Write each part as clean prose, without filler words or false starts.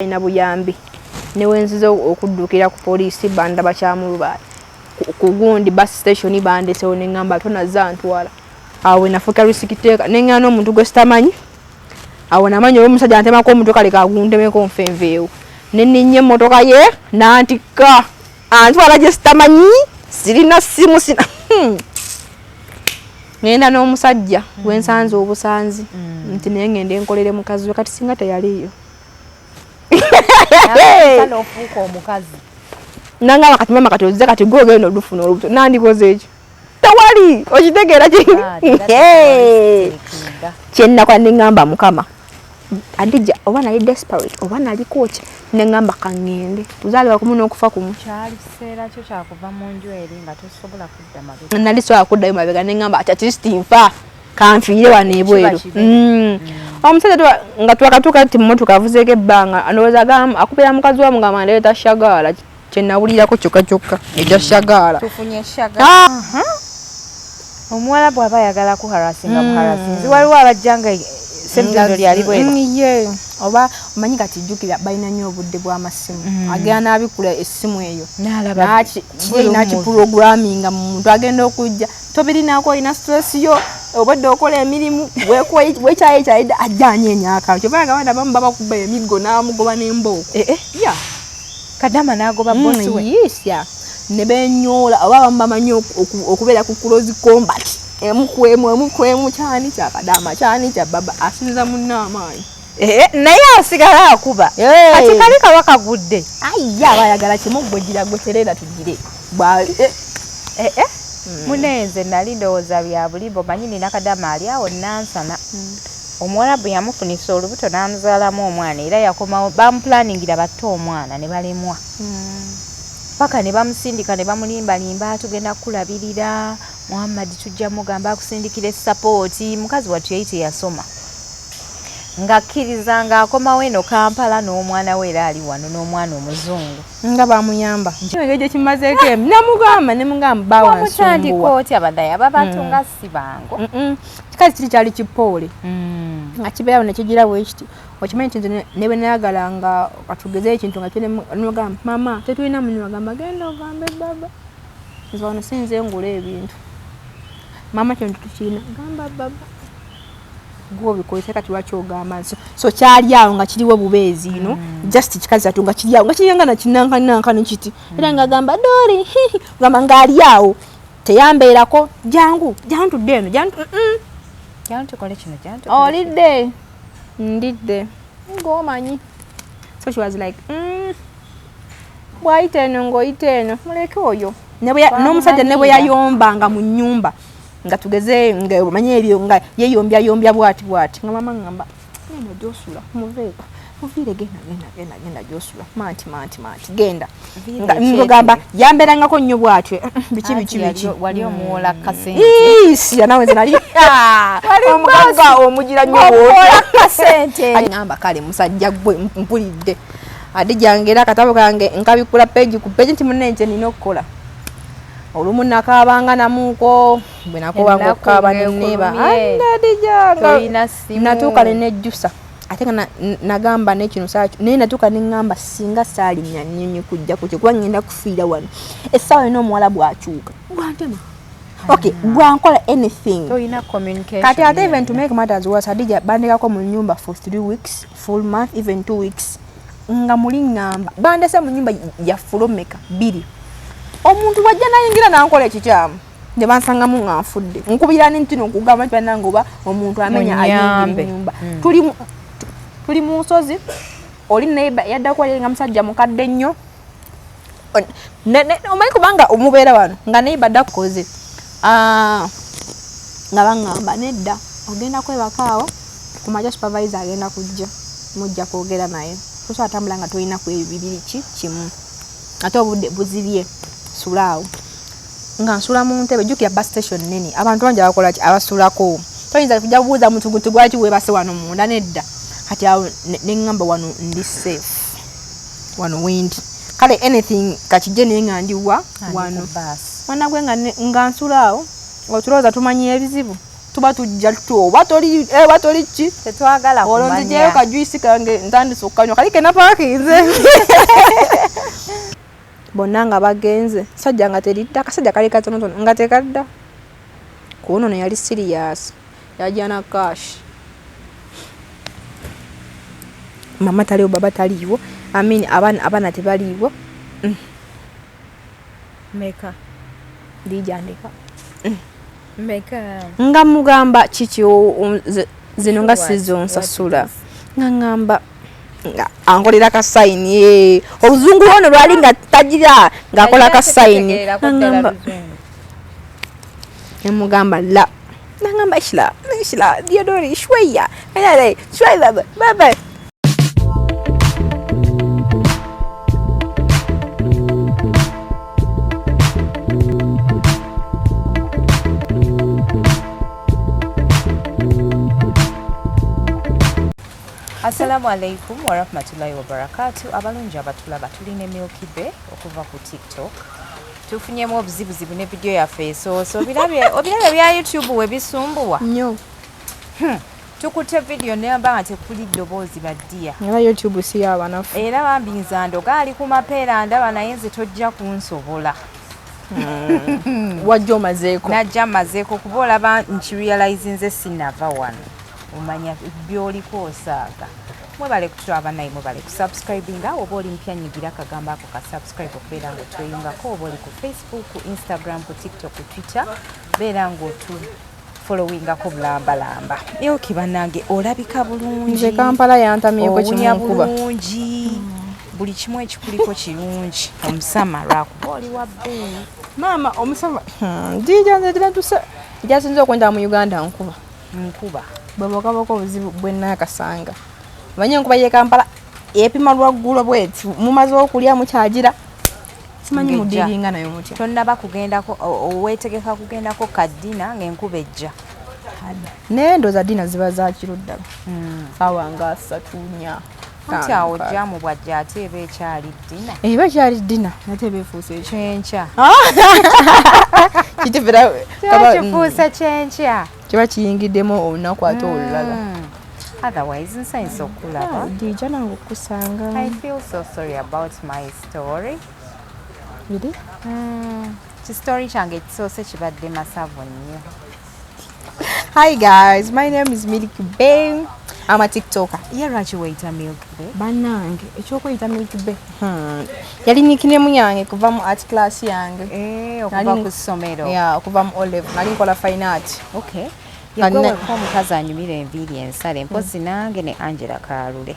Alina buyambi newenziza okuddukira ku poliisi, bandaba kyamulubaale ku gundi bus station, bandesewo neŋŋamba tonaza ntwala. Awo wenafuuka risk taker, neŋŋana n'omuntu gwe sitamanyi. Awo namanyi oba omusajja antemako omutwe, kale kaguntemeko nfe nveewo. Neninnya emmotoka ye nantikka, antwala gye sitamanyi, sirina ssimu, sina. Ŋŋenda n'omusajja gwensanze obusanzi nti naye ŋŋende nkolere mukazi we. Kati singa teyaliiyo. N'ofuuka omukazi. Nangamba, "Kati mama, kati ozze, kati gwe ogenda olufuna olubuto." Nandikoze ekyo tewali, okitegeera? Kyenakola, neŋŋamba Mukama Adija, oba nali desperate oba naliko ki, neŋŋamba kaŋŋende, tuzaalibwa kumu n'okufa kumu. Kyali kiseera kyo kyakuva mu nju eri nga tosobola kudda mabega. Nali sobola kuddayo mabega, neŋŋamba ati at least nfa kanfiire wano ebweru. Omusajja nga twakatuuka nti mmotoka avuzeeko ebbanga, ndowooza akubira mukazi wa mugamba, "Ndeeta shagaala." Kyenawulirako kyokka kyokka ekya shagaala. Tufunye shagaala. Omuwala bw'aba ayagala kuharasinga, buharasinzi. Waliwo abajja nga sente lyali bweru. Ye oba omanyi kati jjukira balina nnyo obudde bw'amasimu. Agenda n'abikula essimu eyo nakiprogramminga mu muntu agenda okujja, tobirinako, olina stress yo, obwedde okola emirimu, wekyayekyayidde, ajja anyeenya akantu. Kyova nga abaana abamu babakuba emiggo n'amugoba n'embooko. Eh, kadama n'agoba bosi we. Yes, ya ne benyoola, oba abamu bamanyi okubeera ku close combat, emu ku emu, emu ku emu, kyani kya kadama, kyani kya baba, asinza munne amaanyi. Naye asigala akuba. Kati kali kaba kagudde. Aiya, aba ayagala kimu, gwe gira, gwe tereera tugire. Munenze nali ndowooza bya bulimba. Omanyi nina kadama ali awo Nansana. Omuwarabu yamufunisa olubuto n'amuzaalamu omwana, era yakomawo bamupulaningira batte omwana ne balemwa paka ne bamusindika ne bamulimbalimba, "Tugenda kukulabirira, Muhammad, tujja mugamba akusindikira support." Mukazi wattu yali teyasoma, ng'akkiriza, ng'akomawo eno Kampala n'omwana we, era ali wano n'omwana omuzungu. Nga bamuyamba engeri gyekimazeeko emu, namugamba nemugamba Wamutandika bawansumbuwa. otya badaye aba bantu nga si bangu? Kikazi kiri kyali kipoole nga kibeerawo nekigira bwekiti. Okimanyi nti nze ne bwe nayagala nga katugeze ekintu nga nemugamba, "Mama, tetulina munywa," gamba, "Genda ogambe baba, nze wano sinze ngula ebintu. Mama, kintu tukirina, gamba baba gwobikozesa." Kati lwaki ogamba nso? So kyali awo nga kiriwo bubeezi ino, just kikazi atu nga kiri awo nga kiryanga nakinankananka kiti, era nga gamba dori gamba ngaali awo teyambeerako, "Jangu, jangu tudde eno, jangu." Jangu tukole kino, jangu tukole kino. "Olidde?" "Ndidde." Ng'omanyi, so she was like, "Bw'ayita eno ng'oyita eno, muleke oyo." N'omusajja ne bwe yayombanga mu nnyumba, nga tugeze nga omanyi ebyo nga yeyombyayombya bwati bwati, nga mama ngamba, "Genda gyosula, muveeko, muviire, genda, genda, genda, genda gyosula, manti manti manti, genda." Viire. Ngagamba yambeerangako nnyo bwatyo, biki Anti biki biki. Wali omuwola kasente. Isi, nawe nze nali omugagga omugira nnyo. Omuwola kasente. Ngamba kale musajja gwe, mpulidde ate jange, era akatabo kange nkabikula page ku page nti munne nze nina okukola. Olumu nakaabanga namuuko bwe nakobanga Ennaku okukaaba neneeba. ng'ekulumye. Adijanga Tolina ssimu. Natuuka nenejjusa ate nga nagamba nekino saakyo, naye natuuka neŋŋamba singa saalinnya nnyonyi kujja kukyo, kuba ngenda kufiira wano essaawa yona. Omuwala bw'akyuka bwantema, okay, bwankola anything. Tolina communication. Kati ate even to make matters worse, Hadija bandekako mu nyumba for 3 weeks, full month, even 2 weeks, nga muli ŋŋamba bandese mu nyumba ya floor meka bbiri. Omuntu bwajja nayingira nankola ekikyamu ne bansangamu nga nfudde, nkubira ne ntino nkugamba nti bannange, oba omuntu amenya ayingira Munyambe. ennyumba. Tuli mu nsozi, oli neighbor yaddako ali nga musajja mukadde nnyo. Omanyi kubanga omubeera wano nga neighbor addakoze. Ah, nga baŋŋamba, "Nedda, ogenda kwebaka awo, ku makya supervisor agenda kujja, mujja kwogera naye. Tosobola tambula nga tolina ku ebyo bibiri ki kimu, ate obudde buzibye, sula awo." Nga nsula mu ntebe. Jjukira bus station nene, abantu bangi abakola ki, abasulako. Toyinza kujja kubuuza muntu guti, "Lwaki weebase wano munda?" Nedda. Kati awo ne ŋŋamba wano ndi safe, wano wendi, kale anything kakijje, naye nga ndiwa wano. Mwana gwe nga nsula awo, otulowooza tumanyi ebizibu. Tuba tujja oba toli oba toli ki. Tetwagala Olwo kumanya. nziggyeyo ka juice kange ntandise okukanywa kali ke napaakinze. Bonna nga bagenze, sajja nga teridda, akasajja kali katonotono nga tekadda. Ku luno yali serious, yajja na cash. Mama taliiwo, baba taliiwo, I mean abaana tebaliiwo. Meka. Ndijja ndeka. Meka. Nga mugamba kiki zino nga sizo nsasula. Nga ngamba nga ankolera ka sign oluzungu lwono lwali nga tagira ng'akola ka sign. Nga ngamba nemugamba la. Nangamba ishla, ishla, Diodori shweya. Ayale, shweya baba. Assalamu alaikum warahmatullahi wabarakatuh. Abalungi abatulaba tulina Milky Bay okuva ku TikTok. Tufunyemu obuzibuzibu ne video yaffe esoose. Obirabye bya YouTube we bisumbuwa. Nnyo. Tukutte video neyamba nga tekuli ddoboozi baddiya. Era YouTube si y'abanafu. Era bambi nze ndoga ali ku mapeera ndaba naye nze tojja kunsobola. Wajja omazeeko. Najja mmazeeko kuba olaba nkirealize nze sinnava wano. Omanya by'oliko osaaga. Mwebale kutulaba naye mwebale kusubscribinga oba oli mpya nyigira akagamba ako ka subscribe okubeera ng'otweyungako oba oli ku Facebook, ku Instagram, ku TikTok, ku Twitter beera ng'otufollowingako bulambalamba. Milky bannange olabika bulungi. Nze Kampala yantamyeko Owunya kimu nkuba. bulungi. Buli kimu ekikuliko kirungi. Omusama lwakuba oli wa bbeeyi. Maama omusama jija nze tinatusa ekyasinze okwenda mu Uganda nkuba. Nkuba. Bwe bwakabako obuzibu bwe nnaakasanga. Omanyi enkuba y'e Kampala epima lwaggulo bweti mumaze okulya mukyagira. Simanyi Ng'ejja. mudiiringa nayo mutya. Tonnaba kugendako oweetegeka kugendako ka ddina ng'enkuba ejja. Naye ndowooza ddina ziba za kiro ddala. Ssaawa nga 3, 4. Anti awo jjaamu bw'ajja ate eba ekyali ddina. Eba ekyali ddina ate eba efuuse ekyo. Kyenkya. Kitufera Kiba kifuuse kyenkya. Kiba kiyingiddemu olunaku ate olulala. Otherwise nsanyuse okulaba. Dijja nange okukusanga. I feel so sorry about my story. Biri? Ki story kyange ekisoose kibadde masavu nnyo. Hi guys, my name is Milky Bay. I'm a TikToker. Ye lwaki weeyita Milky Bay? Bannange eky'okweyita Milky Bay. Yali nickname yange kuva mu art class yange. Okuva ku ssomero. Yeah, okuva mu O level. Nali nkola fine art. Okay. Yegwe wekka omukazi anyumira enviiri ensale mpozi nange ne Angela Kalule.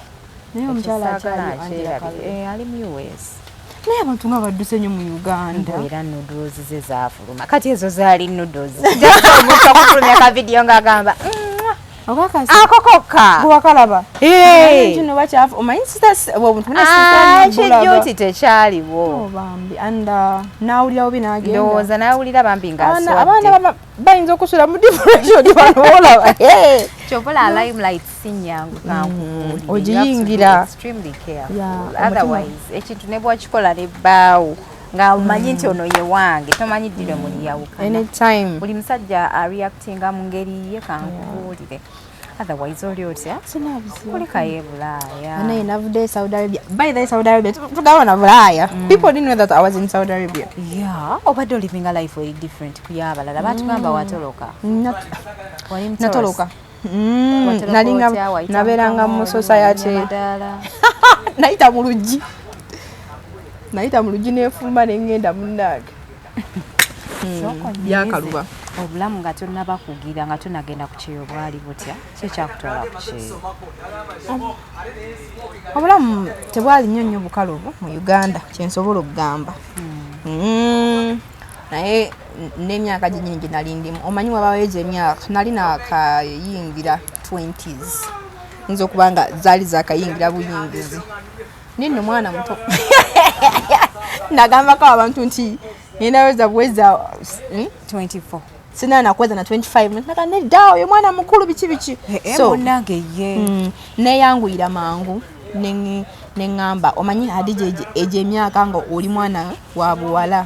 Naye omukyala akyali Angela Kalule. Ali mu US. Naye abantu nga badduse nnyo mu Uganda. Era noodles ze zaafuluma. Kati ezo zaali noodles. Omuntu okufulumya ka video ng'agamba Okakasa. Ako kokka. Gwe wakalaba. Kino bakyafu. Omanyi Kijuuti tekyaliwo. Oh, bambi. And n'awulira bubi n'agenda. Ndowooza n'awulira bambi ng'aswadde. Abaana bayinza okusula mu depression wano olaba. Kyova olaba limelight si nnyangu kankubuulire. Ogiyingira. Extremely careful. Otherwise ekintu ne bw'okikola ne bbaawo nga omanyi nti ono ye wange tomanyi ddi lwe muliyawukana. Anytime. Buli musajja areactinga mu ngeri ye kankubuulire. Otherwise oli otya? Kulikayo e Bulaaya. Naye navuddeyo Saudi Arabia. By the way, Saudi Arabia tugaba na Bulaaya. People didn't know that I was in Saudi Arabia. Yeah, obadde olivinga life eri different ku y'abalala. Baatugamba watoloka. Natoloka. Nalinga nabeeranga mu society. Nayita mu luggi. Nayita mu luggi neefuluma ne ŋŋenda munnange. Byakaluba. Obulamu nga tonnaba kugira nga tonagenda ku kyeyo bwali butya? Ki ekyakutwala ku kyeyo? Obulamu tebwali nnyo nnyo bukalubu mu Uganda kye nsobola okugamba. Naye n'emyaka gyennyini gye nali ndimu omanyi wabaawo egyo emyaka nali naakayingira 20s. Nyinza okuba nga zaali zaakayingira buyingizi. Naye nno mwana muto. Nagambako abantu nti ngenda weza buweza 24. Sina nakuweza na 25. Naga nedda oyo mwana mukulu biki biki. So munnange ye. Neeyanguyira mangu ne ŋŋamba omanyi Hadija egyo emyaka nga oli mwana wa buwala.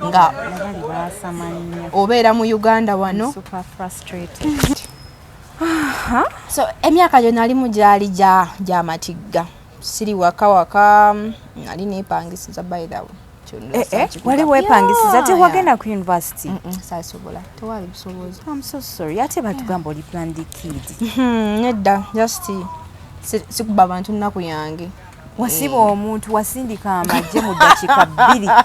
Nga Abali baasama nnyo. obeera mu Uganda wano. Super frustrated. So emyaka gyo nalimu gyali gyamatigga, siri waka waka, nali nepangisiza, by the way. Eh, eh, wali weepangisiza, tewagenda ku university? Sasobola, tewali busobozi. I'm so sorry, ate batugamba oli planned kid. Nedda, just sikuba bantu nnaku yange. Wasiba omuntu, wasindika amagye mu dakiika 2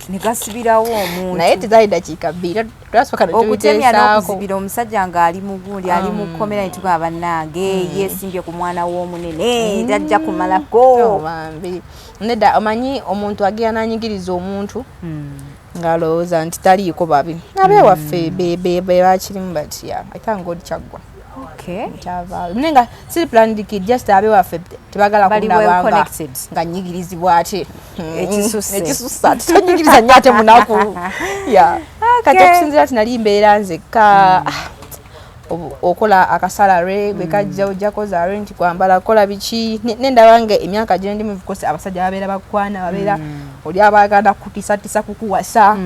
ne gasibirawo omuntu. Naye tezali dakiika 2, twasooka Okutemya netubiteesaako. N'okuzibira omusajja ng'ali mu gundi, ali mu kkomera, ne tugamba bannange yeesimbye ku mwana w'omunene, tajja kumalako. Oh, bambi, nedda, omanyi omuntu agenda nanyigiriza omuntu ng'alowooza nti taliiko babi abewaffe be bakirimu, but yeah, I thank God kyaggwa. Kyavaayo, naye nga siri planned kid, just abewaffe tebagala Bali well kundaba nga connected. nga nyigirizibwa ate. Ekisusse. Ekisusse, ate tonyigiriza nnyo ate munaku, yeah. Kati okusinziira ti nali mbeera nzekka, okola akasalary bwe kajja, ojjako za rent, kwambala, kola biki, nendaba nga emyaka gye ndimu, of course abasajja babeera bakwana, babeera oli abaganda kutisatisa kukuwasa.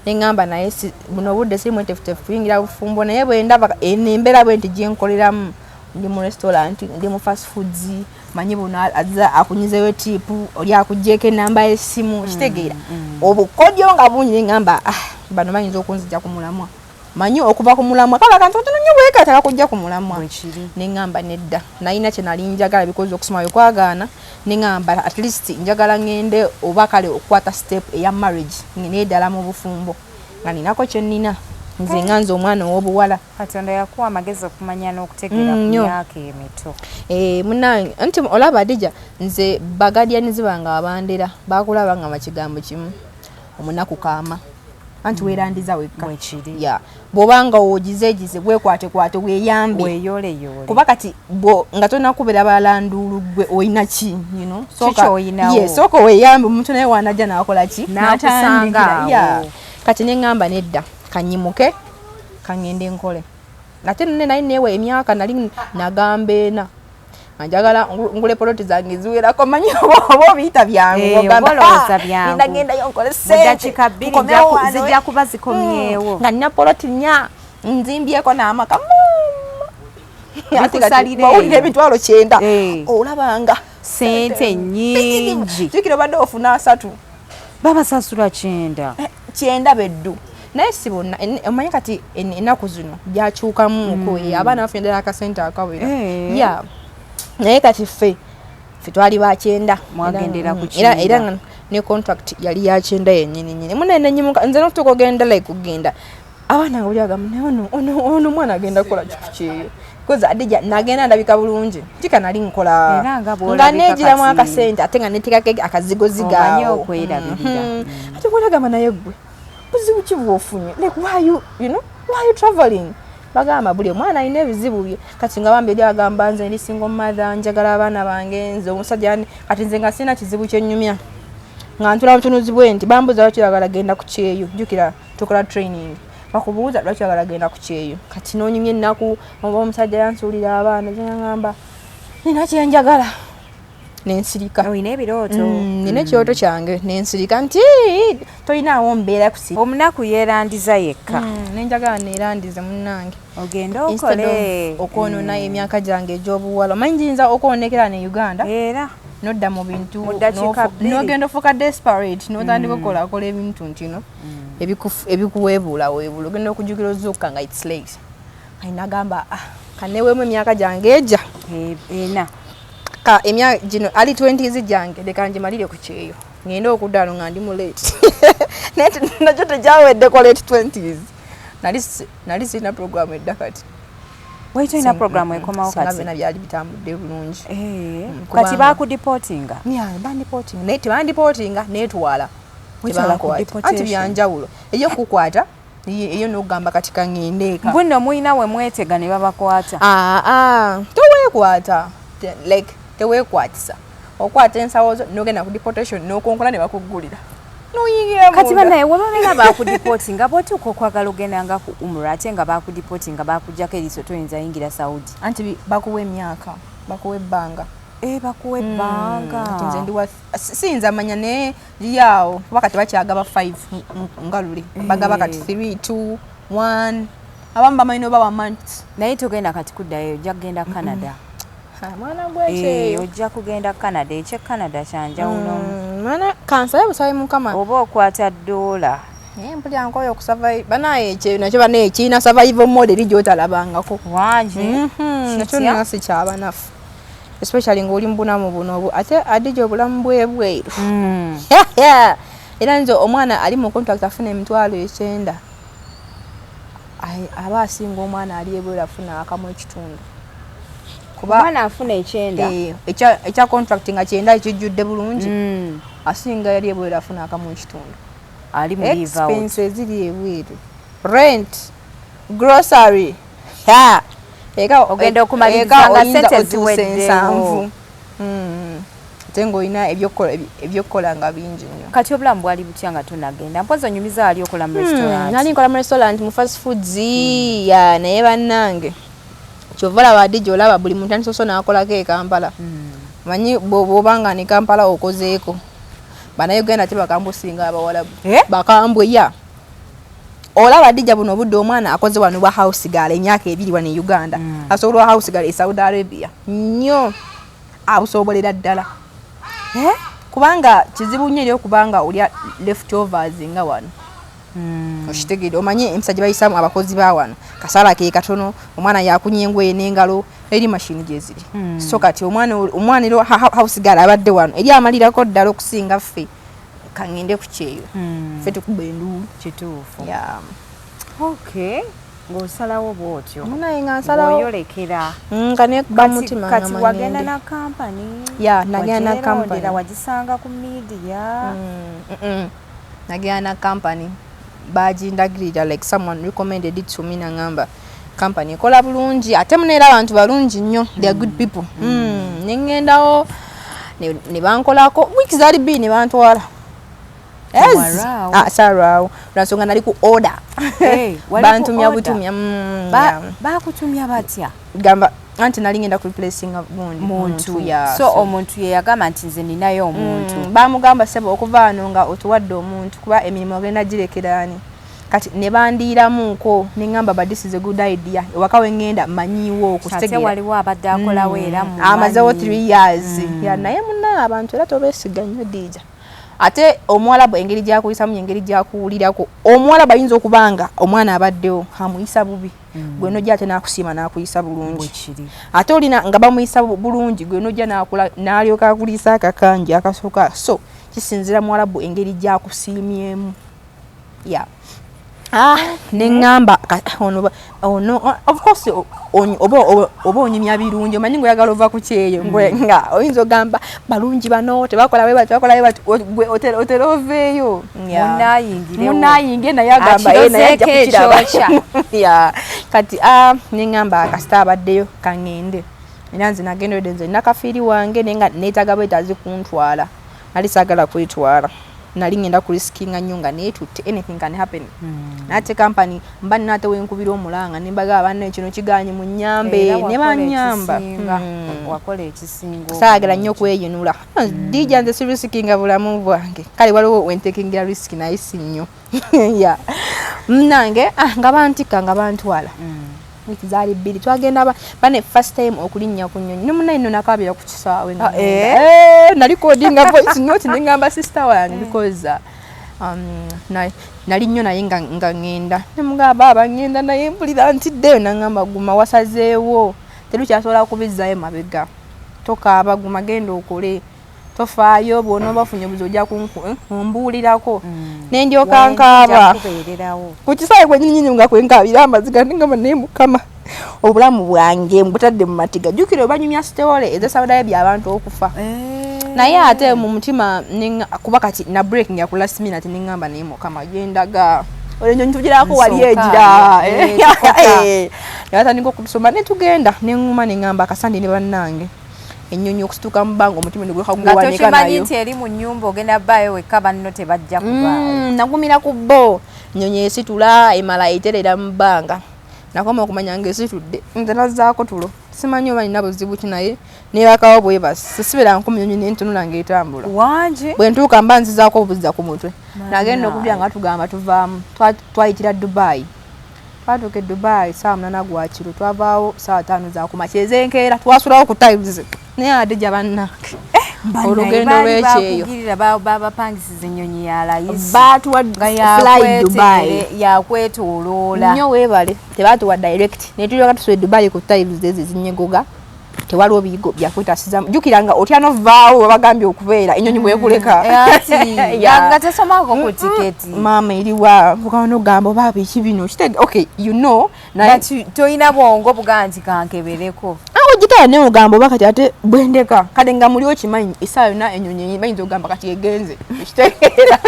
Neŋŋamba naye buno obudde siri mwetefutefu kuyingira bufumbo, naye bwe ndaba eno embeera bwe nti gyenkoleramu, ndi mu restaurant, ndi mu fast foods, manyi buno azza akunyizeyo tip, oli akugyeko enamba y'essimu, kitegeera obukodyo nga bungi, neŋŋamba, ah, bano bayinza okunzija ku mulamwa, manyi okuva ku mulamwa kaba kantu katono nnyo bwekata kakujja ku mulamwa. Bwekiri. Neŋŋamba nedda, nalina kye nali njagala because okusoma bwe kwagaana, neŋŋamba at least njagala ŋŋende oba kale okukwata step eya marriage, ngende ddala mu bufumbo nga ninako kye nnina, nze nga nze omwana ow'obuwala. Katonda yakuwa amagezi okumanya n'okutegeera ku Nnyo. myaka emito. Eh, munange, anti olaba Adija, nze bagadyanizi bange abandera bakulaba nga bakigambo kimu, omunaku kaama, anti weerandiza wekka. Bwekiri. Ya, bw'obanga ogizeegize, bwekwatekwate, weeyambe. Weeyoleyoole. Kuba kati bwo nga tonakubira balanduulu, gwe olina ki, you know? Kiki oyinawo? Ye, sooka weeyambe, omuntu naye wanajja nakola ki? N'akusanga N'atandikira. awo. Yeah. Kati neŋŋamba nedda, kanyimuke kaŋŋende nkole, ate nne nali neewa emyaka, nali nagamba ena nga njagala ngule poloti zange ziwerako, manyi oba obiyita byangu. Eh, ogamba, oba olowooza "Ah, byangu." ngenda gendayo nkole Mu ssente, dakiika 2 nkomewo wano." zijja kuba zikomyewo. Nga nina poloti nnya, nzimbyeko n'amaka. Bikusalira Bawulira eyo. 90,000, Eh. olabanga Sente nnyingi. Jjukira obadde ofuna 30. Babasasula 90. 90 beddu, naye si bonna. Omanyi kati ennaku zino byakyukamuuko, abaana bafunye ddala akasente akawera. Eh. Ya, naye kati ffe twali ba 90. Mwagendera ku Era 90. nga ne contract yali ya 90 yennyini nyini. Munene nenyimuka nze n'okutuuka ogenda, like kugenda abaana nga buli agamba, naye ono omwana agenda kukola kiku kyeyo, because Adija nagenda ndabika bulungi, kika nali nkola Era nga nga bw'olabika neegiramu kati. akasente, ate nga neteekako akazigozigo Omanyi awo. okwerabirira. Ate bwolagamba, naye gwe buzibu ki bwofunye? Like why you, you know, why you traveling? Bagamba buli omwana alina ebizibu bye. Kati nga bambi eri agamba, nze ndi single mother, njagala abaana bange, nze omusajja kati nze nga sirina kizibu kyennyumya, nga ntula butunuzi bwe nti bambuuza lwaki oyagala genda ku kyeyo. Jjukira tukola training, bakubuuza lwaki oyagala genda ku kyeyo. Kati n'onyumya ennaku, oba omusajja yansuulira abaana, nze ngamba nina kyenjagala, nensirika. Olina ebirooto. Nina ekirooto kyange, nensirika nti tolinaawo mbeera kusi. Omunaku yeerandiza yekka. Nenjagala neerandize munnange Ogende instead okole. of okwonoona emyaka gyange egy'obuwala. Omanyi giyinza okwonekera ne Uganda, Era nodda mu bintu, Mu ddakiika 2. n'ogenda ofuuka desperate, n'otandika okolakola ebintu ntino ebikuweebuula weebuula, ogenda okujjukira ozuuka nga it's late. Kati nagamba, ah, kaneweemu emyaka gyange egya ena. Ka emyaka gino early 20s gyange, leka ngimalire ku kyeyo, ngende okudda ano nga ndi mu late, naye nakyo tekyaweddeko late 20s. Nali sirina program edda kati. Wait, olina programu ekomawo Singa kati? byonna byali bitambudde bulungi. Eh, Kubanga kati bakudeportinga? Yeah, bandeportinga, naye tebandeportinga, neetwala. Wetwala ku Tebankwata. Anti deportation. byanjawulo eyokukwata eyo n'okugamba kati kaŋŋende eka. Mbu nno mulina we mwetega ne babakwata. Aa, toweekwata. Like teweekwatisa, okwata ensawo zo n'ogenda ku deportation n'okonkola ne bakuggulira n'oyingira Kati munda. banaye webabeera bakudeportinga, bw'otuuka okwagala ogenda nga ku umra, ate nga bakudeportinga, bakugjako eriiso, toyinza yingira Saudi. Anti bakuwa emyaka, bakuwa ebbanga. Eh, bakuwa ebbanga. Kati nze ndi wa siyinza manya, naye liryawo kuba kati bakyagaba 5 nga luli bagaba, kati 3, 2, 1, abamu bamanyi oba 1 month. Naye togenda kati kuddayo, ojja kugenda Canada. Mwana Eh, gwekyeyo. Ojja kugenda Canada, ekye Canada kyanjawulo. Mwana kansabe busabe Mukama. Oba okwata ddoola. Naye mpulira nkoyo okusurvive banaye, ekyo nakyo banaye kirina survival mode eri gyotalabangako. Wangi. Nakyo Kitya? nasi kyabanafu, especially ng'oli mu bunamu buno obu ate adija obulamu bwebweru. Era nze omwana ali mu contract afuna 90,000, aba asinga omwana ali ebweru afuna akamu ekitundu, kuba Omwana afuna 90. Eh, ekya contract nga 90 ekijjudde bulungi, asinga yali ebweru afuna akamu ekitundu. Ali mu leave out. Expenses ziri ebweru, rent, grocery, ha. Eka Ogenda okumaliriza eka nga oyinza ssente otuusa ziweddewo. 70. Ate ng'olina ebyokukola nga bingi nnyo. Kati obulamu bwali butya nga tonagenda? Mpozi onyumiza ali okola mu restaurant. Nali nkola mu restaurant, mu fast foods, ya naye bannange kyova olaba adija olaba buli muntu andisoose n'akolako e Kampala. Manyi bw'oba nga ne Kampala okozeeko, Bannayuganda tebakambwe osinga Abawalabu. Eh? Bakambwe ya olaba adija buno obudde omwana akoze wano bwa house girl emyaka 2 wano e Uganda, asobola wa house girl e Saudi Arabia nnyo, abusobolera ddala. Eh? Kubanga kizibu nnyo eri okubanga olya leftovers nga wano. Okitegeere, omanye empisa gye bayisaamu abakozi ba wano, kasaala ke katono, omwana yakunya engoye n'engalo eri mashini gyeziri. So kati omwana era house girl abadde wano eri amalirako ddala okusinga ffe kaŋŋende ku kyeyo, ffe tukuba enduulu. Kituufu. Yeah. Okay, ng'osalawo bw'otyo. Munaye nga nsalawo. Ng'oyolekera. Nga nekuba Kati, mutima. kati Nga wagenda mangende. na kampani? Ya, nagenda na Wagyerondera? company. Wagisanga ku media? Nagenda na company, bagindagirira, like someone recommended it to me, nangamba company ekola bulungi ate muneera abantu balungi nnyo, they are good people. Neŋŋendawo ne bankolako wiiki zaali 2 ne bantwala. Tewalwawo? Ah, saalwawo lwansonga nali ku order. Hey, wali ku Bantumya order? butumya. Yeah. Bakutumya batya? Gamba anti nali ngenda ku replacinga gundi. Muntu. Ya. So omuntu ye yagamba nti nze ninayo omuntu? Bamugamba, sebo, okuva wano nga otuwadde omuntu, kuba emirimu ogenda girekerani. Kati ne bandiiramuko ne ŋŋamba, but this is a good idea, ewaka we ŋŋenda manyiwo. Ate Okutegeera. waliwo abadde akolawo era mumanyi. Amazewo 3 years. Ya, naye munna abantu era tobeesiga nnyo diija. Ate omuwalabu engeri gyakuyisamu, engeri gyakuwulirako, omuwalabu ayinza okuba nga omwana abaddewo amuyisa bubi, gwe nojja ate n'akusiima n'akuyisa bulungi. Bwekiri. Ate olina nga bamuyisa bulungi, gwe nojja n'alyoka akuliisa akakanja akasooka. So kisinzira muwalabu engeri gyakusiimyemu. Ya, ah, neŋŋamba ono of course oba onyumya birungi, omanyi ngaoyagala ova ku kyeyo, nga oyinza ogamba balungi bano tebakola bwe bati, bakola bwe bati, gwe otera oveeyo. Munaayingirewo. Munaayinge naye agamba, eh, naye ajja Akirozeeko kukiraba. ekyokya. Ya, kati ah, neŋŋamba kasita abaddeyo kaŋŋende. Era nze nagenda odde nze nakafiiri wange, naye nga neetaaga bwetaazi kuntwala, nali saagala kwetwala, nali ngenda kurisikinga nnyo nga neetutte, anything can happen. Nate company mba nina ate wenkubira omulanga ne mbagamba, banne kino kiganye, munyambe. Era Ne wakola banyamba. ekisinga. Wakola ekisinga Saagala nnyo obulungi. kweyinula dija, nze sirisikinga bulamu bwange. Kale waliwo wentekingira risk naye si nnyo. Ya nange ah, nga bantikka nga bantwala. Wiiki zaali 2 twagenda bane first time okulinnya ku nnyonyi nomunaye nno nakaabira ku kisaawe nga Ah, ngenda. eh? Eh, nalikodinga voice note neŋŋamba sister wange because nali nnyo naye nga ŋŋenda nemugamba aba ŋŋenda naye mpulira ntiddeyo, naŋŋamba guma, wasazeewo, terukyasobola kubizzaayo mabega, tokaaba, guma, genda okole, tofaayo, bw'onooba ofunye obuzibu ojja kumbuulirako. Nendyoka nkaaba kubeererawo. Ku kisaawe kwenyininyini nga kwenkaabira amaziga, nengamba naye Mukama, obulamu bwange mbutadde mu matiga. Jjukira obanyumya story eza Saudi Arabia, abantu okufa, naye ate mu mutima kuba kati na breaking ya ku last minute, neŋŋamba naye Mukama gyendaga enyonyi tugirako wali egira. Nsooka, Ne batandika okutusoma ne tugenda, neŋŋuma neŋŋamba akasande ne bannange ennyonyi okusituka mu bbanga omutima Nga neguleka tokimanyi nayo. Nti eri mu nnyumba ogenda bbaayo wekka, banno tebajja kubaayo. Nagumira ku bo, ennyonyi esitula emala eterera mu bbanga, nakoma okumanya nga esitudde nze nazzaako tulo. Simanyi oba nina buzibu ki, naye neebakawo bwebasi, sisibeera 10 nentunula ng'etambula. Wangi. Bwe ntuuka mba nzizaako obuzza ku mutwe. Nagenda okubya nga tugamba tuvaamu, twayitira Dubai. Twatuuka e Dubai 8:00 gwa kiro, twavaawo 5:00 zakumakya ez'enkeera, twasulawo ku tiles. Naye Adija bannange, olugendo lw'ekyeyo. Babapangisiza ennyonyi ya layisi. Baatuwa Fly Dubai. Yakwetooloola. Nnyo weebale, tebaatuwa direct, naye tulyoka tusula e Dubai ku tiles ezo ezinyegoga. Tewaliwo biyigo byakwetasizamu. Jjukira nga otya novaawo babagambye okubeera ennyonyi bwekuleka. Nga tesomako ku tiketi. Maama eriwa nogamba oba biki bino kitege. Okay, you know, naye toyina bwongo bugaa nti kankebereko. Awo gitala ne ogamba oba kati ate bwendeka kale nga muli okimanyi essaawa yonna ennyonyi bayinza okugamba kati egenze. Kitegeera.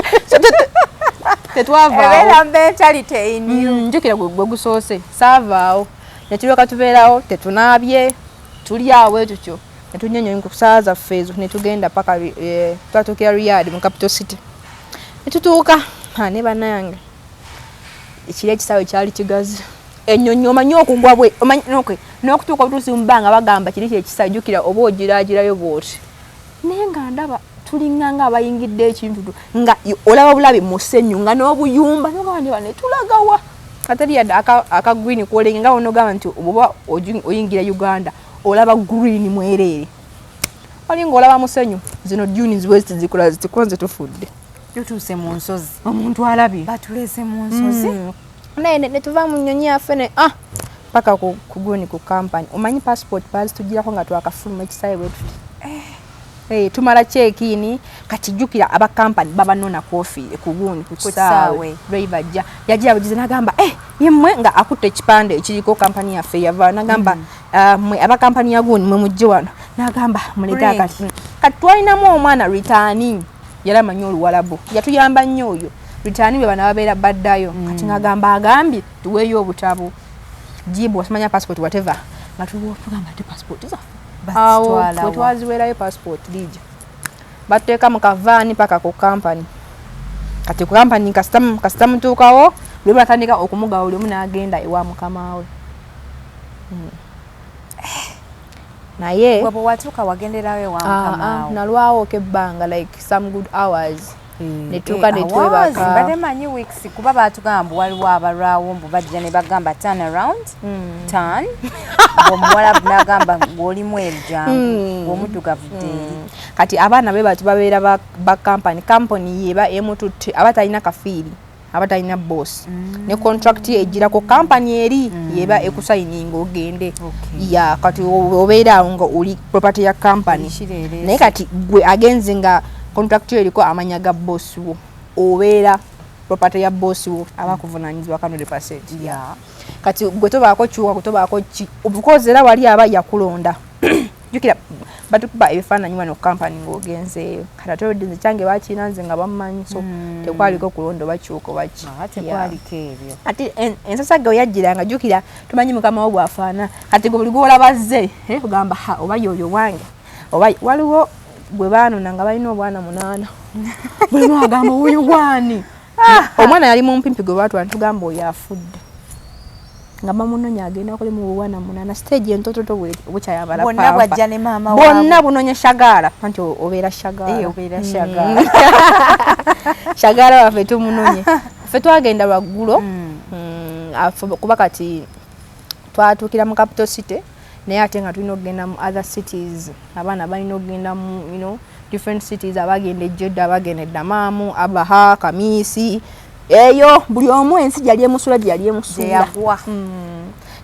Tetwavaawo. Ebeera mentality in you. Njjukira gwe gusoose saavaawo ne tulyoka tubeerawo tetunaabye tuli awo tutyo ne tunyonyo ku ssaawa zaffe ezo ne tugenda paka twatuukira Riyadh mu capital city ne tutuuka ne bannange ekiro ekisaawe kyali kigazi. Ennyonyi omanyi okugwa bwe omanyi n'okutuuka obutuusi mu bbanga bagamba kiri kyekisa jjukira oba ogiraagirayo bw'oti. Naye nga ndaba tulinga nga abayingidde ekintu nga olaba bulabi musenyu nga n'obuyumba n'ogamba nti bano tulagawa. Kateri yadde aka green kwolenge nga wonogamba nti oba oyingira Uganda olaba green mwereere. Olinga olaba musenyu zino dunes bwe zikola zitikonze tufudde. Tutuuse mu nsozi. Omuntu alabye. Batuleese mu nsozi. Naye ne tuva mu nnyonyi yaffe ne paka ku guni ku company. Omanyi passport bazitugirako nga twakafuluma ekisaawe bwe tuti. Tumala check-in kati jjukira aba company babanona kofi ku guni ku kisaawe. Driver ajja yajja abugize n'agamba yemmwe nga akutte ekipande ekiriko company yaffe yava n'agamba mmwe aba company ya guni mwe mujje wano n'agamba muleete akati. Kati twalinamu omwana returning yali amanyi Oluwalabu yatuyamba nnyo oyo returning bwe bano babeera baddayo kati ng'agamba agambye tuweeyo obutabo jibu wasimanya passport whatever nga tugamba ate passport zaffe awo bwe twaziweerayo passport liija batuteeka mu kavaani paka ku company. Kati ku company kasita mutuukawo lwe batandika okumugawa buli omu n'agenda ewa mukama we. Naye bwe watuuka wagenderawo ewa mukama we. Nalwawo ebbanga like some good hours. Netuuka netwebaka. Mbadde manyi weeks kuba baatugamba waliwo abalwawo mbu bajja ne bagamba turn around, turn. Omuwalabu n'agamba ng'oli mweru jangu, ng'omuddugavu dda eri. Kati abaana be bati babeera ba company, company yeba emututte aba talina kafiiri, aba talina boss. Ne contract ye ejjirako company eri yeba ekusayininga ogende. Ya kati obeera awo nga oli property ya company. Naye kati gwe agenze nga contract yo eriko amanya ga boss wo, obeera property ya boss wo aba akuvunaanyizibwa 100%. Kati gwe tobaako kyuka, gwe tobaako ki, because era wali aba yakulonda. Jjukira batukuba ebifaananyi wano ku company ng'ogenzeeyo. Kati ate olwedde nze kyange bakiina nze nga bammanyi, so tekwaliko kulonda oba kyuka oba ki. Tekwaliko ebyo. Ate ensasagge we yajjiranga jjukira tumanyi mukama wo bw'afaanana. Kati gwe buli gw'olaba azze, ogamba ha oba y'oyo wange. Oba waliwo gwe baanona nga balina obwana 8. Buli omu agamba oyo gwani. Omwana yali mumpimpi gwe baatwala ne tugamba oyo afudde. Nga bamunoonya agenda akole mu bwana 8 stage entototo bukyayambala Bonna pampa. bwajja ne maama waabwe. Bonna bunoonya shagaala anti obeera shagaala. Obeera shagaala. Shagaala waffe tumunoonye. Ffe twagenda lwaggulo. Kuba kati twatuukira mu capital city naye ate nga tulina okugenda mu other cities. Abaana balina okugenda mu you know, different cities, abagenda e Jeddah, abagenda e Dammam, Abaha, Kamisi. Eyo buli omu ensi gyali emusula gye yali emusuula. Gyeyagwa.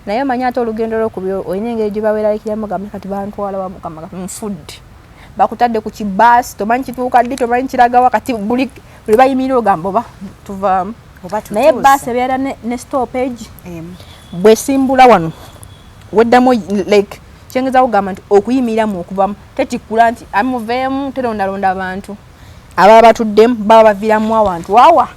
Naye omanyi ate olugendo lw'okubiri olina engeri gye baweeraliikiriramu gamba kati bantwala wa Mukama kati nfudde. Bakutadde ku kibaasi tomanyi kituuka ddi tomanyi kiragawa kati buli bayimirira ogamba oba tuvaamu. Naye baasi ebeera ne stoppage. Bwesimbula wano weddamu like kyengezaako kugamba nti okuyimiriramu okuvamu tetikkula nti amuveemu terondalonda abantu. Ababa batuddemu baba baviiramu awantu awa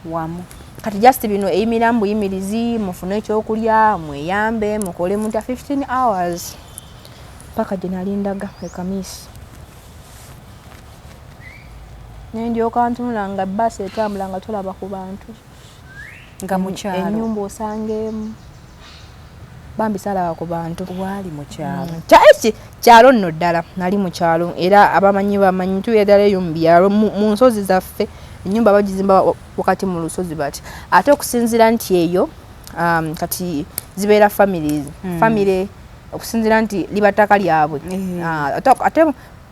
wamu. Kati just bino eyimiriramu buyimirizi mufune ekyokulya mweyambe mukole mutya 15 hours paka gye nali ndaga e Kamisi. Ne ndyoka ntunula nga bbaasi etambula nga tolaba ku bantu. Nga mu kyalo. Ennyumba osanga emu. Bambi saalaba ku bantu. Waali mu kyalo? Eki kyalo nno ddala, nali mu kyalo, era abamanyi bamanyi, tubeera ddala eyo mu byalo, mu nsozi zaffe. Ennyumba bagizimba wakati mu lusozi bati. Ate okusinziira nti eyo kati zibeera families, family, okusinziira nti liba ttaka lyabwe. Ah,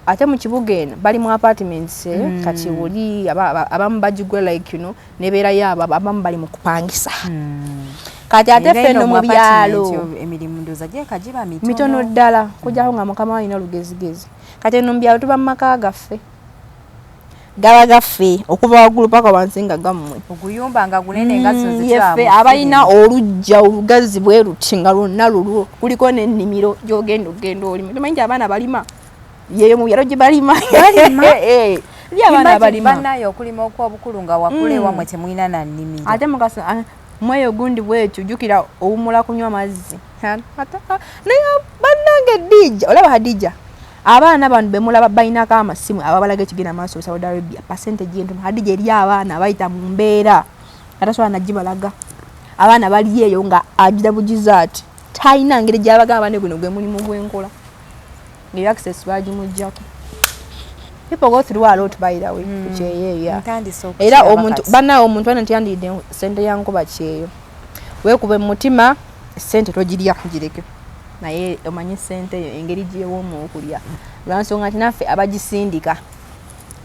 ate mu kibuga eno bali mu apartments, eh, kati oli abamu bagigula, like nebeera yaabo, abamu bali mu kupangisa. Kati ate Era ffe eno eno mu byalo apartment emirimu ndowooza gyeka giba mitono. Mitono ddala, kujjako nga mukama alina olugezigezi. Kati eno mu byalo tuba mu maka gaffe, gaba gaffe okuva waggulu paka wansi nga gammwe. Oguyumba nga gunene nga zo ze yeffe tulaba mu abalina firimu. Oluggya olugazi bwe luti nga lwonna lulwo, kuliko n'ennimiro gy'ogenda ogenda olima. Tomanyi nti abaana balima yeyo mu byalo gye balima? Balima? Eh, eri abaana Imagine balima. bannaye okulima okw'obukulu nga wakula ewammwe temulina na nnimiro. Ate mukasa mweyo gundi bwetyo, jjukira owummula kunywa mazzi. Naye bannange Dija, olaba Hadija, abaana bano bemulaba balinako amasimu ababalaga ekigenda maaso mu Saudi Arabia, percentage entono. Hadija, eri abaana abayita mu mbeera atasobola nagibalaga. Abaana bali eyo nga agira bugiza ati talina ngeri gyabagamba ne guno gwe mulimu gwenkola, ngaeyo access bagimuggyako. People go through a lot, by the way, ku kyeyo eyo. Ntandise Era okukiraba omuntu kati. Bannaawe, omuntu ana ntiyandiridde sente ya nkuba kyeyo, weekube mu mutima, sente togirya, gireke. Naye omanye sente eyo engeri gyewooma okulya, lwansonga nti naffe abagisindika,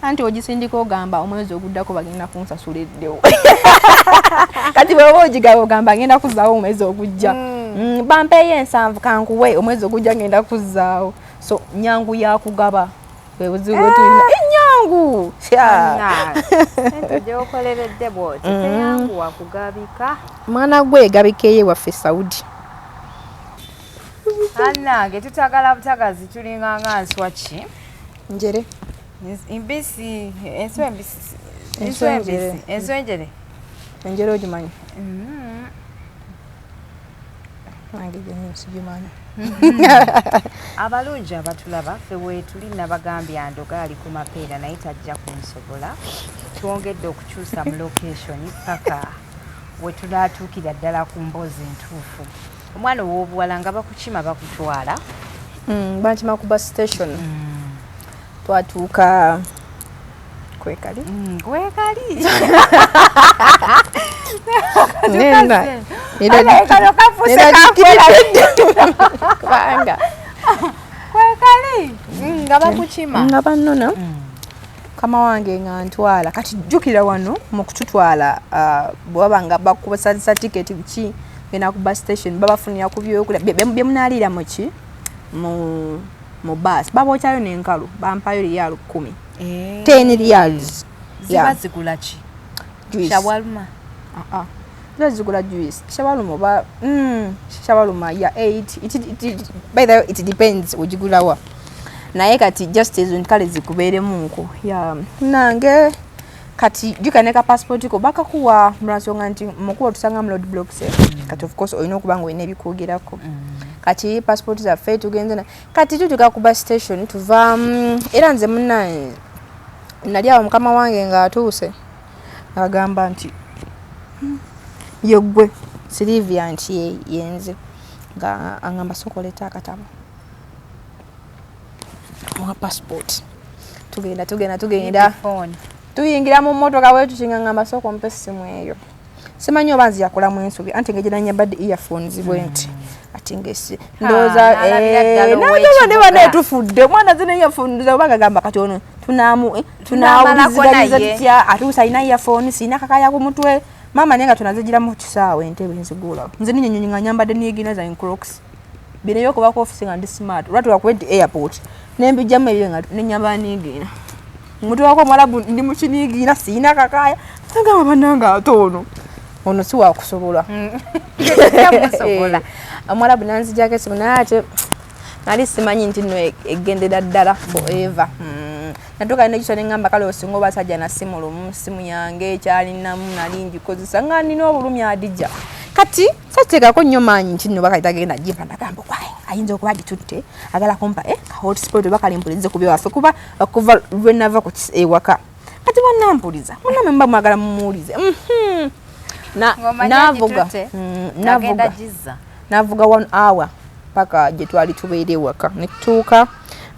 anti ogisindika ogamba omwezi oguddako bagenda kunsasula eddewo. Kati bw'oba ogigaba ogamba ngenda kuzzaawo omwezi ogujja. Bampeeyo 70 kankuwe, omwezi ogujja ngenda kuzzaawo. So nyangu yakugaba, bwe buzibu bwe tulina. Enyangu. Bannange, sente gy'okoleredde bw'oti teyanguwa kugabika. Mwana gwe egabikeyo ewaffe Saudi. Bannange, tutagala butagazi, tulinga nga nswa ki? Njere. Mbisi, enswa embisi. Enswa Enswa enjere. embisi, enswa enjere. Enjere ogimanyi? Nange gyenyini sigimanyi. Abalungi abatulaba, ffe weetuli. Nabagambye andoga ali ku mapeera naye tajja kunsobola. Twongedde okukyusa mu location paka we tunaatuukira ddala ku mboozi entuufu. Omwana ow'obuwala nga bakukima bakutwala. Bankima ku bus station, twatuuka kwekali. Kwekali. Nenda. Kano kafuuse kakwera. Kubanga Kwekali nga bakukima. Nga bannona, mukama wange nga ntwala. Kati jjukira wano mu kututwala, bwebaba nga bakubasalisa tiketi biki, genda ku bus station babafunira ku byokulya bye munaaliira muki mu bus, babookyayo n'enkalu. Bampayo riyalu 10, 10 riyals. Ziba Yeah. zigula ki? Juice. Shawarma? Ah, ah. Ziba zigula juice, shawarma oba shawarma ya 8. By the way, it depends ogigulawa, naye kati just ezo nti kale zikubeeremu nko ya nange. Kati jjuka ne ka passport ko bakakuwa lwansonga nti mukuba otusanga mu road blocks, eh. Kati of course olina okuba nga olina ebikwogerako. Kati passport zaffe tugenze kati tutuuka ku bus station tuva, era nze munange nali awo, mukama wange ng'atuuse agamba nti, "Yeggwe Silivia?" Nti, "Yenze." Nga aŋŋamba, "Sooka oleete akatabo mwa passport." Tugenda, tugenda, tugenda. Phone. Tuyingira mu mmotoka bwe tuti, nga ŋŋamba, "Sooka ompe essimu eyo." Simanyi oba nze yakolamu ensobi, anti engeri nanyambadde earphones bwe nti, ati ngesi ndowooza n'alabira ddala nagamba ne ow'ekibuga. bana tufudde omwana zina earphones, oba gagamba kati ono tunamu Tunaamalako tunawuliziganyiza naye. tutya? Atuusa alina earphone, sirina kakaya ku mutwe maama, naye nga tunazigiramu kisaawe entebe nzigula. Nze ninyenyonyi nga nyambadde niyegina zange Crocs, bino ebyokuba ku office nga ndi smart, olwatuka kuba nti airport nembijjamu ebyo nga nenyamba niigiina mutwe wako omuwalabu, ndi mukiniigiina, siina kakaya. Agamba, "Bannange, ate ono si wakusobola." Musobola. Omuwalabu nanzijako esimu, naye ate nali simanyi nti nno egendera ddala forever. Natuuka nekiso neŋŋamba, kale osinga obasajja na simu lumu, simu yange ekyalinamu nali ngikozesa nga nina obulumi. Adija, kati sateekako nnyo maanyi nti nno bakali tagenda gimpa. Nagamba, "Wayi, ayinza okuba agitutte, agala kumpa ka hotspot oba kalimpulize ku byewaffe," kuba okuva lwe nava ku ewaka kati bannampuliza munamwe muba mwagala mumuwulize. Ng'omanyi Navuga. agitutte, Navuga. agenda gizza. Navuga one hour paka gye twali tubeera ewaka, ne tutuuka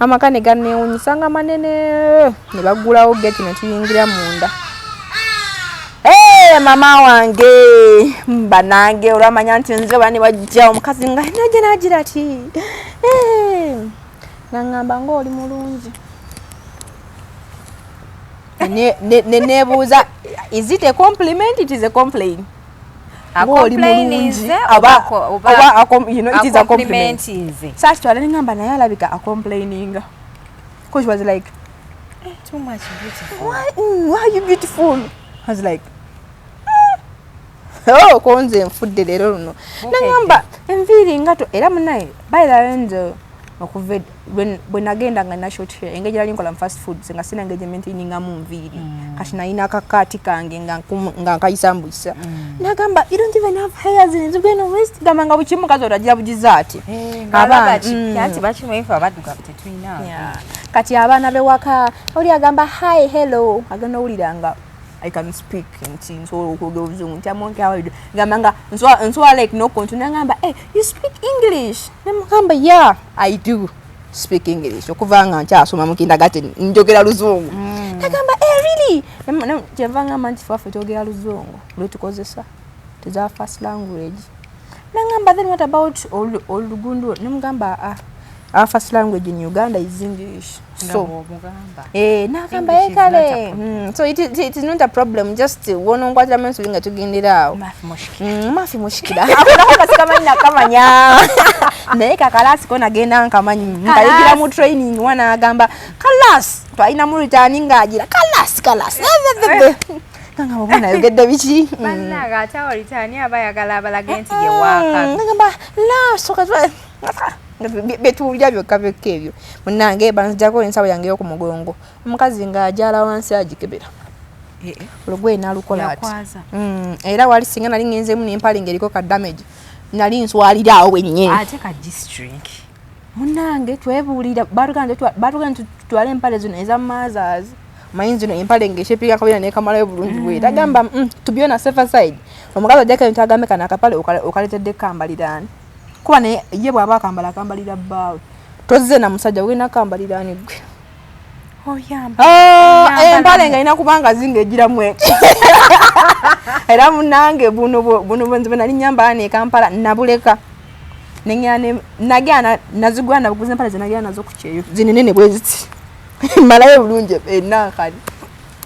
amaka ne ganneewunyisa nga manene, ne baggulawo geti ne tuyingira munda. Hey, mama wange banange, olwamanya nti nze bani bajja, omukazi nga najja nagira ati, "Hey," naŋŋamba ng'oli mulungi. Ne neebuuza, is it a compliment? It is a complaint. Ng'oli mulungi oba it is a compliment. Saakitwala, neŋŋamba naye alabika acomplaininga, because she was like, Too much beautiful. Why are you beautiful? I was like, oh, konze nfudde leero luno. Naŋŋamba enviiri nga to era munaye. By the way, nze okuva bwe nagenda nga nina short hair, engeri gyali nkola mu fast foods nga sina engeri gyemaintainingamu nviiri. Kati nalina akakaati kange nga nkayisa mbuyisa. Nagamba, you don't even have hairs in zigenda waist, gamba nga bukimu mukazi otagira bugiza ati. Ng'alaba kipya nti bakimanyi abaddugavu tetulina. Yeah. Kati abaana bewaka oli agamba hi, hello, agenda owulira nga I can speak, nti nsobola okwogera oluzungu, nti amonke awaido, gamba nga nsobola like no continue. Nagamba, hey, you speak English? Nemugamba, yeah, I do speak English, okuva nga nkyasoma mu kindergarten njogera luzungu. Nagamba, hey, really? Kyenva ngamba nti faffe twogera luzungu lwetukozesa teza first language. Nagamba, then what about olugundu? Nemugamba, ah, our first language in Uganda is English. So eh, nagamba English is not a kale problem. So it is not a problem, just wononkwatiramu ensobi nga tugendera awo. Mafi mushikira akonako nga sikamanyi nakamanya, naye kakalasi ko nagenda nkamanyi, nkayigira mu training. Wana agamba kalasi twalina mu return ng'agira kalasi kalasi, ngamba oba nayogedde biki? Bannange, ate awo litaani aba ayagala abalage nti ye waakabi. Ngamba la soka byetuwulira byokka byokka ebyo. Munnange, banzijako ensawo yange ey'oku mugongo, omukazi ng'agyala wansi agikebera olugoye n'alukola ati. Yakwaza. Era wali singa nali ngenzemu n'empale ng'eriko ka damage, nali nswalira awo wennyini. Ate ka G-string. Munnange, twebuulira, batugamba nti tutwale empale zino eza mothers, omanyi zino empale ng'ekyepika kabira nekamalayo bulungi bwera. Agamba, to be on a safer side, omukazi ajjako ebintu agambe kano akapale okaleetedde kambaliraani, kuba naye ye bw'aba akambala akambalira bbaawe, tozze na musajja ogenda kambaliraani gwe. Oyamba. Ah, empale nga erina kubanga zinga egiramu eti. Era munange, buno buno bwenzi bwe nali nyambala ne Kampala nabuleka, neŋŋenda nagenda nazigula, nabuguza empale ze nagenda nazo ku kyeyo zinenene bwe ziti, malayo bulungi enankani.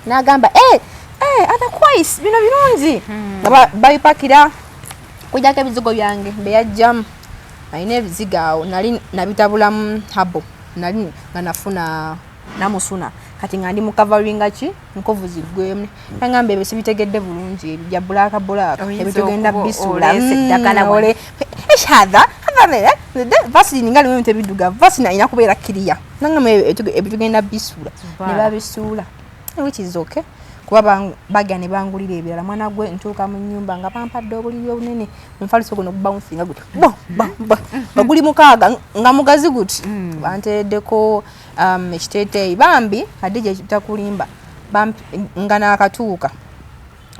N'agamba, eh, eh, otherwise bino birungi nga babipakira kujjako ebizigo byange beyajjamu. Alina ebizigo awo nali nabitabulamu habo, nali nga nafuna namusuna, kati nga ndi mukavaringa ki nkovu ziggwemu. Nagamba ebyo sibitegedde bulungi, ebyo bya black black. Oyinza ebyo tugenda okuba bisuula. oleese eddagala wano. Eshadha vaseline nga limu ebintu ebiddugavu, vaseline alina kubeera kiriya. Nagamba ebyo tugenda bisuula. Ne babisuula, which is okay, kuba bagenda ne bangulira ebirala. Mwana gwe, ntuuka mu nnyumba nga bampadde obuliri obunene, omufaliso guno gubawunsinga guti bo bo bo, nga guli mukaaga, nga mugazi guti. Banteereddeko ekiteeteeyi bambi. Hadija, takulimba, nga naakatuuka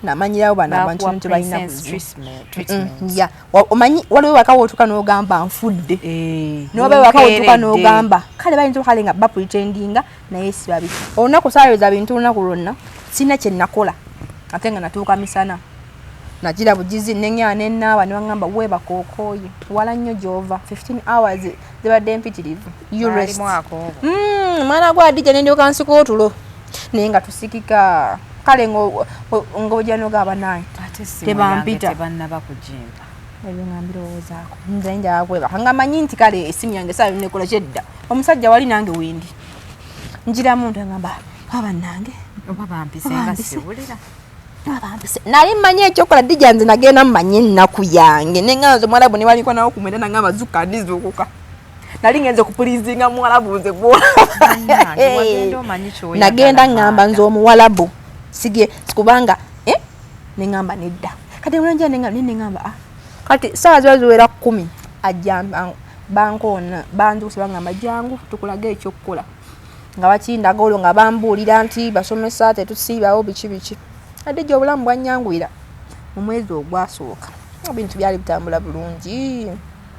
namanyirawo bano abantu Bakuwa nti balina princess buzibu. Treatment. Ya. Omanyi waliwo waka wootuka n'ogamba nfudde, Eh, noba waka wotuka nkeeredde. n'ogamba kale bayinza kale nga bapretendinga, naye si babi. Olunaku saayoza bintu olunaku lwonna, sirina kye nakola, ate nga natuuka misana, nagira bugizi neŋŋaa nenaaba, ne baŋŋamba weebaka okooye wala nnyo gy'ova, 15 hours zibadde mpitirivu, you rest. Baalimu akoobo. Mwana gwa Adija, nendyoka nsika otulo, naye nga tusikika kale ng'ojja nogaba nange. Ate essimu Tebampita. yange tebannaba kugimpa. Ebyo nga mbirowoozaako, nze njala kwebaka nga manyi nti kale esimu yange saa nekola kyedda, omusajja wali nange wendi njiramu nti ngamba abannange Oba bampise nga Bampise. siwulira. Abampise. Nali mmanyi ekyokola. Dija, nze nagenda mmanyi ennaku yange, nenga nze omuwalabu ne baliko nawo ku mwenda, nangamba zuka ndizuukuka, nali ngenze kupleasinga muwalabu nze Bannange, wagenda omanyi ky'oyagala. Nagenda ngamba Maada. nze omuwalabu sige kubanga eh, neŋŋamba nedda. Kati olwenja neŋŋamba, ah, kati saawa ziba ziwera 10, ajja bankoona banzuuse, baŋŋamba jangu tukulage ekyokukola, nga bakindaga olwo nga bambuulira nti basomesa tetusiibawo biki biki. Ate gye obulamu bwanyanguyira mu mwezi ogwasooka, ebintu byali bitambula bulungi.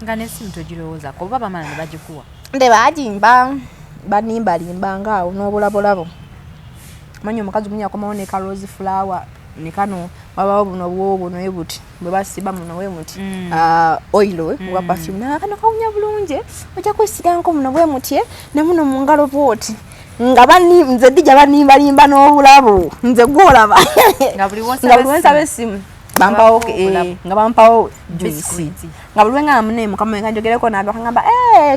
Nga n'essimu togirowoozako oba bamala ne bagikuwa? Nde bagimba, banimbalimba ngaawo n'obulabolabo. Manyi omukazi munye akomawo ne ka rose flower ne kano, wabawo buno bwobo naye buti bwe basiba muno we muti, oil oba perfume, naye kano kawunya bulungi, ojja kwesiganko muno bwe muti ne muno mu ngalo bwoti. Nga bani nze dijja banimbalimba n'obulabo, nze gwolaba nga buli nga buli wensaba essimu bampawo, nga bampawo juice, nga buli lwengamba mune mukama wange njogereko nabe akangamba,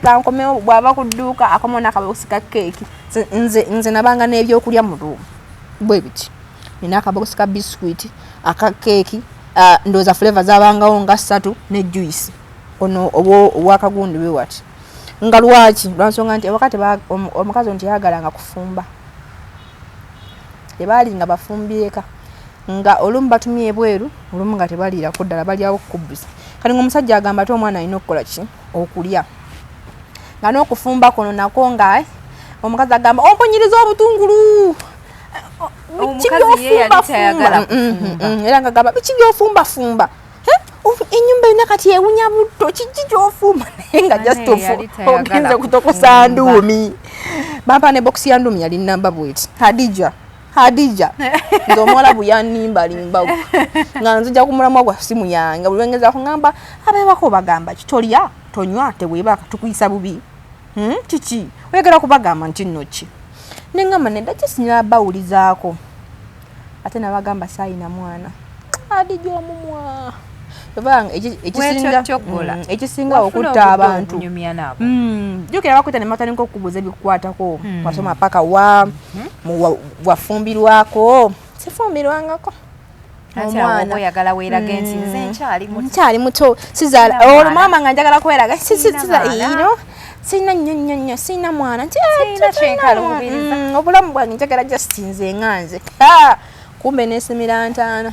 kankomewo. Bw'ava ku dduuka akomawo n'akabokisi ka keeki. Nze nabanga n'ebyokulya mu room bwe biti, nina akabokisi ka biscuit, aka keeki, ndowooza flavor zabangawo nga ssatu, ne juice ono obwakagundi bwe wati. Nga lwaki? Lwansonga nti ewaka omukazi ono teyagalanga kufumba, tebaali nga bafumbyeka, nga olumu batumye ebweru, olumu nga tebaliirako ddala, balyawo kukubusa. Kati nga omusajja agamba ate omwana alina okukola ki? Okulya. Nga n'okufumba kuno nako nga omukazi agamba ompunyiriza obutungulu. Biki Omukazi ye yali tayagala by'ofumbafumba? Kufumba. Era nga gamba biki by'ofumbafumba? Ennyumba yonna kati ewunya butto, kiki ky'ofumba? Naye nga just Ane yali tayagala ogenze kutokosa kufumba. Nduumi. Bampa ne bokisi ya nduumi, yali namba bweti. Hadija, Hadija, nze omuwalabu yanimbalimba nga nzija ku mulamwa gwa simu yange. Buli lwengezaako ngamba abeebako bagamba ki? Tolya, tonywa, teweebaka, tukuyisa bubi. Kiki oyagala kubagamba nti nno ki? Neŋŋamba nedda, kisinyira bawulizaako. Ate nabagamba saayina mwana. Hadija, omumwa obanga ekisinga Wekyotyogola. Ekisinga Wafuna okutta obudde abantu. obunyumya nabo. Jjukira bakwita ne batandika okubuuza ebikukwatako. Wasoma paka wa, wafumbirwako? Sifumbirwangako. Ati awo oba oyagala weerage nti nze nkyali muto. Nkyali muto, sizaala. Sirina Olwo mwana. maama nga njagala kweraga Sirina mwana. Sirina nnyo nnyo nnyo, sirina mwana nti Sirina sirina kyenkaluubiriza. mwana. Obulamu bwange njagala just nze nga nze. Ah, kumbe nesimira ntaana.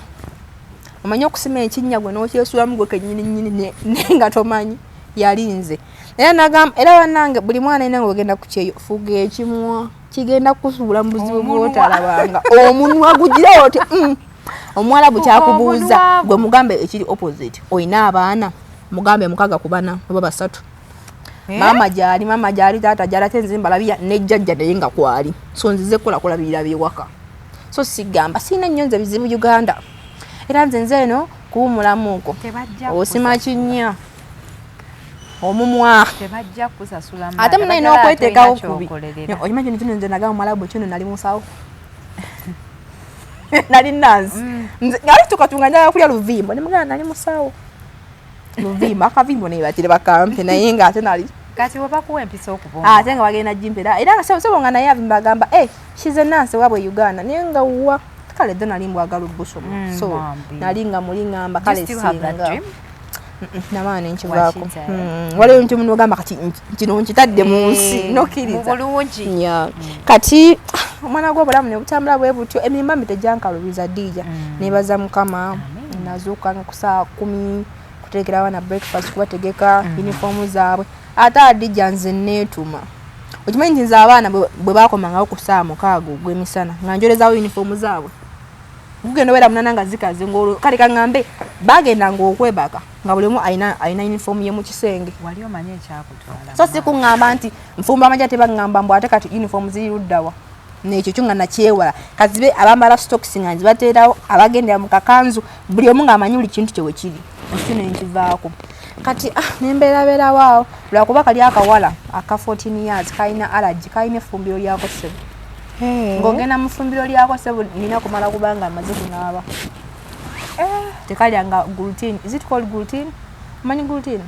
Omanyi okusima ekinnya gwe n'okyesulamu gwe kennyini nnyini, ne nga tomanyi yali nze. Era nagamba era bannange, buli mwana yenna ng'ogenda ku kyeyo, fuga ekimwa, kigenda kukusuula mu buzibu Omunwa. bw'otalabanga. Omunwa gugira oti, Omuwalabu Fuga kyakubuuza, omunwa. gwe mugambe ekiri opposite. Olina abaana, mugambe 6 ku 4 oba 3. Eh? Maama gyali, maama gyali, taata gyali, ate nze mbalabira ne jjajja naye nga kwali. So nzize kukola kulabirira byewaka. So sigamba sirina nnyo nze bizibu Uganda. Era nze eno kuwumulamuuko. Tebajja Osima kukusasula. kinnya. Omumwa. Tebajja kukusasula. Ate munaye Baagala n'okweteekawo tolina kubi. ky'okolerera. Okimanyi kino kino nze nagamba omuwalabu kino nali musawo. Nali nansi. Nze ngali tukatunga njagala kulya luvimbo. Ne mugamba nali musawo. Luvimbo, akavimbo ne batire bakampe naye nga ate nali Kati we bakuwa empisa okuba ate nga bagenda gimpera. Era nga sebo nga naye avimba agamba, she's a nurse waabwe Uganda. Naye nga wa kale ddo nali mbwagala obusoma. So Bambi. nali nga muli ngamba Do you kale still have that singa. dream? Namaana nenkivaako. Wakiyita, eh? Waliwo ebintu muno ogamba kati kino nkitadde mu nsi, nokkiriza. Mu bulungi. Yeah. Kati omwana gw'obulamu ne butambula bwe butyo, emirimu mi tegyankalubiza Dija. Nebaza Mukama, nazuukuka ku ssaawa 10 kuteekera abaana breakfast, kubategeka uniform zaabwe. Ate Adija nze neetuma. Okimanyi nti nze abaana bwe bakomangawo ku ssaawa 6 ogw'emisana nga njolezaawo uniform zaabwe. Gugenda obeera 8 nga zikaze, ng'olwo kale kaŋŋambe bagendanga okwebaka nga buli omu alina uniform ye mu kisenge. Wali omanyi ekyakutwala? So si kuŋŋamba nti nfumba amagye, ate baŋŋamba mbu ate kati uniform ziri luddawa. Nekyo kyo nga nakyewala. Kazibe abambala stocks nga nzibateerawo, abagendera mu kakanzu, buli omu ng'amanyi buli kintu kye we kiri. Ekyo ne nkivaako. Kati nembeerabeerawo awo, lwakuba kali akawala aka 14 years kalina allergy, kalina effumbiro lyako ssebo. Ng'ogenda mu ffumbiro lyako ssebo, nina kumala kubanga amaze kunaaba. Tekalyanga gluten. Is it called gluten? Omanyi gluten?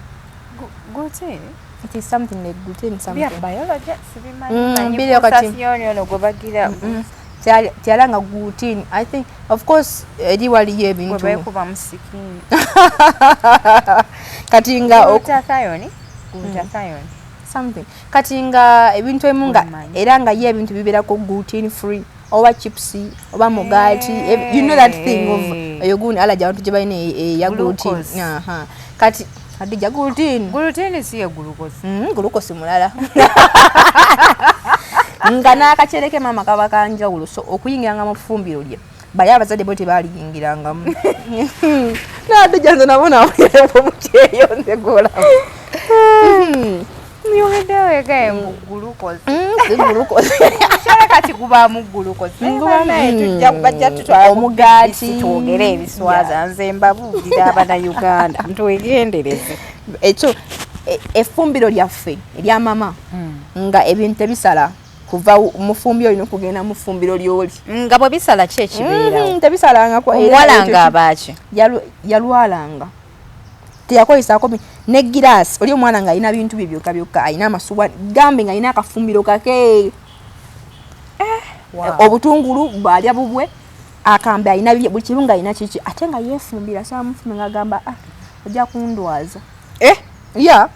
Gluten? It is something like gluten something. Bya biology sibimanyi. Manyi Biriyo kati. pulsation ono gwe bagira. Tyalanga gluten. I think of course eri waliyo ebintu. Gwe beekuba mu skin. Kati nga Glutathione? Glutathione. Something. Kati nga ebintu ebimu nga Obimanyi. era nga ye ebintu bibeerako gluten free oba chips oba mugaati, you know that thing of eyo gundi allergy abantu gye balina eya gluten. Glucose. Aha. Kati Hadija gluten. Gluten si ye glucose. Glucose mulala. Nga n'akacereke maama kaba kanjawulo, so okuyingiranga mu ffumbiro lye bali abazadde bo tebaaliyingirangamu. Nadija nze nabo nawulira mu kyeyo nze gwolaba. Nyogeddewo ega mu glucose. Si glucose. Kyala kati gubaamu glucose. Naye tujja bajja tutwala Omugaati. Twogere ebiswaza, nze mbabuulira Abannayuganda ntwegendereze. Ekyo effumbiro lyaffe erya mama nga ebintu tebisala kuva mu fumbiro olina okugenda mu ffumbiro lyoli. Nga bwe bisala ki ekibeerawo? Tebisalangako era Omuwala ekyo nga abaaki? Yalwalanga teyakozesaako ne giraasi. Oli omwana ng'alina bintu bye byokka byokka, alina amasuwa gambe ng'alina akafumbiro kake. Obutungulu bwalya bubwe, akambe alina bibye, buli kimu ng'alina kiki, ate nga yeefumbira saamufumbe ng'agamba, "Ah, ojja kundwaza." Eh? Ya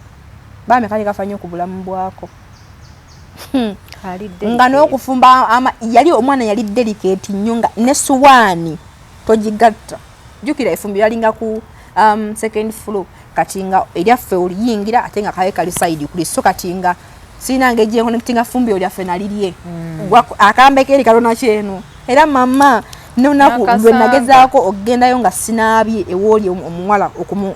bambi kali kafa nnyo ku bulamu bwako nga n'okufumba yali omwana yali delicate nnyo nga ne suwaani togigatta. Jjukira efumbiro yalinga ku second floor, kati nga eryaffe oliyingira ate nga kabe kali side kuli, so kati nga sirina ngeri gyenconnectinga fumbiro lyaffe nalirye. Akambe keri kalona kyeno era mama nonaku lwe Nakasanga. Nagezaako okugendayo nga sinaabye ewooli omuwala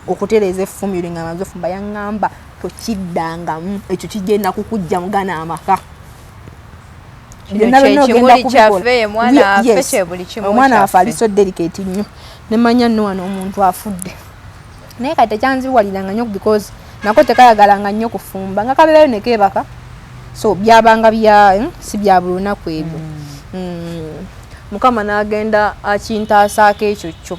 okutereeza effumbiro nga maze ofumba, yaŋŋamba, "Tokiddangamu, ekyo kigenda kukujja mugana amaka." Kino Byonna byonna kye ogenda kimuli kubikola. kyaffe, mwana waffe, Yes. kye buli kimu Omwana waffe ali kyaffe. so delicate nnyo, nemanya nno wano omuntu afudde, naye kati tekyanzibuwaliranga nnyo because nako tekayagalanga nnyo kufumba nga kabeerayo nekeebaka, so byabanga bya si bya buli lunaku ebyo. Mukama n'agenda akintaasaako ekyo kyo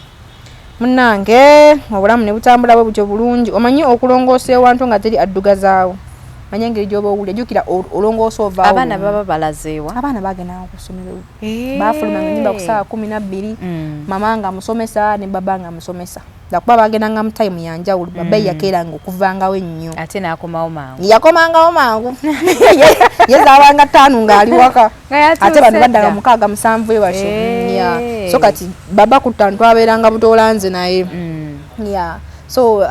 munnange, obulamu ne butambula bwe butyo bulungi. Omanyi okulongoosa ewantu nga teri addugazaawo, manye engeri gy'oba owulira, jjukira olongoosa ovaawo Abaana lumu. Baba balazeewa? Abaana bagendanga ku ssomero, baafulumanga ennyumba ku ssaawa 12. Mama nga musomesa ne baba nga musomesa, lwakuba bagendanga mu time yanjawulo. Baba yakeeranga okuvangawo ennyo. Ate n'akomawo mangu. Yakomangawo mangu, ye zaabanga 5 ng'ali waka. Nga yatuuse Ate bano baddanga dda. 6, 7 ewakyo. Yeah. So kati baba ku 5 twabeeranga butoola nze naye. Yeah. So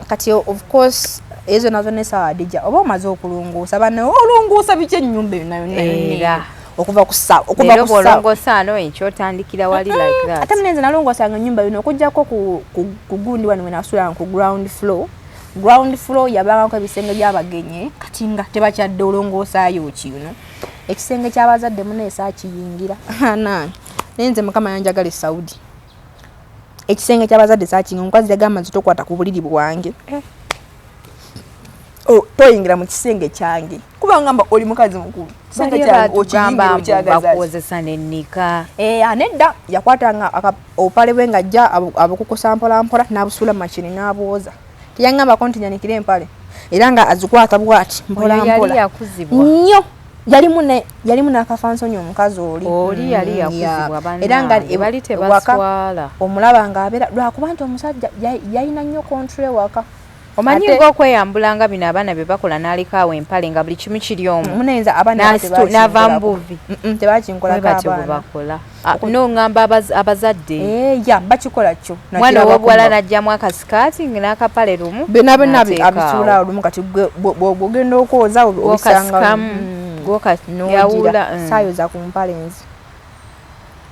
kati of course ezo nazo nesaawa dija oba omaze okulongoosa bana, olongoosa biki ennyumba yonna yonna yonna Era. Okuva ku ssaawa okuva Leero ku ssaawa bw'olongoosa ano, enkya otandikira wali like that. Ate munenze nalongoosanga ennyumba yonna okugjako ku gundi wano wenasulanga ku ground floor. Ground floor yabangako ebisenge by'abagenyi, kati nga tebakyadde olongoosaayo kino ekisenge ky'abazadde muneesa akiyingira nange, naye nze Mukama yanjagala e Saudi, ekisenge ky'abazadde saakiyingira. Omukazi yagamba nti tokwata ku buliri bwange. Eh. Oh, toyingira mu kisenge kyange kuba ngamba oli mukazi mukulu, kisenge Bali kyange batugamba okiyingira mbu okyagaza ki? bakwozesa nennika. Eh, nedda, yakwatanga obupale bwe ng'ajja abukukusa mpola mpola n'abusuula mu machine n'abwoza. Teyaŋŋambako nti nyanikire empale, era nga azikwata bw'ati mpola Oyo yali mpola. yakuzibwa. Nnyo, yalimu n'akafansonyi omukazi oli. Oli yali yakuzibwa. Era nga Bannange bali ewaka tebaswala. Omulaba ng'abeera lwakuba nti omusajja yalina nnyo control ewaka. Omanyi ng'okweyambula nga bino abaana bye bakola, n'alekaawo empale nga buli kimu kiri omwo. Munenza abaana abo N'ava mu tebakinkolako. buvi. Tebakinkolako Bwe batyo bwe abaana. bakola. Ah, no ngamba abazadde. Eh, ya bakikola kyo. Mwana Nakirabako ow'obuwala n'aggyamu akasikaati n'akapale lumu byonna byonna n'ateeka abisuula awo. olumu, kati gwe bw'ogenda okwoza obisanga Gw'okasikamu, n'ogira yawula, saayoza ku mpale nze.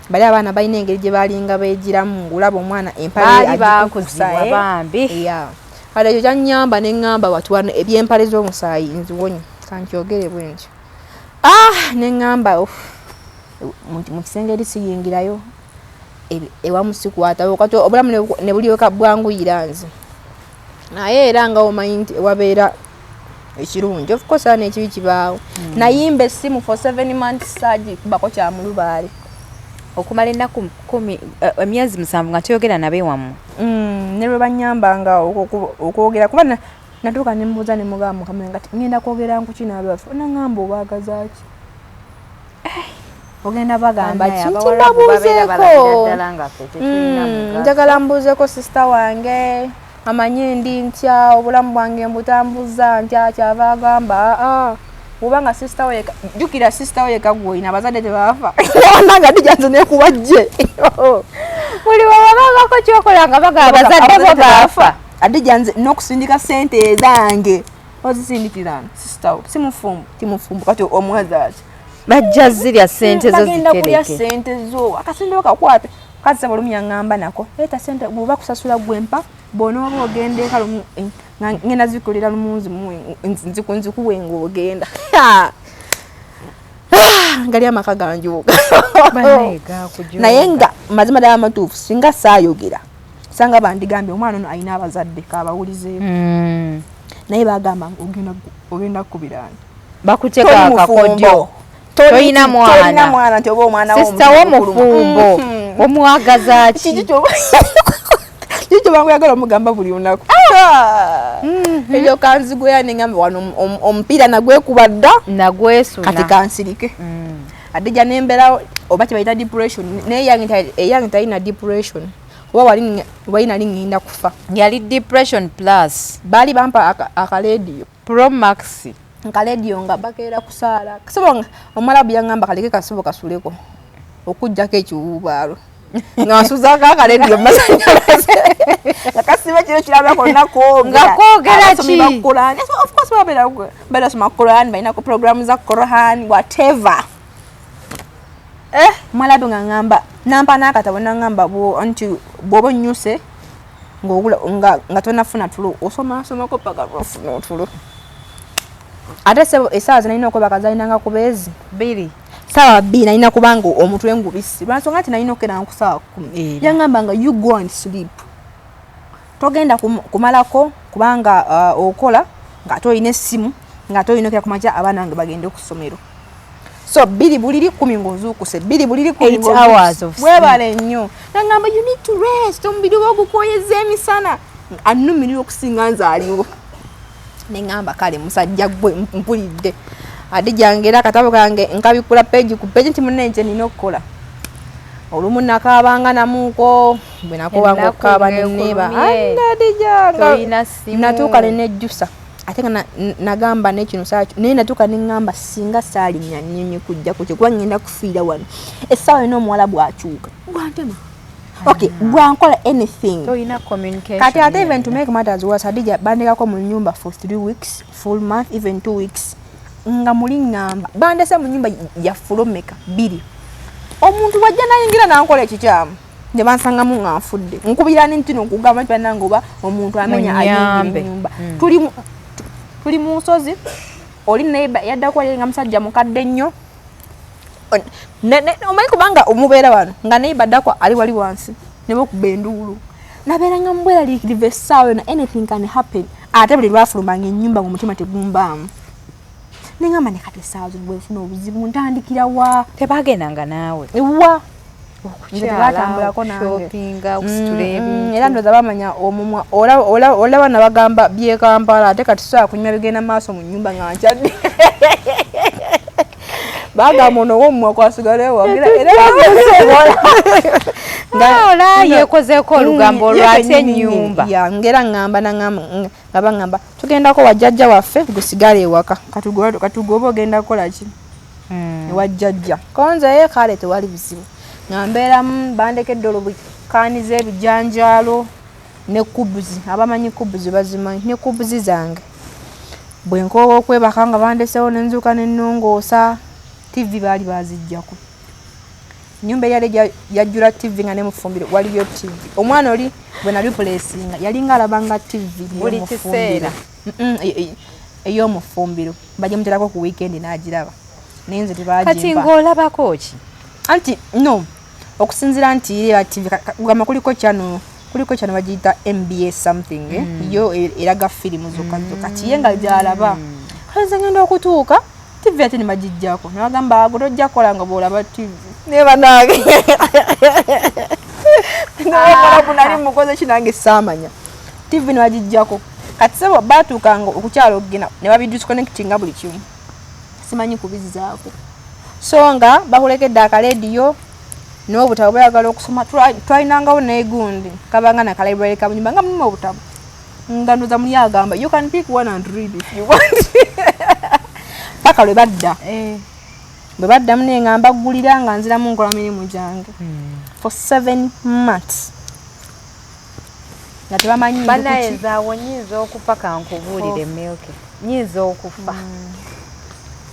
Bali abaana balina engeri gye balinga beegiramu ng'olaba omwana empale Baali agikukusa, baakuzibwa eh. bambi. Yeah. Kale ekyo kyannyamba ne ŋŋamba wati wano eby'empale z'omusaayi nziwonye, kankyogere bwe ntyo. Ah, ne ŋŋamba uff, mu kisenge eri siyingirayo, ewamu sikwatawo, kati obulamu ne bulyoka bwanguyira nze, naye era nga omanyi nti ewabeera ekirungi, of course era n'ekibi kibaawo. Nayimba essimu for 7 months saagikubako kyamulubaale. Okumala ennaku 10, emyezi 7 nga toyogera nabe wammwe? Ne lwe bannyambanga okwogera kuba natuuka ne mbuuza ne mugamba, "Mukama, nga ngenda kwogera nkuki n'abaffe?" Naŋŋamba, "Obaagaza ki? Ogenda bagamba Bannaye, ki?" Nti Abawarabu babeera mbabuuzeeko. balabira ddala nga ffe tetulina mugaso. Njagala mbuuzeeko sister wange amanye ndi ntya, obulamu bwange mbutambuza ntya. Kyava agamba, aa kubanga sister we yeka, jjukira sister we yeka gw'olina, abazadde tebaafa nanga dijanze nekubajje. Buli wewabangako kyokola nga bagamba abazadde bo baafa. Adija nze n'okusindika sente ezange ozisindikira sister wo, si mufumbo, timufumbo, kati omuwaza ki? Bajja zirya sente zo. Bagenda kulya zitereke. sente zo, akasente okakwate. Kazi olumu yaŋŋamba nako leeta sente bw'oba kusasula gwempa, bw'onooba ogenda eka lumu nga ngenda zikolera lumu nzikuwe ng'ogenda. Ngali amaka ganjuuga. Bannaye gakujuga. Naye nga mazima ddala amatuufu, singa saayogera sanga bandigambye omwana ono alina abazadde kabawulizeemu. Naye bagamba ogenda kukubirani, Bakuteeka Toli akakodyo. mufumbo. Toyina mwana. Tolina mwana nti oba omwana wo Sisita wo mufumbo, omwagaza ki? Kiki kyoba oyagala omugamba buli lunaku? Ekyo kanzigweya nengamba wano omupiira nagwekuba dda. Nagwesuna. Kati kansirike. Adija nembeerawo oba kyebayita depression, naye eyange talina depression kuba wali nali ngenda kufa. Yali depression plus. Baali bampa akalediyo. Pro max. Nkalediyo nga bakeera kusaala kasibo nga omwalabu yaŋŋamba kaleke kasibo kasuleko okugjako ekiwuubaalo nga nsuzaako akalediyo mumasanyalaze nga kasiba kiro kiraba konna koogera. Nga koogera Abasomi ki? ba Quran. Yes, of course babeera basoma Quran, balina ku programu za Quran, whatever. Mwalabu nga ŋŋamba nampa n'akatabo naŋŋamba nti bw'oba onnyuse ng'ogula nga tonafuna tulo osomasomako paka lwofuna otulo. Ate sebo essaawa zenalina okwebaka zalinanga kubeezi 2. Saawa 2 nalina kubanga omutwe ngubisi lwansonga nti nalina okukera ku saawa 10. Era. Yaŋŋamba nga you go and sleep, togenda kumalako kubanga okola ng'ate olina essimu ng'ate olina okera kumakya abaana bange bagende ku ssomero. So 2 buliri 10 ng'ozuukuse, 2 buliri 10 Eight ng'ozuukuse. hours of sleep. Weebale nnyo. Naŋŋamba you need to rest, omubiri gwo gukoyeza emisana, annumirira okusinga nze aliwo. Neŋŋamba kale musajja gwe mpulidde. Ate jange era akatabo kange nkabikula page ku page nti munne nze nina okukola. Olumu nakaabanga namuuko bwe nakoobanga Ennaku okukaaba neneeba. ng'ekulumye. Adijanga Toyina ssimu. Natuuka ne nejjusa ate nga nagamba nekino saaki, naye natuuka ne ŋŋamba singa saalinnya nnyonyi kujja ku kuba ŋŋenda kufiira wano essaawa yonna. Omuwala bw'akyuka gwantema, okay, bwankola anything. Toyina communication. Kati ate even to yonna. make matters worse, Hadija bandekako mu nyumba for 3 weeks, full month, even 2 weeks nga muli ŋŋamba bandese mu nyumba ya floor meka 2. Omuntu bwajja nayingira nankola ekikyamu ne bansangamu nga nfudde, nkubira ne ntino nkugamba nti bannange oba omuntu amenya ayingira Munyambe. ennyumba. Tuli mu nsozi, oli neighbor yaddako ali nga musajja mukadde nnyo. Omanyi kubanga omubeera wano nga neighbor addako ali wali wansi ne bakuba enduulu, nabeeranga mubweraliikirivu essaawa yonna anything can happen. Ate buli lwafulumanga ennyumba nga omutima tegumbaamu, neŋŋamba ne kati essaawa zino bwenfuna obuzibu ntandikira wa? Tebagendanga naawe? Wa, nze Okukyala, tebatambulako nange. okushoppinga, okusitula Era ebintu. ndowooza bamanya omumwa olaba nabagamba by'e Kampala ate kati sobola kunywa bigenda maaso mu nnyumba nga nkyadde. Bagamba ono ow'omumwa kwasigala ewagira era. Ola yeekozeeko olugambo olwate ennyumba. Ya, ngera ŋŋamba naŋŋamba nga baŋŋamba tugendako wa jjajja waffe gusigale ewaka, katugobe ogenda kukola ki ewa jjajja konzeye. Kale tewali buzibu nga mbeeramu bandekedde olubukaaniza ebijanjaalo ne kubuzi, abamanyi kubuzi bazimanyi, ne kubuzi zange bwe nkoowa okwebaka nga bandesewo nenzuuka nenongoosa. TV baali baziggyako, nyumba eyali yajjula TV nga ne mufumbiro waliyo TV. Omwana oli bwe nali pulesinga yalinga alabanga TV Buli ey'omufumbiro. kiseera. Ey'omufumbiro bagimuterako ku weekend n'agiraba, naye nze Kati tebagimpa. ng'olabako ki? Anti no okusinziira nti era TV kugamba kuliko channel bagiyita MBS something, eh? Yo eraga firimu zokka zokka. Kati ye nga gyalaba. Kale nze ngenda okutuuka TV ate ne bagiggyako ne bagamba ago tojja kukola nga bw'olaba TV. Naye bannange naye nali mukoze ki nange saamanya TV ne bagiggyako. Kati sebo baatuukanga okukyala okugenda ne babidisconnectinga buli kimu, simanyi kubizzaako. So nga bakulekedde akalediyo n'obutabo bweyagala okusoma. Twalinangawo negundi kabanga nakalibrary kamunyumba nga mulimu obutabo nga ndoza muli agamba you can pick one and read if you want paka lwe badda. Bwe baddamu naye nga mbaggulira nga nziramu nkola mirimu gyange for 7 months nga tebamanyi ndi Banaye kuki. nzaawo nyinza okufa, kankubuulire Milky, nyinza okufa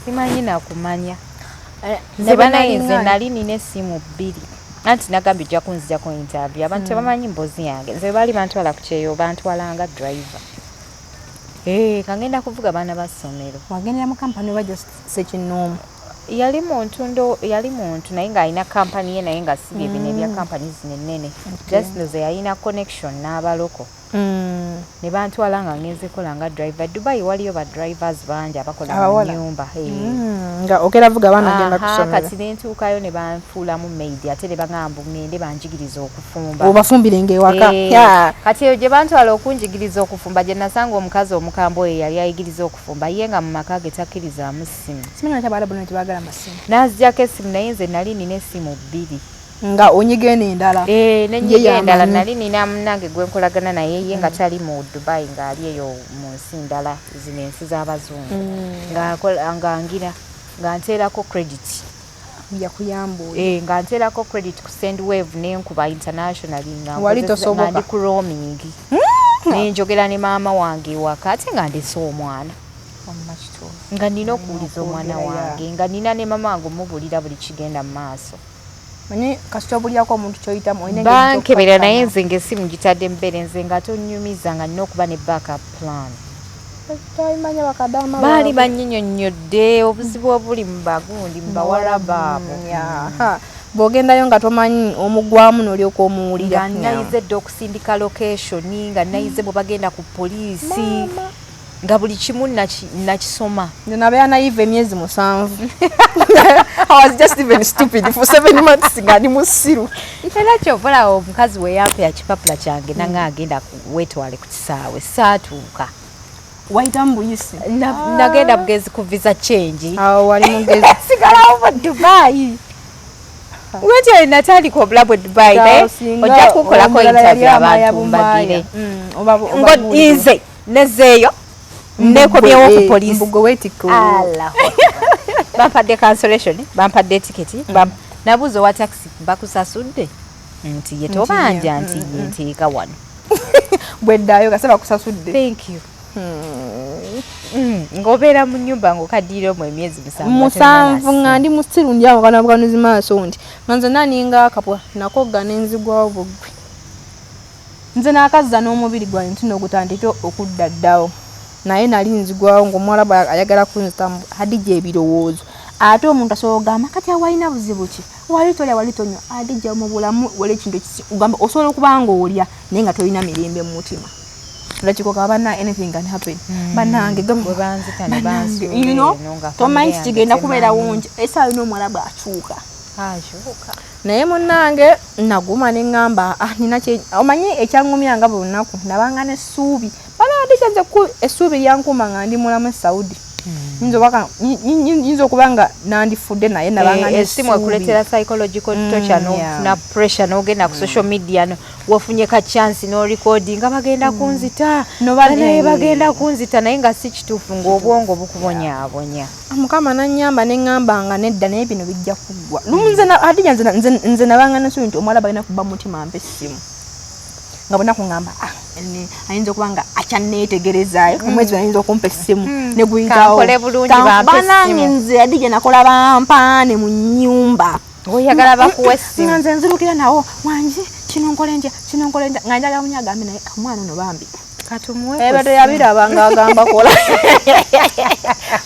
simanyi nakumanya. Eh, Nze banaye nze nali nali nina essimu 2. Anti nagambye ojja kunzijako interview, abantu tebamanyi mboozi yange. Nze baali bantwala ku kyeyo, bantwalanga driver. Eh, kangenda kuvuga baana ba ssomero. Wagendera mu kampani oba just sekinnoomu? Yali muntu ndo, yali muntu naye ng'alina kampani ye, naye nga si bye bino ebya kampani zino ennene. Just nze yalina connection n'abaloko ne bantwala nga ngenze kola nga driver. Dubai waliyo ba drivers bangi abakola mu Abawala. nnyumba. Eh. Nga ogera vuga abaana ogenda Aha, kusomero. Kati ne ntuukayo ne banfuulamu maid, ate ne baŋŋamba ŋŋende banjigirize okufumba. Obafumbirenga ewaka. Eh, kati eyo gye bantwala okunjigiriza okufumba, gye nasanga omukazi omukambwe oyo yali ayigiriza okufumba, ye nga mu maka ge takkirizaamu ssimu. Simanyi lwaki abawarabu nno tebaagala masimu. N'azijjako essimu, naye nze nali nina essimu bbiri. Nga onyiga eno endala. Eh, nenyiga Ye endala. yamanyi. Nali nina munnange gwe nkolagana naye, ye nga tali mu Dubai, ng'ali eyo mu nsi ndala, zino ensi z'abazungu, nga ngira nga nteerako credit. Yakuyamba oyo. Eh, nga nteerako credit ku Sendwave nenkuba internationally nga Wali tosoboka. nga ndi ku roaming, nenjogera ne maama wange ewaka, ate nga ndese omwana, Wamma kituufu. nga nina okuwuliza omwana Okwogera, ya. wange, nga nina ne mama wange omubuulira buli kigenda mu maaso. Manyi kasita obulyako omuntu kyoyitamu olina engeri Bankebera, naye gy'okkakkana. nze ng'essimu gitadde mbeere, nze nga tonyumiza, nga nina okuba ne backup plan. Tobimanya bakadaama Baali baabwe. bannyinyonnyodde obuzibu obuli mu bagundi, mu bawarabu abo. Ya, ha. Bw'ogendayo nga tomanyi omugwamu n'olyoka omuwulira. Nga nayize dda okusindika location, nga nayize bwe bagenda ku poliisi, nga buli kimu nakisoma. Nze nabeera naive emyezi 7. I was just even stupid for 7 months nga ndi musiru. Era kyova olaba omukazi we yampa ekipapula kyange nanga agenda weetwale ku kisaawe, saatuuka. Wayitamu buyisi. Nagenda bugezi ku visa change. Awo wali mugezi. Sigalawo mu Dubai wetyo, natandika obulamu e Dubai, naye ojja kunkolako Omulala yali interview amaya abantu bumaya. mbagire. Oba Ngo nze nezeeyo nekomyewo ku poliisi. Mbugwe weetikka. Allahu Akbar. Bampadde cancellation, bampadde etiketi, nabuuza owa taxi, bakusasudde? Nti ye tobanja, nti ye nteeka wano. Bweddayo kase bakusasudde. Thank you. Ng'obeera mu nnyumba ng'okaddiira omwo emyezi 7. 7 nga ndi musiru, ndi awo kana bukanuzi maaso nti nga nze naninga akabwa nakogga nenzigwawo buggwe. Nze naakazza n'omubiri gwange nti nogutandike okudda ddawo, naye nali nzigwawo ng'omuwala ayagala kunzita. Hadija, ebirowoozo, ate omuntu asobola okugamba kati awo alina buzibu ki? Wali tolya, wali tonywa. Hadija, mu bulamu wali ekintu ogamba osobola okuba nga olya naye nga tolina mirembe mu mutima. Olakiko ka banna, anything can happen. Bannange, Bwe banzita ne bannange, bansuula you know, eno nga tomanyi family yange kikigenda kubeerawo temanyi. nti essaawa yina omuwala bw'akyuka. Akyuka. Naye munnange naguma ne ŋŋamba, ah, nina omanyi ekyaŋŋumya nga buli lunaku nabanga n'essuubi. Bana nze essuubi lyankuuma nga ndi mulamu e Saudi. Nyinza okuba nga nandifudde, naye nabanga Eh, esimu n'essuubi. ekuleetera psychological torture, n'ofuna pressure, n'ogenda ku social media, wafunye ka chance n'orecording nga bagenda kunzita, naye bagenda kunzita, naye nga si kituufu, ng'obwongo bukubonyaabonya. Mukama nanyamba ne ŋŋamba nga nedda, naye bino bijja kuggwa. Lumu nze Hadija, nze nabanga n'essuubi nti omuwala balina kuba mutima mpa essimu, nga bunaku ŋŋamba, ah, ayinza okuba nga akyanneetegerezaayo omwezi, ayinza okumpa essimu ne guyitawo. Kankole bulungi, bampe Banange, essimu. nze Hadija nakola bampaane mu nnyumba. Oyagala bakuwa essimu. Nga nze nzirukira nawo wangi, kino nkole ntya, kino nkole ntya, nga njagala munye agambe, naye omwana ono bambi Katumuwe. Ebyo teyabiraba, ng'agamba kola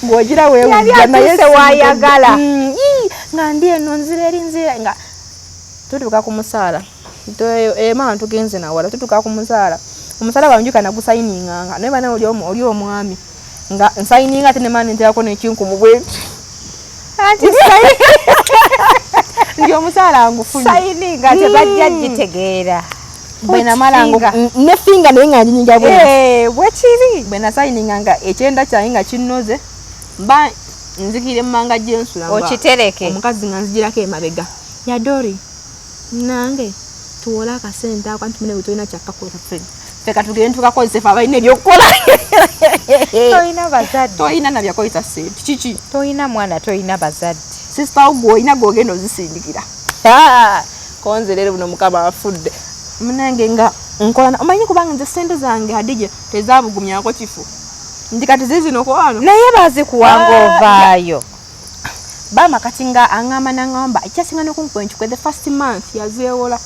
ng'ogira weewujja. Yali atuuse w'ayagala. Ii, nga ndi eno nzira eri nzira nga tutuuka ku musaala. Ema tugenze nawala, tutuuka ku musaala, omusaala gwange njuka nagusayininganga, naye bana oli omwami nga nsayininga ate nemana nenterako n'ekinkumu bwenti Anti nti omusaala ngufunye. Sayininga tebajja gitegeera. Bwe namala Finger. Ne finger naye nga njinyiga bwe. Eh, bwekiri. Bwe nasayininga nga ekyenda kyange nga kinnoze, mba nzikire mu manga gyensula Okitereke. Omukazi nga nzigirako emabega, yadori nange tuwole akasente ako, anti mune tolina kyakakozesa, ffe katugende tukakozese, fe abalina ebyokukola. Tolina bazadde. Tolina nabyakozesa sente kiki? Tolina mwana, tolina bazadde. Sisitawo gweolina gwogenda ozisindikira. Konze leero buno Mukama afudde munange nga nkola, omanyi, kubanga nze sente zange Hadija tezabugumyako kifo nti kati zizino kwano. Naye bazikuwanga ovaayo. Bama kati nga aŋŋamba naŋŋamba ekyasinga n'okunkuba enkikwe, the first month yazeewola,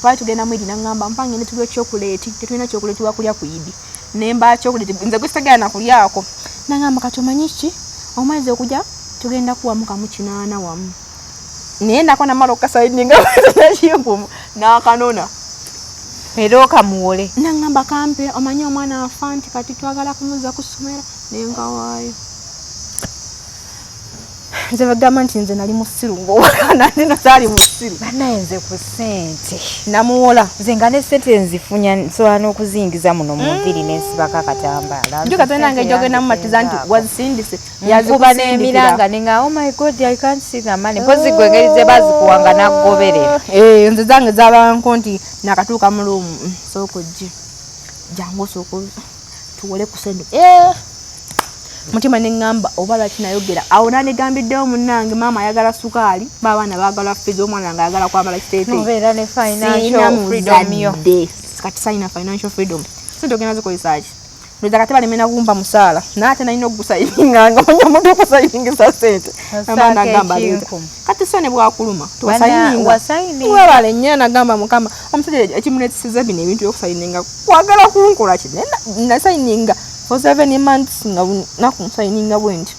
twali tugenda mu Idi, naŋŋamba mpa ngende tugule chocolate, tetulina chocolate wakulya ku Idi, nemba chocolate nze gwe sitagenda nakulyako. Naŋŋamba kati omanyi ki, omwezi okujja tugenda kuwamu kamu 8 wamu, naye nako namala okukasayininga nakinkumu n'akanona era okamuwole. Naŋŋamba kampe, omanyi omwana afa nti kati twagala kumuzza ku ssomero, nenkawaayo. Nze bagamba nti nze nali musiru ng'owakana nti saali musiru. Bannaye nze ku ssente namuwola. Nze nga ne ssente nzifunya nsobola n'okuziyingiza muno mu nviiri n'ensibako akatambaala. Njuka tolina ngeri gy'ogenda mumatiza nti wazisindise. Nkuba n'emiranga nenga oh my God, I can't see the money. Mpozi gwe engeri ze bazikuwanga nakugoberera. Nze zange zabanko nti nakatuuka mu luumu, sooka ojje, jangu osooka tuwole ku ssente. Mutima ne ŋŋamba oba lwaki nayogera awo, nanegambiddewo munnange maama ayagala sukaali, ba abaana baagala fees, omwana nga ayagala kwambala kiteeteeyi. Nobeera ne financial freedom yo. Muzadde kati salina financial freedom, sente ogenda zikozesa ki? Ndowooza kati balemena kumpa musaala, naye ate nalina okugusayininga nga manyi omuntu okusayiningisa sente. Osaako Amba nagamba leeta. ekinkumu. Kati so ne bwakuluma Bana- tuwasayininga. Wasayininga. Webale nnyo, nagamba mukama omusajja ekimunetisiza bino ebintu byokusayininga kwagala kunkola ki. Naye nasayininga for 7 months nga naku nsayininga bwe nti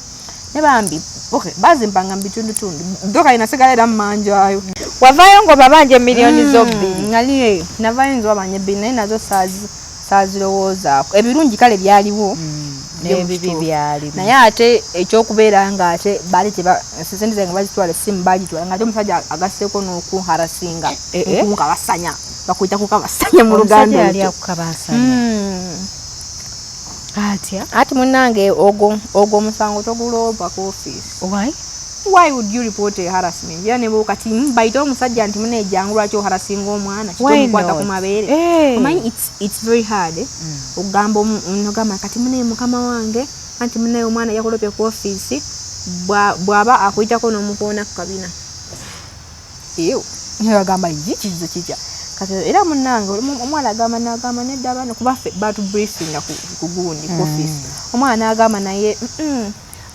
ne bambi okay, bazimpanga mu bitundutundu doka nasigala era mmanjayo. Wavaayo ng'obabanja emiliyoni zo 2. Nali navayo nze wabanja ebbiri, naye nazo saazirowoozaako. Ebirungi kale byaliwo n'ebibi kituufu. Byalimu. Naye ate ekyokubeera nga ate baali teba sente zange bazitwala, essimu bagitwala, nga ate omusajja agasseeko n'okunharasinga, Eh, eh. okunkabasanya, bakuyita kukabasanya mu luganda Omusajja yali olutyo. akukabasanya atya? Ati munnange ogwo omusango toguloopa ku ofiisi. Why? Why would you report a harassment? Era ne kati bayite omusajja nti mune jangu, lwaki oharasinga omwana? Why kitomukwata not? ku mabeere. Eh. Omanyi it's very hard, eh? Okugamba nogamba kati munaye mukama wange anti munaye omwana yakulopye ku ofiisi, bw'aba akuyitako n'omukoona ku kabina ew agamba yi kizo kitya. Kati era munnange omwana agamba nagamba nedda, abaana kuba ffe batubriefinga ku gundi ku ofiisi, omwana n'agamba naye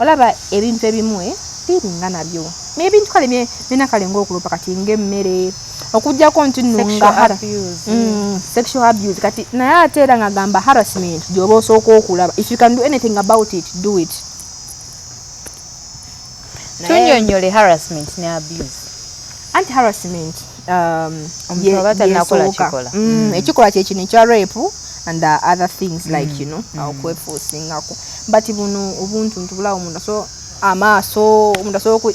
olaba ebintu ebimu biringa nabyo ebintu kale byena kale ng'okulopa kati ng'emmere okugjako nti nno nga Sexual abuse. Sexual abuse kati naye ate era ng'agamba harassment gy'oba osooka okulaba, if you can do anything about it, do it. Tunnyonnyole harassment ne abuse. Anti harassment Omuntu aba tannakola yesooka. kikola. Ekikolwa kyekino ekya rape and other things like okweforcingako, but buno obuntu bulawo omuntu aso amaaso omuntu asobola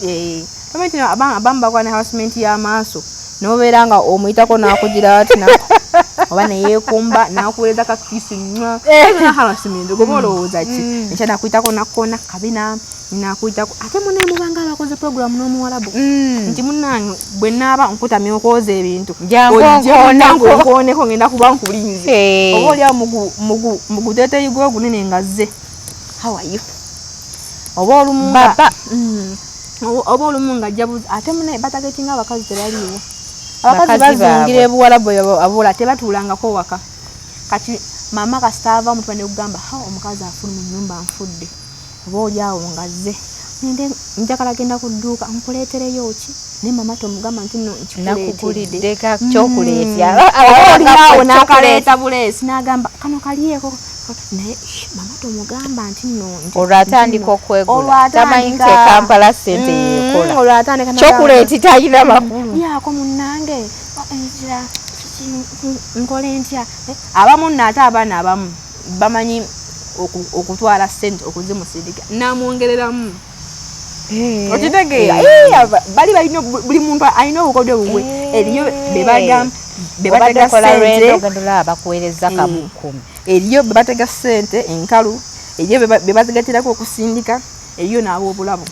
omanyi nti abamu bakola ne harassment y'amaaso, nobeera nga omuyitako n'akugira ati oba neyeekumba n'akuweereza ka kiss nywa harassment goba olowooza ki enkya nakuyitako nakkoona kabina nakuyitako ate munaye mubanga abakoze program n'omuwalabu nti munnange bwe naaba nkutamya okwoza ebintu Jangu ojje onkooneko. munnange onkooneko ngenda kuba nkulinze. Hey. Oba oliawo muguteeteyi gwe ogunene nga zze, how are you, oba olumu nga Baba. Oba olumu nga ajja buzi ate munaye batargetinga abakazi tebaliiwo, abakazi Bakazi bazungira baabwe. ebuwalabu abola tebatuulangako waka. Kati maama kasita ava omutuba nekugamba ha omukazi afuluma ennyumba nfudde, oba oli awo nga zze nende njagala genda ku dduuka nkuleetereyo ki, naye maama tomugamba nti nno nkikuleetedde. Nakugulidde ka chocolate. Oba oli awo n'akaleeta buleesi n'agamba kano kalyeko, naye mama tomugamba nti nno Olwo atandika nti nno. Olwo okwegula tamanyi nti atandika. e Kampala sente yeekola. Olwo atandika n'agamba, Chocolate talina makulu. Lyako munnange enzira nkole ntya. Abamu nno ate abaana abamu bamanyi okutwala sente okuzimusindika namwongereramu, okitegeera? Bali balina buli muntu alina obukodyo bubwe. Eriyo bebagamba bebatega sente ogenda olaba bakuweereza kamu 10. Eriyo bebatega sente enkalu, eriyo bebazigatirako okusindika, eriyo n'ab'obulabo.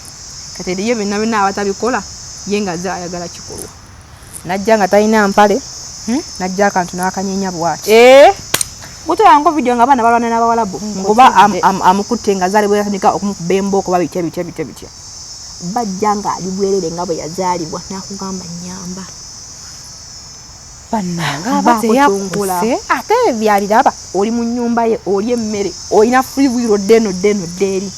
Kati eriyo byonna byonna abatabikola, ye nga ze ayagala kikolwa najja nga talina mpale, najja akantu n'akanyenya bwati. Butolanga video nga abaana balwana n'abawalabu ngoba amukutte nga zaali bweyatandika okumukuba embooko, oba bitya bitya bitya bitya, bajja ng'ali bwerere nga bwe yazaalibwa n'akugamba nyamba. Bannange aba Mbaako kyonkola. teyakuse. Ate byabiraba oli mu nnyumba ye, oli emmere olina free will, odde eno odde eno odde eri.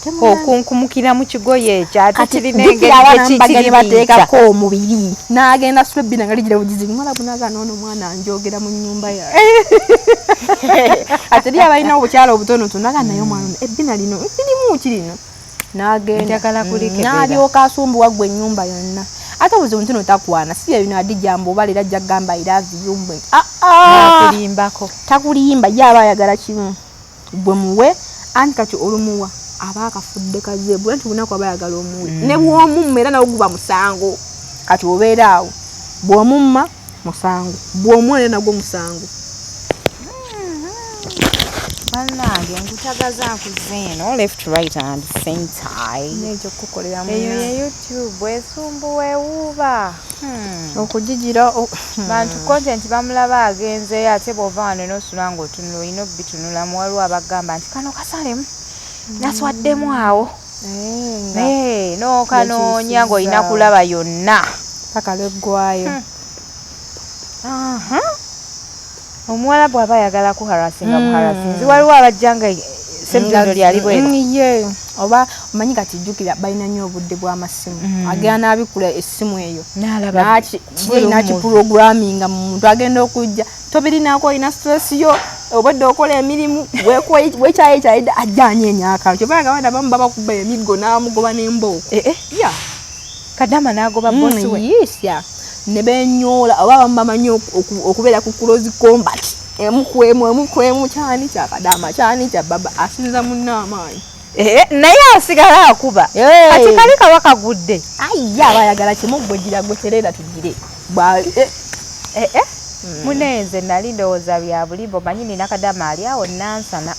Ate munnange- Okunkumukira mu kigoye ekyo ate Kati kirina jjukira engeri abaana gye mbagani kikiribiita. bateekako omubiri n'agenda sula ebbina nga ligira bugizi. Muwalabu n'agaana, ono omwana njogera mu nnyumba yange. Ate eri abalina obukyala obutonotono, naga naye omwana ono ebbina lino lirimu ki lino, n'agenda. Njagala kulikebera. N'alyoka asumbuwa gwe ennyumba yonna. Ate obuzibu ntino takwana, si bye bino adijamba oba leero ajja kugamba, "I love you," mbwe ah, ah. Nakulimbako. Takulimba, ye aba ayagala kimu, gwe muwe. Anti kati olumuwa aba akafudde kazeebu, anti bunaku aba ayagala omuwe. Ne bw'omumma era nawo guba musango. Kati obeera awo, bw'omumma musango, bw'omuwa era nagwo musango. Bannange, nkutagaza nkuze eno left, right and center. Nekyokukolera. Eyo ye YouTube esumbuwa ewuuba. Okugigira. Bantu content bamulaba agenzeeyo, ate bw'ova wano n'osula ng'otunula, olina obitunulamu. Waliwo abagamba nti kano kasalemu, naswaddemu awo. Eh, n'okanoonya ng'olina kulaba yonna. Paka lweggwayo. Aha. Omuwala bw'aba ayagala kuharasinga, muharasinzi. Waliwo abajja nga sebjondo lyali bweru. Ye oba omanyi kati jjukira balina nnyo obudde bw'amasimu. Agenda n'abikula essimu eyo. N'alaba kiri nakiprogramminga mu muntu agenda okujja tobirinako, olina stress yo, obwedde okola emirimu, wekyayekyayidde, ajja anyeenya akantu. Kyova nga abaana bamu babakuba emiggo n'amugoba n'embooko. Eh, eh, ya. Kadama n'agoba bosi we. Yisya ne benyoola, oba abamu bamanyi okubeera ku close combat, emu ku emu, emu ku emu, kyani kyakadama, kyani kya baba asinza munne amaanyi. Eh, naye asigala akuba. Kati kali kaba kagudde. Ayi, aba ayagala kimu, gwe gira, gwe tereera tugire. Eh, eh. Munaye nze nali ndowooza bya bulimba. Omanyi nina kadama ali awo Nansana,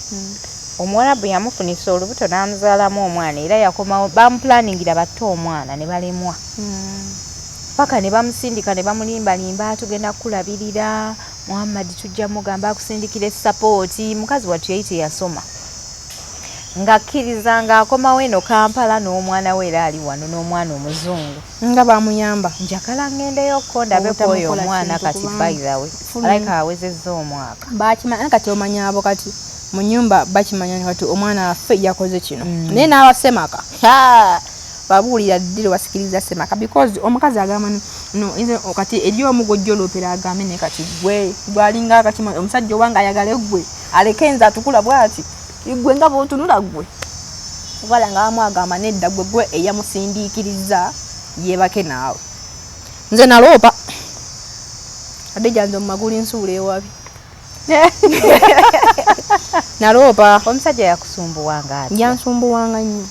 omuwalabu yamufunisa olubuto n'amuzaalamu omwana, era yakomawo bamupulaningira batte omwana ne balemwa, paka ne bamusindika ne bamulimbalimba, tugenda kukulabirira Muhammad, tujja mugamba akusindikira esapooti. Mukazi wattu yali teyasoma, ng'akkiriza ng'akomawo eno Kampala n'omwana we, era ali wano n'omwana omuzungu. Nga bamuyamba. Njagala ngendeyo ndabe kwoyo Obutamukola omwana. kintu Kati kubanga by the way, alabika awezezza omwaka. Bakimanya kati, omanya abo kati mu nyumba bakimanya nti kati omwana waffe yakoze kino. Naye n'abasemaka babuulira ddiro basikiriza semaka, because omukazi agamba no nze kati eri omugojja olwopera agambe naye kati gwe gwalinga akakima omusajja owange ayagale gwe aleke nze atukula bwati, gwe nga bwotunula gwe wala nga bamu agamba nedda, gwe gwe eyamusindiikiriza yeebake naawe. Nze naloopa ate janze omumagulu nsuula ewabi naloopa. Omusajja yakusumbuwanga atya? Yansumbuwanga nnyo,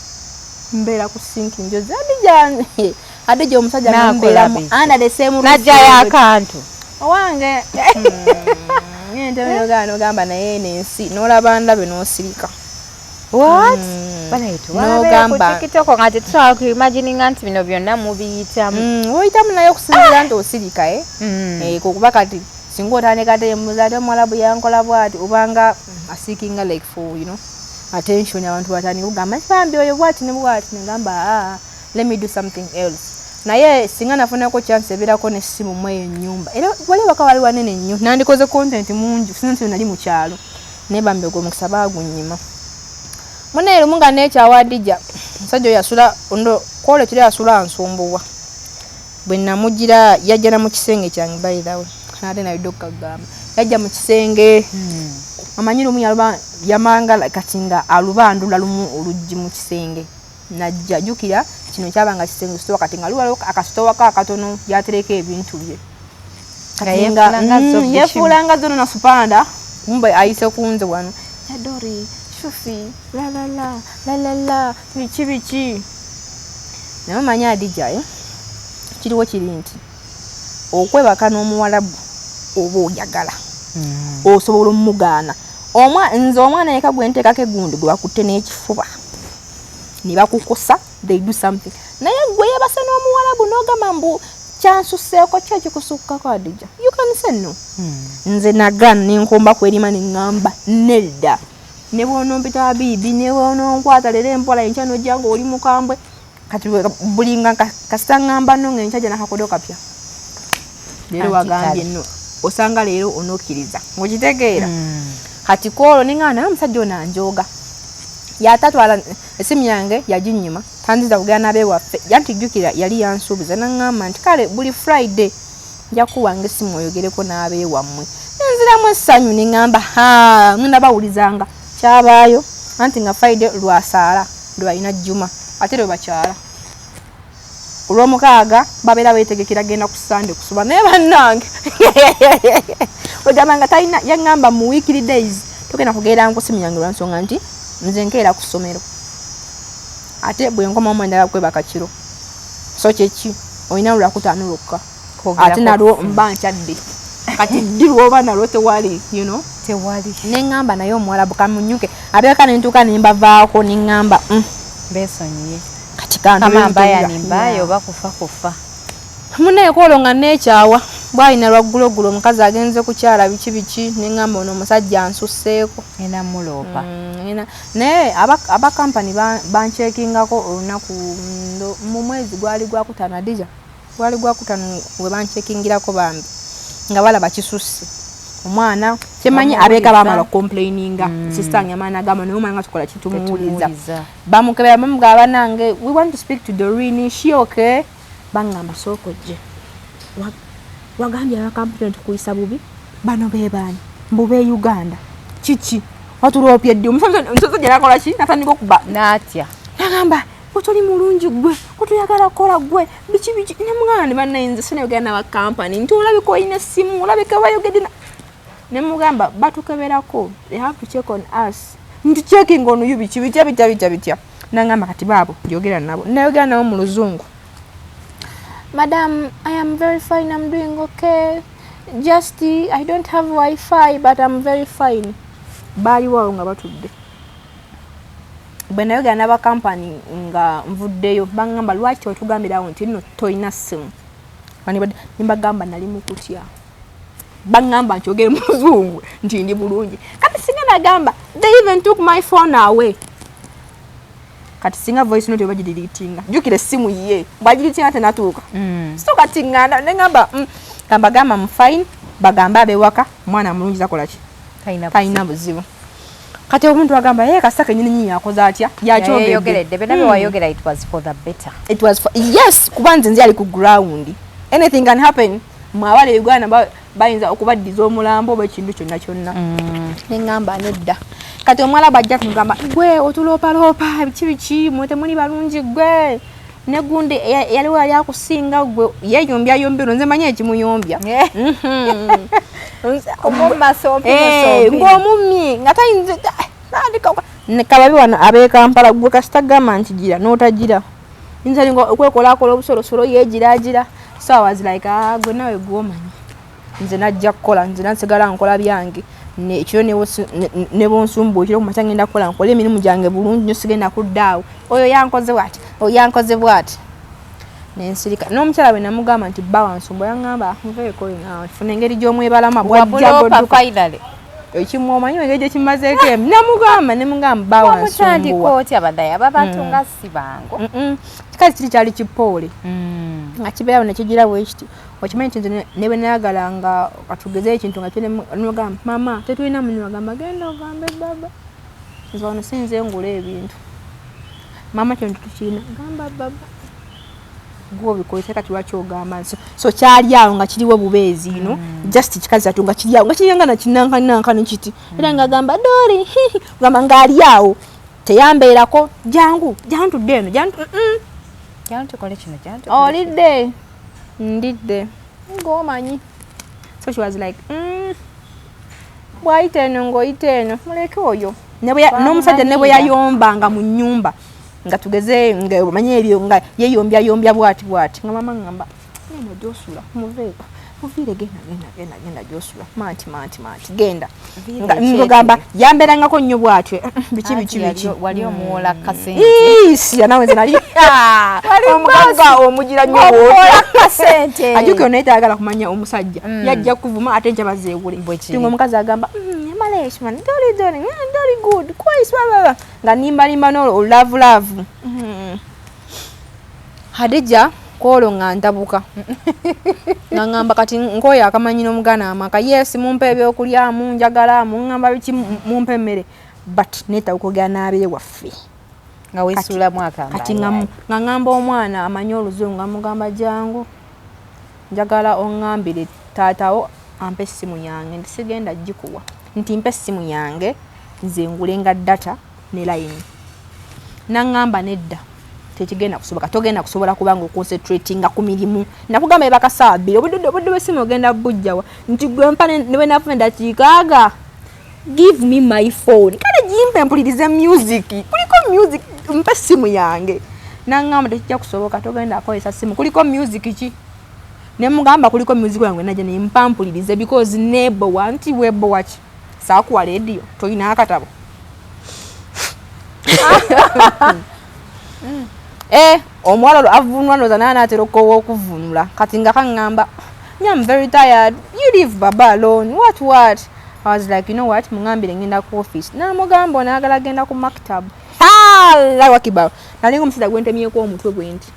mbeera ku sinki njozi ate ate gye omusajja N'akola nambeeramu biki? under the same roof. Najjayo akantu. Owange ngende nogamba naye nensi nolaba ndabe n'osirika. What? N'ogamba- Ku TikTok nga tetusobola kuimagininga nti bino byonna mubiyitamu. Oyitamu naye okusinziira nti osirika, eh? Eh, kuba kati singa otandika temuza ate omuwalabu yankola bwati, obanga aseekinga like for attention, abantu batandika okugamba nti bambi oyo bwati ne bwati, negamba, "Ah, let me do something else." Naye singa nafunako chance ebeerako n'essimu mu eyo ennyumba, era wali waka wali wanene nnyo, nandikoze content mungi singa nti nali mu kyalo. Naye bambi ogwo omukisa baagunnyima. Munaye lumu nga nekyawadijja omusajja oyo yasula ndo kwola ekiro yasula nsumbuwa. Bwe namugira yajja na mu kisenge kyange, by the way, ate nalidde okukagamba yajja mu kisenge. Amanyi lumu yaluba yamanga kati nga alubandula lumu oluggi mu kisenge najja. Jjukira kino kyabanga kisenge sitowa, kati nga luwaliwo akasitowako akatono gyatereka ebintu bye. Kati nga yeefuula nga zo bikimu. Yeefuula nga zono nasupanda kumbe ayise kunze wano, yadori shufi lalala lalala biki biki. Naye omanyi adijayo kiriwo kiri nti okwebaka n'omuwalabu oba oyagala osobola omugaana. Nze omwana yeka gwe nteekako egundi gwe bakutte n'ekifuba ne bakukusa, they do something. Naye gwe yeebase n'omuwalabu n'ogamba mbu kyansuseeko, ki ekikusukkako? Adija, you can say no. Nze nagaana nenkomba kwerima neŋŋamba nedda, ne bwonompita biibi ne bwononkwata leero empola, enkya nojja ngaoli mukambwe. Kati bulinga kasita ŋŋamba no nga enkya gya nakakodo kapya leero. Anti wagambye kale. No osanga leero onokkiriza ng'okitegeera. Kati kwolwo neŋŋamba naye omusajja ono anjooga. Yatatwala essimu yange, yaginyima, tanziza kugenda n'abewaffe. Yanti jjukira yali yansuubiza naŋŋamba nti kale buli Friday nja kuwanga essimu oyogereko n'abeewammwe. Nenziramu essanyu, neŋŋamba ha, ngenda bawulizanga. Kyabaayo anti nga Friday lwasaala, lwalina Juma, ate lwe bakyala ku Lwomukaaga babeera beetegekera genda ku Sande kusoma. Naye bannange, wegamba nga talina, yaŋŋamba mu weekly days togenda kugenda ku simu yange lwansonga nti nze nkeera ku ssomero, ate bwe nkomawo mwendala kwebaka kiro. So kyeki, olina Lwakutaano lwokka, ate nalwo mba nkyadde. Kati ddi lwoba nalwo tewali. Tewali. Neŋŋamba naye omuwalabu kamunyuke abeeka, nentuuka nembavaako, neŋŋamba Besonyiye. Kati kama mbaya ni mbaya, oba kufa kufa. Munaye kwolwo nga neekyawa bwalina lwagguloggulo, omukazi agenze kukyala biki biki, neŋŋamba ono omusajja ansusseeko. Ngenda muloopa. Naye aba kampani banchekingako olunaku mu mwezi gwali gwakutaano, Adija, gwali gwakutaano we banchekingirako bambi nga balaba kisusse. Omwana kyemanyi abeeka bamala complaininga, sister wange amaana agamba naye omwana nga tukola kitumuwuliza. Bamukebera, bamugamba banange, we want to speak to Doreen, she okay? Baŋŋamba sooka ojje. Wagambye abakampuni tukuyisa bubi, bano bebaani mbu be Uganda kiki watuloopye ddi? Omusajja nakola ki, natandika okuba N'atya. Nagamba gwe toli mulungi, gwe gwetuyagala kukola, gwe biki biki. Nemugamba ne bannayinza sinayogera nabakampani nti olabika olina essimu, olabika bayogedde nemugamba batukeberako, they have to check on us, nti checking on you biki bitya bitya bitya bitya. Nangamba kati baabo yogera nabo. Nayogera nabo mu Luzungu, madam, I am very fine, I'm doing okay, just I don't have WiFi but I'm very fine. Baaliwo awo nga batudde. Bwe nayogera n'abakampani nga nvuddeyo, baŋŋamba lwaki tewetugambirawo nti nno tolina ssimu? Nembagamba nali mu kutya, baŋŋamba nkyogere mu Luzungu nti ndi bulungi. Kati singa nagamba, they even took my phone away. Kati singa voice note bagideletinga, jjukira essimu ye bwagideletinga tenatuuka. So kati ŋŋanda neŋŋamba kambagamba mu fine, bagambe abewaka omwana mulungi, takola ki, talina buzibu. Kati omuntu agamba ye kasita kenyini nyini yakoze atya. Yakyogedde byonna wayogera, it was for the better. It was for, yes, kuba nze nzi ali ku ground, anything can happen. Mwabala e Uganda bayinza okubaddiza omulambo oba ekintu kyonna kyonna. Neŋŋamba nedda. Kati omuwala bwajja tumugamba gwe otuloopaloopa biki biki, mwe temuli balungi, gwe negundi yaliwo yali akusinga, gwe yeyombya yombero, nze manyi ekimuyombya ng'omumye nga tayinza kababi wano ab'e Kampala. Gwe kasita gamba nti gira n'otagira, yinza linga okwekolakola obusolosolo yeegiragira. So I was like, ah, gwe nawe gwomanyi, nze najja kukola, nze nasigala nkola byange ekiro ne bonsumbu ekiro kumakya ngenda kukola, nkole emirimu gyange bulungi nnyo, sigenda kuddaawo oyo yankoze bwati, oyo yankoze bwati, nensirika. N'omukyala bwe namugamba nti bba wansumbu, yaŋŋamba nveeko funa engeri gy'omwebalama. Bwajja ekimu omanyi engeri gyekimazeeko emu, namugamba nemugamba bba wansumbuwa. Otya badaye aba bantu nga si bangu. Kikazi kiri kyali kipoole nga kibeerawo nekigira bwe kiti. Okimanyi nti nze ne bwe nayagalanga katugeze ekintu nga nemugamba mama tetulina munywa, agamba genda ogambe baba, nze wano sinze ngula ebintu, mama kino tukirina, gamba baba gwobikozesa. Kati lwaki ogamba nso? So kyali awo nga kiriwo bubeezi ino, just kikazi atu nga kiri awo nga kiryanga nakinankaninankani kiti, era nga agamba Dori, gamba ngaali awo teyambeerako jangu jantudde eno jantu. Jantukole kino. Olidde? Ndidde ng'omanyi. So she was like, bw'ayita eno ng'oyita eno, muleke oyo. N'omusajja ne bwe yayombanga mu nnyumba nga tugeze nga omanyi ebyo nga yeyombyayombya bwati bwati, nga mama ngamba genda gyosula, muveeko, muviire, genda genda genda genda gyosula, manti manti manti genda. Ngamba yambeerangako nnyo bwatyo biki biki biki. Wali omuwola kasente. Isi nawe nze nali omugagga omugira nnyo. Kasente. Ajukira naye tayagala kumanya omusajja yajja kuvuma ate nkya bazeewule. Tinga omukazi agamba maleshman doli doli doli good kwais baba nga nimbalimba n'olwo love love. Hadija kwolwo nga ntabuka nga ŋŋamba kati nkooyo akamanyi n'omugana amaka, yes, mumpe ebyokulya, munjagala muŋŋamba biki, mumpe emmere. But neetaaga okwogera n'abeewaffe. Nga weesuulamu akamba. Kati nga ŋŋamba omwana amanyi oluzungu, nga mugamba, "Jangu, njagala oŋŋambire taatawo ampe essimu yange." Nti, "Sigenda gikuwa." Nti, "Mpa essimu yange nze ngulenga data ne layini." Naŋŋamba, "Nedda, tekigenda kusoboka, togenda kusobola kubanga oconcentratinga ku mirimu. Nakugamba ebaka 2:00, obudde bwessimu ogenda bujjawa?" Nti, "Gwe mpa ne bwe nafuna eddakiika aga, give me my phone, kale gimpe mpulirize music, kuliko music, mpa essimu yange." Naŋŋamba, "Tekijja kusoboka, togenda kukozesa simu, kuliko music ki?" Ne mugamba, "Kuliko music wange najja nempa mpulirize because nebowa." Nti, "Webowa ki? Saakuwa lediyo, tolina akatabo." Omuwala olwo avunula, noza naye anaatera okukoowa okuvunula. Kati nga kaŋŋamba, "Me, I'm very tired, you leave baba alone, what what." I was like, "You know what, muŋambire ngenda ku office." Namugamba onayagala genda ku maktab. Allahu akibar, nalinga omusajja gwentemyeko omutwe gwe nti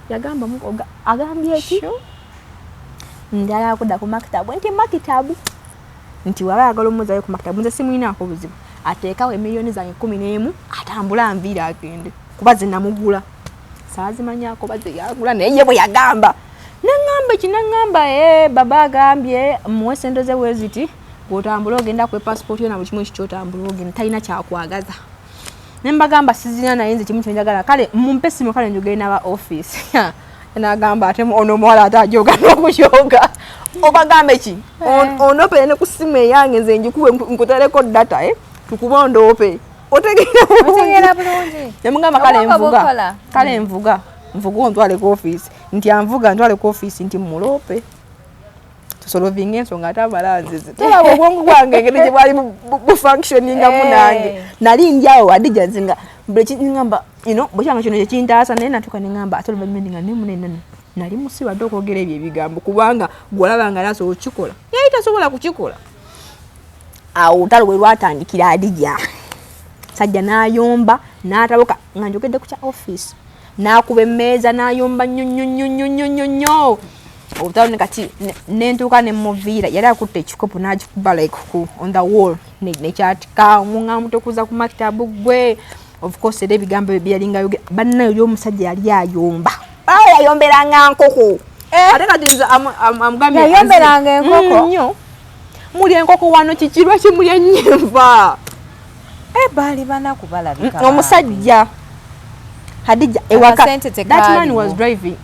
yagamba agambye ki, njagala kudda ku makitabu. Nti makitabu, nti waba ayagala omuzayo ku makitabu, nze simwinaako buzibu, ateekawo emiliyoni zange 11 atambule anviire agende, kuba ze namugula saazimanyako baze yagula. Naye ye bwe yagamba, naŋŋamba eki, naŋŋamba, "E, baba agambye muwe sente ze bweziti, gwotambule ogenda kwe passport yo na buli kimu ekikyotambula ogenda, talina kyakwagaza." Ne mbagamba, "Sizina, naye nze kimu kyenjagala, kale mumpe essimu, kale njogere n'aba office." Nagamba, "Ate ono omuwala ate ajoga n'okujoga, obagambe ki? Onopere ne ku ssimu eyange, nze njikuwe nkutereko data, tukuba ondoope." Otegeera bulungi. Nemugamba, "Kale Obwongo nvuga." bukola. "Kale nvuga, nvuga ontwale ku office." Nti, "Anvuga ntwale ku office." Nti, "Muloope tusolovinga ensonga." Ate amala nzize tolaba obwongo bwange engeri gye bwali bufunctioningamu. Nange nali ndi awo, Adija, nze nga buli ŋŋamba, bwekyanga kino kyekintaasa. Naye natuuka ne ŋŋamba, ate oluvannyuma nga nemunene nali musibadde okwogera ebyo ebigambo, kubanga gwolaba nga nasobola okukikola, yali tasobola kukikola. Awo olutalo bwe lwatandikira, Adija, sajja n'ayomba n'atabuka nga njogedde ku kya office, n'akuba emmeeza n'ayomba nnyo nnyo nnyo nnyo nnyo nnyo nnyo. Olutalo ne kati nentuuka ne muviira, yali akutte ekikopo n'agikuba like ku on the wall, nekyatika. Omuŋŋamu tokuza ku makitabu gwe. Of course era ebigambo ebyo byalinga yogera bannayo oli omusajja yali ayomba, yayomberanga nkoko. Ate kati nze amugambye Yayomberanga enkoko? Nnyo. "Muli enkoko wano kiki? Lwaki mulya nnyo enva?" Baali banaku balabika. Omusajja, Hadija, ewaka Akasente that man tekaaliwo. was driving.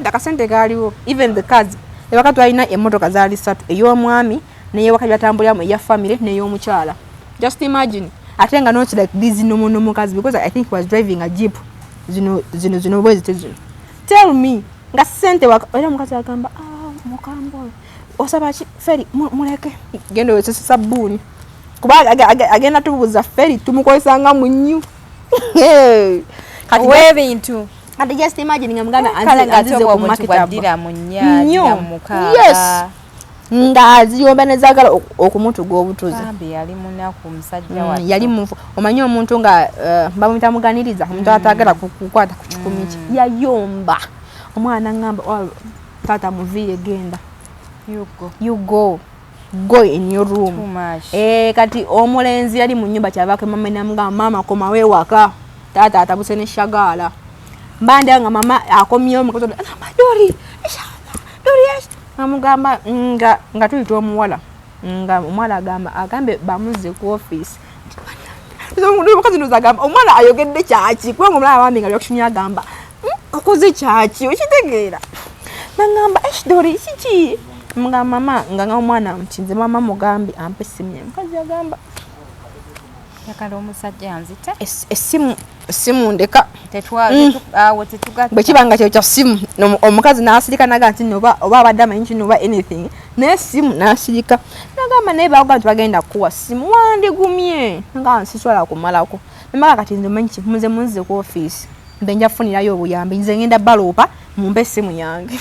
Akasente kaaliwo, even the cars. Ewaka twalina emmotoka zaali ssatu, ey'omwami neyewaka gyatambuliramu, eya family n'ey'omukyala. Just imagine. Ate nga not like these normal normal cars, because I think he was driving a jeep, zino zino zino bwezite zino. Tell me, nga sente waka era omukazi agamba, "Ah, mukambwe oyo osaba ki? Feri muleke, genda oyosese sabbuuni, kuba agenda tubuuza feri tumukozesa nga munyu." Kati Ow'ebintu. Kati just imagine nga muganda Kale nga anzize ate ku obuntu makitabu. bwaddira mu nnya, Nnyo. ddira mu mukaaga. Yes, ng'aziyomba nezaagala okumutuga obutuzi. Bambi yali munaku omusajja wattu. Yali mufu. Omanyi omuntu nga bamuyita muganiriza, omuntu atagala kukwata ku kikumi kye. Yayomba omwana ngamba, "Oh, taata muviire, genda." You go. "You go, go in your room." Too much. Kati omulenzi yali mu nyumba, kyavaako mama namugamba, "Maama, komawo ewaka, taata atabuse ne shagaala." Mbandya nga mama akomyewo, mukazi agamba, "Dori, inshallah, Dori, yes." Amugamba nga tuyita omuwala, nga omuwala agamba agambe bamuzze ku office. Omukazi noza agamba, "Omuwala ayogedde kyaki?" Kubanga omulala bambi nga reaction agamba, "Okoze kyaki?" Okitegeera? Nagamba, "Esh, Dori, kiki?" Mugamba mama nga omwana nti, "Nze mama mugambe ampe essimu ye." Mukazi agamba, Njagala omusajja anzite. Essimu ndeka." Awo tetugatta. Bwe kiba nga kyo kya ssimu, omukazi n'asirika naga nti no, oba abadde amanyi kino oba anything, naye essimu n'asirika nagamba, "Naye bakuga nti bagenda kukuwa ssimu, wandigumye." Nga nsisobola kumalako. Nemaga, "Kati nze omanyi ki, muze munzize ku ofiisi, mbe nja kufunirayo obuyambi, nze ngenda baloopa, mumpe essimu yange."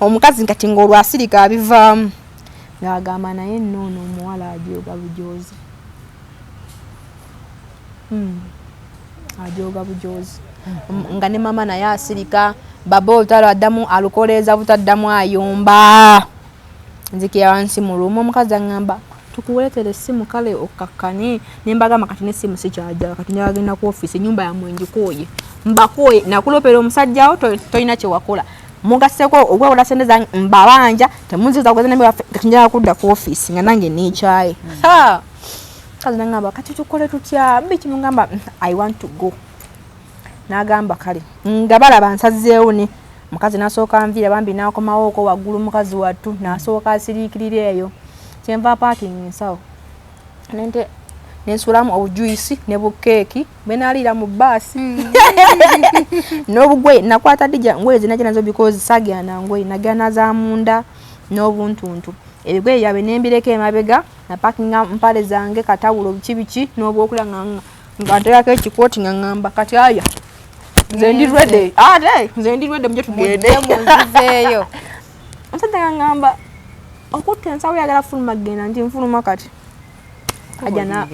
Omukazi kati ng'olwasirika abivaamu ng'agamba, "Naye nno ono omuwala ajooga bujoozi. Ajooga bujoozi." Nga ne mama naye asirika, baba olutalo addamu alukoleeza butaddamu ayomba. Nzikira wansi mu room, omukazi aŋŋamba, Tukuweetere essimu kale okkakkane. Ne mbagamba kati n'essimu sikyajala, kati njagala genda ku ofiisi, ennyumba yammwe ngikooye, mbakooye. Nakulopera omusajja wo, tolina kye wakola, mugasseko okwewola sente zange, mbabanja, temunziza kugeza nemiwaffe. Kati njagala kudda ku ofiisi nga nange neekyaye. Ha! Kazi nangamba, kati tukole tutya? Biki mugamba, I want to go. N'agamba kale, nga balaba nsazeewo. Ne mukazi n'asooka nviira bambi, n'akomawooko waggulu. Mukazi wattu n'asooka asiriikirira eyo. Kyenva parking ensawo, nente nensulamu obujuisi ne bukeeki bwe naaliira mu bbaasi n'obugoye. Nakwata dija ngoye zinajja nazo because saagenda na ngoye, nagenda na za munda n'obuntuntu. Ebigoye byabwe nembireka emabega. Napakinga mpale zange, katawulo, biki biki n'obwokulya, nga nteekako ekikooti, nga ŋŋamba kati aya, nze ndi ready, ate nze ndi ready, muje tugende. Munzizeeyo. Omusajja nga ŋŋamba okutta ensawo, yagala fuluma, genda, nti nfuluma kati. Ajja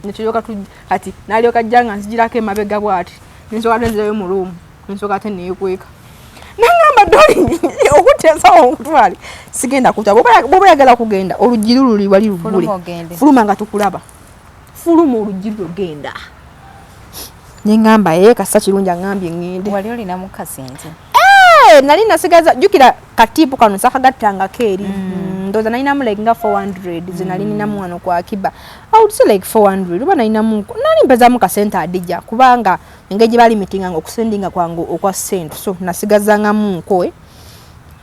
netulyoka kati nalyoka ajja nga nzigirako emabega bwati, nensooka ate nzirayo mu room, nensooka ate neekweka. Nangamba, doli okutta ensawo nkutwale, sigenda kuta. Bw'oba oyagala kugenda, oluggi luli wali luggule. Fuluma ogende. Fuluma nga tukulaba, fuluma oluggi lugenda. Neŋŋamba ye kasa kirungi, aŋŋambye ŋŋende. Wali olinamu kasente? Eh, nali nasigaza, jjukira katiipu kano sakagattangako eri. Ndowooza nalinamu like nga 400 ze nali ninamu wano ku akiba. I would say like 400 oba nalinamu, nali mpezaamu kasente adijja, kubanga engeri gye balimitinganga okusendinga kwange okwa ssente, so nasigazangamu nkoe.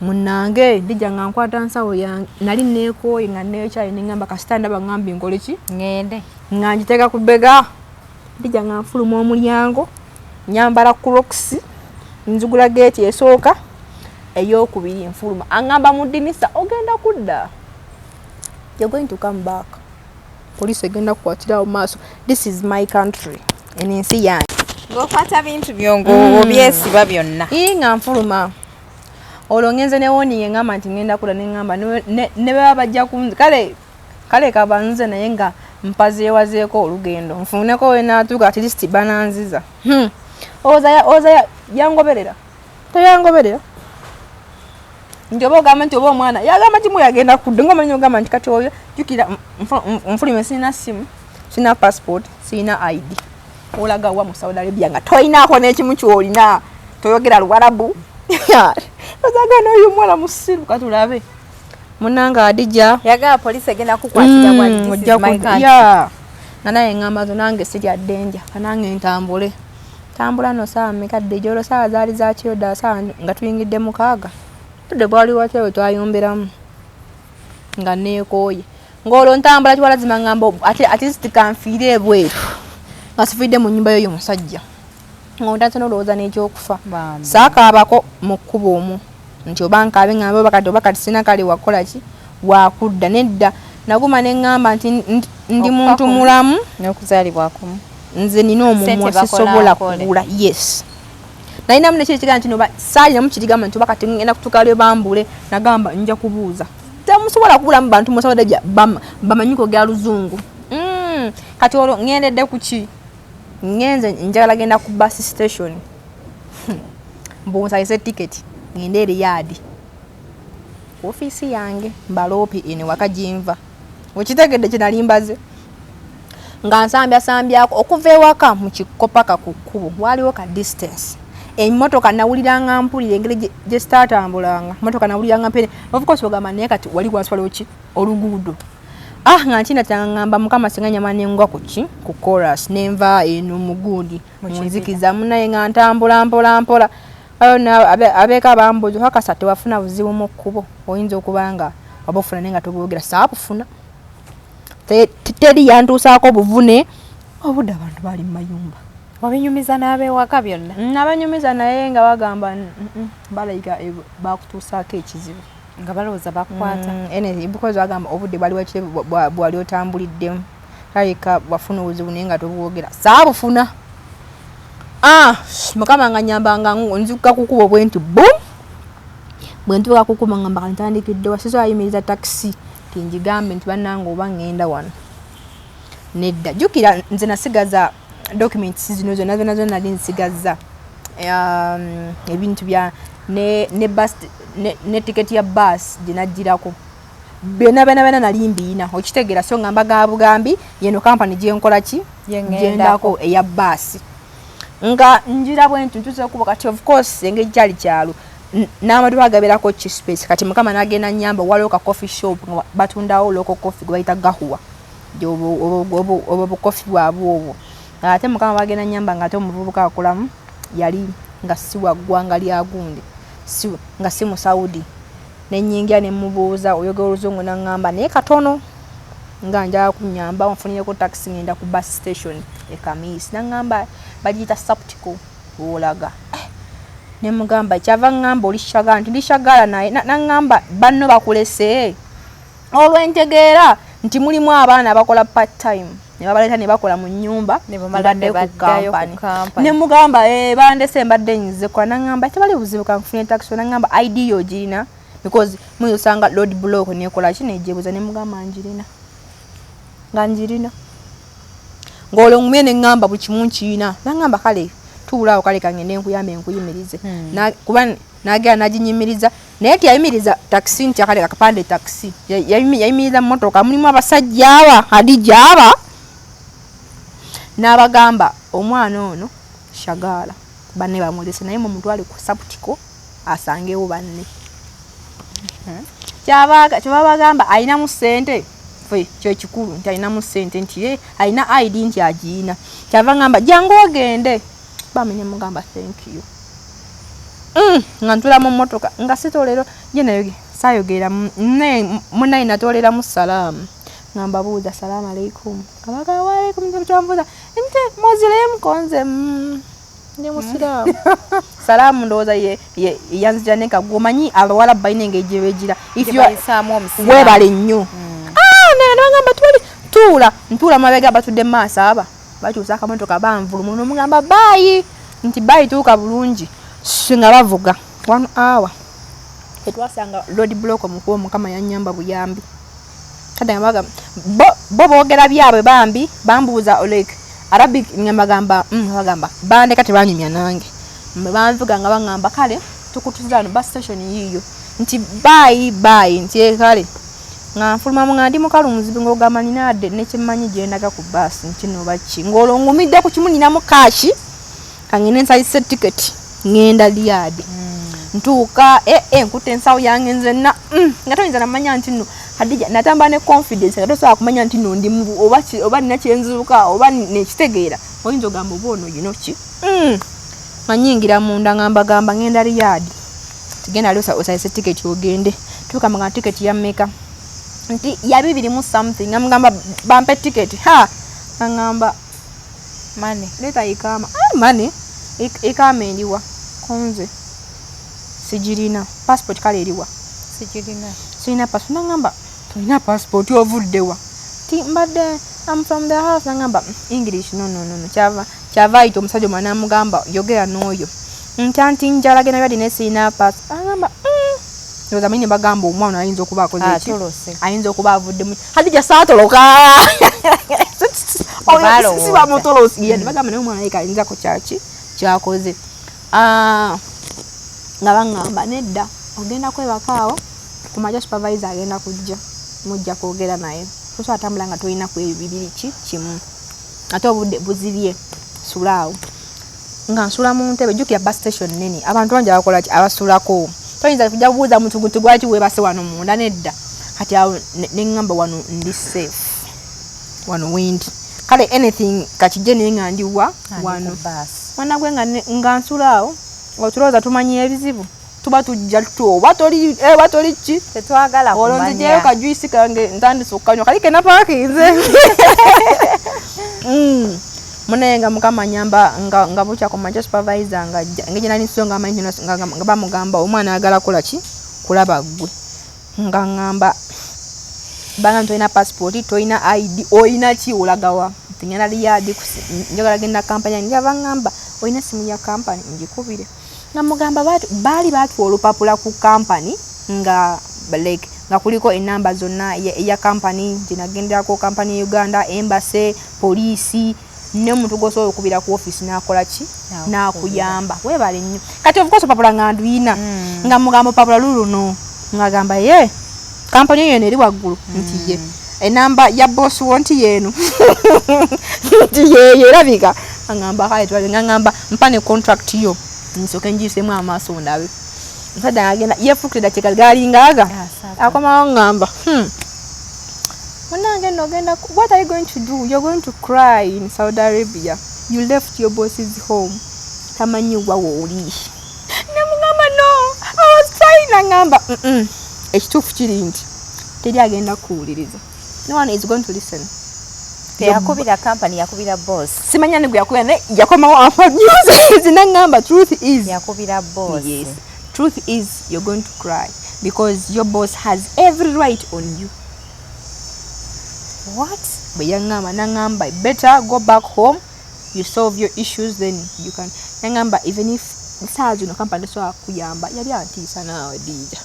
Munnange ndijja nga nkwata nsawo yange, nali neekooye nga neekyayi, neŋŋamba kasita ndaba ŋŋambye nkole ki? Ŋŋende. Nga ngiteeka ku bbega, ndijja nga nfuluma omulyango, nyambala crocs, nzigula geeti esooka, eyokubiri, nfuluma. Aŋŋamba mu ddinisa, ogenda kudda, you're going to come back, poliisi egenda kukwatirawo maaso, this is my country, eno ensi yange. Ng'okwata bintu byo ng'obyesiba byonna. Ii, nga nfuluma olwo ngenze ne warning, eŋŋamba nti ŋŋenda kudda. Neŋŋamba ne baba bajja kunze, kale kale kabanze, naye nga mpazeewazeeko olugendo, nfuneko wenaatuuka, at least bananziza. Oza yangoberera, teyangoberera, nti oba ogamba nti oba omwana yagamba kimu yagenda kudda, ngaomanyi ogamba nti kati oyo, jjukira nfulime, sirina simu, sirina passport, sirina ID. Olaga wa mu Saudi Arabia nga tolinaako n'ekimu kyolina, toyogera Luwarabu? Ozagana oyo omuwala musiru, katulabe munanga Adija. Yagamba poliisi egenda kukwatira wali. This Ojja is my country. Yeah. Nga naye ŋŋamba zo nange sirya ddenja, kanange ntambule. Tambula no saawa mmeka ddijja olwo? Saawa zaali za kiro ddala, saawa nga tuyingidde 6, budde bwali wakiro bwe twayomberamu, nga neekooye, ng'olwo ntambula kiwalazima, ŋŋamba ate at least kanfiire ebweru nga sifiiridde mu nnyumba y'oyo musajja, nga ntandise n'olowooza n'ekyokufa. Bambi. Saakaabako mu kkubo omwo nti oba nkaabe ŋŋambe oba kati sina kale wakukola ki, wakudda. Nedda, naguma ne ŋŋamba nti ndi Okufa muntu kumu. mulamu. N'okuzaalibwa kumu. Nze nina omumwa, Ssente bakola sisobola nkole. kugula. Yes, nalinamu nekiri ekigamba nti noba saalinamu kirigamba nti oba kati ngenda kutuuka lwe bambule. Nagamba nja kubuuza, temusobola kubulamu bantu musobola bamanyi kwogera Luzungu. Kati olwo ŋŋendedde ku ki? Ŋŋenze njagala genda ku bus station, mbu nsayise tiketi ŋŋende e Riyaadi ku ofiisi yange, mbaloopi eno waka ginva. Okitegedde kye nali mbaze nga nsambyasambyako okuva ewaka mu kikopaka ku kkubo, waaliwo ka distance. Emmotoka nawuliranga, mpulira engeri gye zitaatambulanga motoka, nawuliranga mpere. Of course ogamba naye kati wali wansi waliwo ki? Oluguudo. Ah, nga ntinatanga, ngamba Mukama singa nyama nengwa ku ki, ku chorus, nenva eno mugundi Mu mu nzikiza munaye, nga ntambula mpola mpola. Ayo abeeka bambuuza, okakasa tewafuna buzibu mu kkubo? Oyinza okuba nga waba ofuna naye nga tobwogera. Saabufuna. Teri yantuusaako buvune, obudde abantu baali mu mayumba. Wabinyumiza n'ab'ewaka byonna? Nabanyumiza, naye nga bagamba, balayika bakutuusaako ekizibu." Nga balowooza bakukwata. Anything, because bagamba obudde bwali wakire bwali otambuliddemu, talika wafuna obuzibu naye nga tobwogera. Saabufuna. Ah, Mukama nga nyamba, nga nzukka ku kkubo bwe nti bum, bwe ntuuka ku kkubo ngamba kantandikidde wasizo ayimiriza takisi tingigambe nti bannange oba ŋŋenda wano. Nedda, jjukira nze nasigaza documents zino zonna zonna zonna, nali nsigazza ebintu bya ne bus ne tiketi ya bus gye nagirako. Byonna byonna byonna nali mbiina, okitegeera? So nga mbaga bugambi yeno kampani gyenkola ki, gendako eya baasi. Nga njira bwe nti ntuze okuba kati, of course engeri kyali kyalo, n'amaduuka gabeerako ki space. Kati Mukama n'agenda nyamba, waliwo ka coffee shop nga batundawo local coffee gwe bayita gahuwa, obwo bukofi bwabwe obwo. Ate Mukama bagenda nyamba nga ate omuvubuka akolamu yali nga si wa ggwanga lya gundi, nga si mu Saudi. Nenyingira nemubuuza, "Oyogera Oluzungu?" Naŋŋamba, "Naye katono." Nga njagala kunyamba onfunireko taxi, ngenda ku bus station e Kamiisi. Naŋŋamba bagiyita Saptico woolaga. Eh, nemugamba kyava ŋŋamba, "Oli shagala?" Nti, "Ndi shagala." Naye naŋŋamba, "Banno bakulese?" Olwentegeera nti mulimu abaana abakola part time ne babaleeta ne bakola mu nnyumba Ne bamala ne ne badde ku baddayo ku kampani. kampani. Ne mugamba, "Eh, bandese, mbadde nzize kola." Naŋŋamba, "Tebali buzibu, kanfune taxi." Naŋŋamba, "ID yo ogirina?" Because muyinza osanga road block nekola ki, nejebuza. Ne mugamba njirina, nga njirina, ng'olwo ngumye ne ŋŋamba buli kimu nkiina. Naŋŋamba, "Kale tuulaawo, kale kangende nkuyambe nkuyimirize." Kuba nagenda naginyimiriza, naye teyayimiriza takisi nti akale akapande takisi. Yayimiriza mmotoka mulimu abasajja aba Hadija aba, n'abagamba, "Omwana ono shagaala, banne bamulese, naye mumutwale ku Saptiko asangewo banne." Kyaba bagamba alinamu ssente, fe kyekikulu nti alinamu ssente, nti ye alina ID, nti agiina. Kyava ngamba, "Jangu ogende." Bamenya, mugamba, "Thank you." Nga ntula mu mmotoka nga sitoolero ye nayo saayogera munaye, natooleramu salaamu nga mbabuuza, "Salaamu aleikum." Kabaga, "Waalaikum." Kyambuuza nti, "Muziremu?" Konze, "Ndi musiraamu." Salaamu ndowooza ye yanzija neka gwomanyi abawala balina engeri gye beegira. If Gye you are- bayisaamu omusiraamu. Weebale nnyo. Ah, naye nabagamba, "Tuli tuula." Ntuula mabega, batudde mu maaso, aba bakyusa akamotoka, banvulumu nomugamba, "Bye," nti, "Bye, tuuka bulungi." So nga bavuga one hour, tetwasanga road block mukubo. Mukama yanyamba buyambi. Kati nga bagamba bo boogera byabwe, bambi bambuuza like Arabic, nga bagamba bagamba bandeka, tebanyumya nange. Mbe banvuga nga baŋŋamba, "Kale tukutuza wano, bus station yiiyo." Nti, "Bye bye." Nti, "Eh, kale." Nga nfulumamu nga ndi mukalu muzibu, ng'ogamba nina adde nekyemmanyi gyendaga ku baasi nti noba ki, ng'olwo ngumidde ku kimu, ninamu cash, kangende nsayise tiketi ŋŋenda Riyadh. Ntuuka nkutte ensawo yange nzenna, nga toyinza namanya nti nno Hadija natambula ne confidence, nga tosobola kumanya nti nno ndi oba oba nina kyenzuuka oba nekitegeera. Oyinza ogamba oba ono yino ki. Nga nyingira munda nga mbagamba ŋŋenda Riyadh. Tigenda ali osayise tiketi ogende. Tuukamba nga tiketi ya mmeka? Nti ya bibiri mu something. Nga mugamba bampe tiketi, ha, aŋŋamba Mane. "Leeta ikaama." Ah, mane ikaama eriwa? Konze sigirina. "Passport kale eriwa?" Sigirina. "Sirina passport." Nangamba, "Tolina passport, ovuddewa?" Ti, "Mbadde am from the house." Nangamba, "English no, no, no, no." Kyava ayita omusajja omulala namugamba, "Yogera n'oyo." Nti, "Anti njala genda byadi naye sirina passport." Agamba, Ndowooza manyi ne bagamba omwana ayinza okuba akoze ki? Atolose. Ayinza okuba avuddemu. Hadija saatoloka. Balowooza. Si bamutolosi ye, bagamba naye omwana yeka ayinzako kyaki kyakoze. Ah, nga baŋŋamba, "Nedda, ogenda kwebaka awo, ku makya supervisor agenda kujja, mujja kwogera naye. Tosobola tambula nga tolina ku ebyo bibiri ki kimu, ate obudde buzibye, sula awo." Nga nsula mu ntebe. Jjukira bus station nene, abantu bangi abakola ki, abasulako. Toyinza kujja kubuuza muntu guti, "Gwaki weebase wano munda?" Nedda. Kati awo ne ŋŋamba, "Wano ndi safe, wano wendi. Kale anything kakijje, naye nga ndiwa wano." Ku baasi. Mwana gwe, nga nga nsula awo, otulowooza tumanyi ebizibu tuba tujja tu oba toli oba toli ki. Tetwagala Olwo kumanya. nzijeyo kajuisi kange, ntandise okukanywa kali kenapaakinze. Munaye nga Mukama nyamba, nga bukya ku makya supervisor nga ajja, engeri gye nali nsonga amanyi nti nga bamugamba, "Omwana ayagala kukola ki, kulaba ggwe." Nga ŋŋamba banga, "Tolina passport, tolina ID, olina ki? Olagawa?" Nti, "Ngenda Riyadh, njagala genda kampani yange." Njaba ŋŋamba, "Olina essimu ya kampani ngikubire?" Nga mugamba baali baatuwa olupapula ku kampani nga like nga kuliko enamba zonna eya kampani gye nagenderako, kampani ya Uganda, embassy, poliisi, n'omuntu gw'osobola okubira ku office n'akola ki, n'akuyamba. Weebale nnyo. Kati of course olupapula nga nduyina. Nga mugamba, "Olupapula luluno." Ng'agamba, "Ye Kampani yeno eri waggulu nti ye enamba ya boss wo nti yeeno nti yeeyo erabika. Aŋŋamba kale twale, nga ŋŋamba mpa ne contract yo nsooke ngiyiseemu amaaso ndabe. Omusajja agenda yeefukira dakiika galinga aga akomawo ŋŋamba, Munnange nno ogenda what are you going to do? You're going to cry in Saudi Arabia. You left your boss's home, tamanyi wa wooli." Nemugamba, "No, I was trying." Aŋŋamba, Ekituufu kiri nti teri agenda kukuwuliriza. No one is going to listen." Teyakubira kampani, yakubira boss. Simanya ne gwe yakubira, naye yakomawo ampa news naŋŋamba, "Truth is" Yakubira boss. Yes, "truth is you're going to cry because your boss has every right on you." What? Bwe yaŋŋamba, naŋŋamba, "Better go back home, you solve your issues, then you can." Naŋŋamba, "Even if saa zino kampani tesobola kuyamba." Yali antiisa naawe diija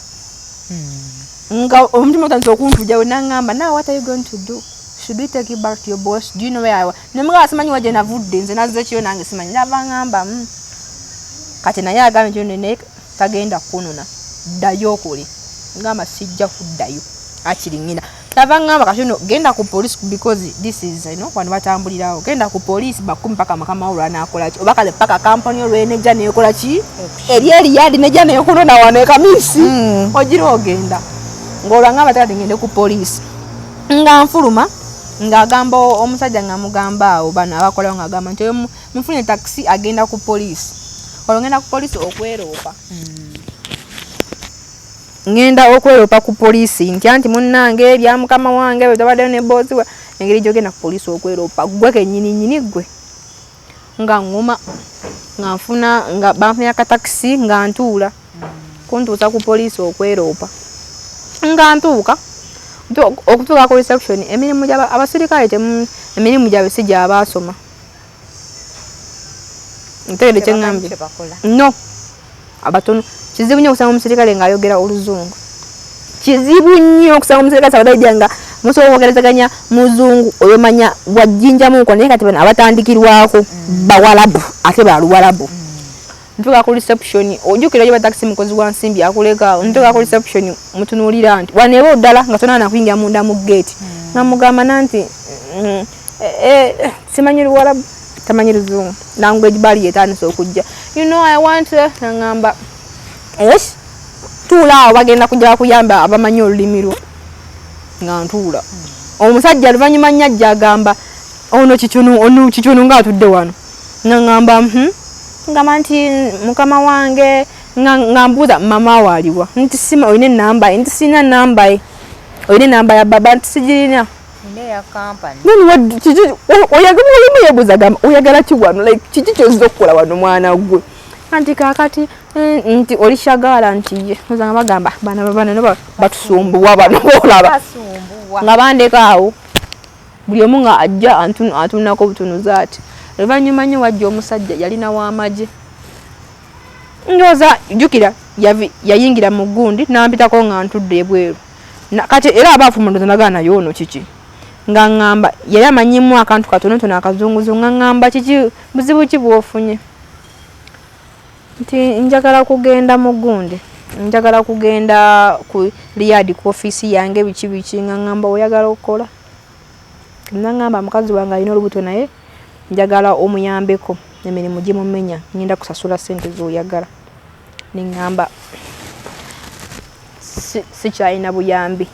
nga omutima otandise okuntujawo. Naŋŋamba, "Now what are you going to do? Should we take you back to your boss? Do you know where I wa?" Nemugamba, "Simanyi wa gye navudde, nze nazze kiyo nange simanyi." Nava ŋŋamba, Kati naye agambye nti naye tagenda kunona, ddayo okole." Ngamba, "Sijja kuddayo, akiri ngina." Nava ŋŋamba, "Kati no genda ku police because this is, you know, wano batambulirawo. Genda ku police bakumi paka mukama wo lwanakola ki, oba kale paka kampani olwenejja nekola ki eri eriyadi nejja nekunona wano ekamisi ogira ogenda." Ng'olwo ŋŋamba takati ngende ku poliisi. Nga nfuluma ng'agamba omusajja, nga mugamba awo bano abakolawo, ng'agamba nti, "Oyo mufunye takisi agenda ku poliisi." Olwo ngenda ku poliisi okweroopa, ngenda okweroopa ku poliisi nti anti munnange bya mukama wange bwe tabaddeyo ne boss we. Engeri gyogenda ku poliisi okweroopa gwe kennyini nnyini gwe, nga ŋŋuma nga nfuna nga banfunye akatakisi nga ntuula kuntuusa ku poliisi okweroopa. Nga ntuuka okutuuka ku reception, emirimu gyaba abasirikale temu, emirimu gyabwe si gyabaasoma. Ntegedde kyeŋŋambye? Kyebakola. No, abatono. Kizibu nnyo okusanga omusirikale ng'ayogera oluzungu. Kizibu nnyo okusanga omusirikale sabadaidya nga musobola okwogerezeganya muzungu oyo manya wajjinjamuko. Naye kati bano abatandikirwako bawalabu ate baluwalabu. Ntuuka ku reception, ojjukira gye batakisi mukozi wa nsimbi akuleka. Ntuuka ku reception, mutunuulira nti waneeba ddala nga tonaana kuyingira munda mu gate, nga mugamba nanti, simanyi luwalabu, tamanyi luzungu, language barrier etandise okujja. "You know, I want," naŋŋamba, "Yes, tuula awo, bagenda kujja bakuyamba abamanyi olulimi lwo." Nga ntuula, omusajja luvannyuma nnyo ajja agamba, "Ono kikyono, ono kikyono," ng'atudde wano nga ŋŋamba, Ngamba nti mukama wange, nga mbuuza, "Mama waaliwa?" Nti sima. "Olina enamba ye?" Nti sirina namba ye. "Olina enamba ya baba?" Nti sigirina. Nina eya kampani. Oyagala olimu yebuuza, gamba, "Oyagala ki wano? Like kiki kyozza okukola wano, mwana gwe?" Anti kaakati nti oli shagala nti ye oza nga bagamba bana bano no batusumbuwa bano olaba. Basumbuwa. Nga bandeka awo, buli omu nga ajja atunako butunuzi ati. Oluvannyuma nnyo wajja omusajja yalina w'amagye, ndowooza jjukira yayingira mu gundi nampitako nga ntudde ebweru. Kati era aba afuma, ndowooza nagaa naye ono kiki, nga ŋŋamba yali amanyimu akantu katonotono akazunguzu, nga ŋŋamba, "Kiki, buzibu ki bw'ofunye?" Nti njagala kugenda mu gundi, njagala kugenda ku Riyadh ku ofiisi yange, biki biki. Nga ŋŋamba, "Oyagala okukola?" Naŋŋamba, "Mukazi wange alina olubuto, naye njagala omuyambeko emirimu gimumenya, ngenda kusasula ssente z'oyagala." Neŋŋamba, "Sikyalina buyambi,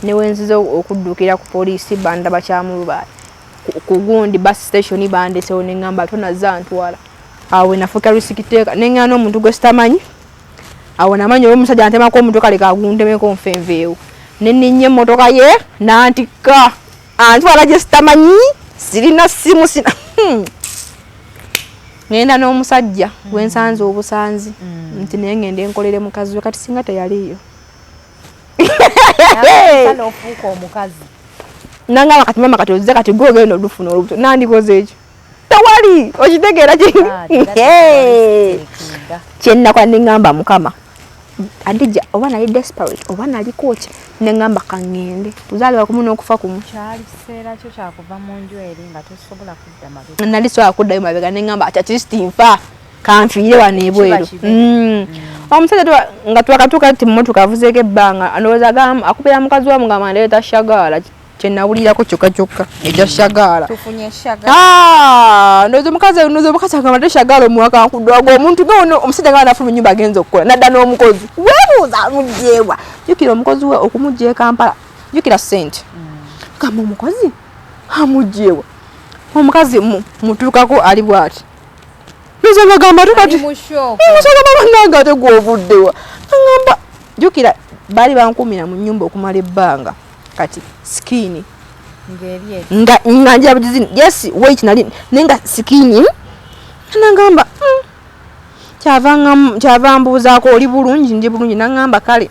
newenziza okuddukira ku poliisi bandaba kyamulubaale ku gundi bus station bandesewo." Neŋŋamba, "Tonaza ntwala awo." Nafuuka risk taker, neŋŋana n'omuntu gwe sitamanyi. Awo namanyi oba omusajja antemako omutwe, kale kaguntemeko nfe nveewo. Neninnya emmotoka ye nantikka antwala gye sitamanyi, sirina simu, sina. Ŋŋenda n'omusajja gwensanze obusanzi nti naye ŋŋende nkolere mukazi we. Kati singa teyaliiyo. N'ofuuka omukazi. Nangamba, "Kati mama, kati ozze, kati gwe ogenda olufuna olubuto, nandikoze ekyo tewali." Okitegeera? Kyenakola, neŋŋamba, "Mukama adija," oba nali desperate oba naliko ki, neŋŋamba, "Kaŋŋende kuzaalibwa kumu n'okufa kumu." Kyali kiseera kyo kyakuva mu nju eri nga tosobola kudda mabega. Nali sobola kuddayo mabega. Neŋŋamba, "At least nfa." Kanfiire wano ebweru. Omusajja nga twakatuuka nti mmotoka avuzeeko ebbanga, ndowooza akubira mukazi wa mugamba ndeeta shagaala, kyenawulirako kyokka kyokka ekya shagaala. Ndowooza omukazi agamba te shagaala omuwaka nkudwaga omuntu nga ono omusajja nga nafuluma ennyumba agenza okukola nadda n'omukozi. Weebuuza amugyewa. Jjukira omukozi we okumugya e Kampala, jjukira ssente. Gamba omukozi amugyewa. Omukazi mutuukako ali bw'ati. Ndowooza bagamba ate kati omusajja bannange ate gw'ovuddewa. Agamba jjukira baali bankuumira mu nnyumba okumala ebbanga. Kati skin nga nja bugizi, yes wait nali naye nga skin nangamba kyava mbuuzaako oli bulungi, ndi bulungi. Nangamba kale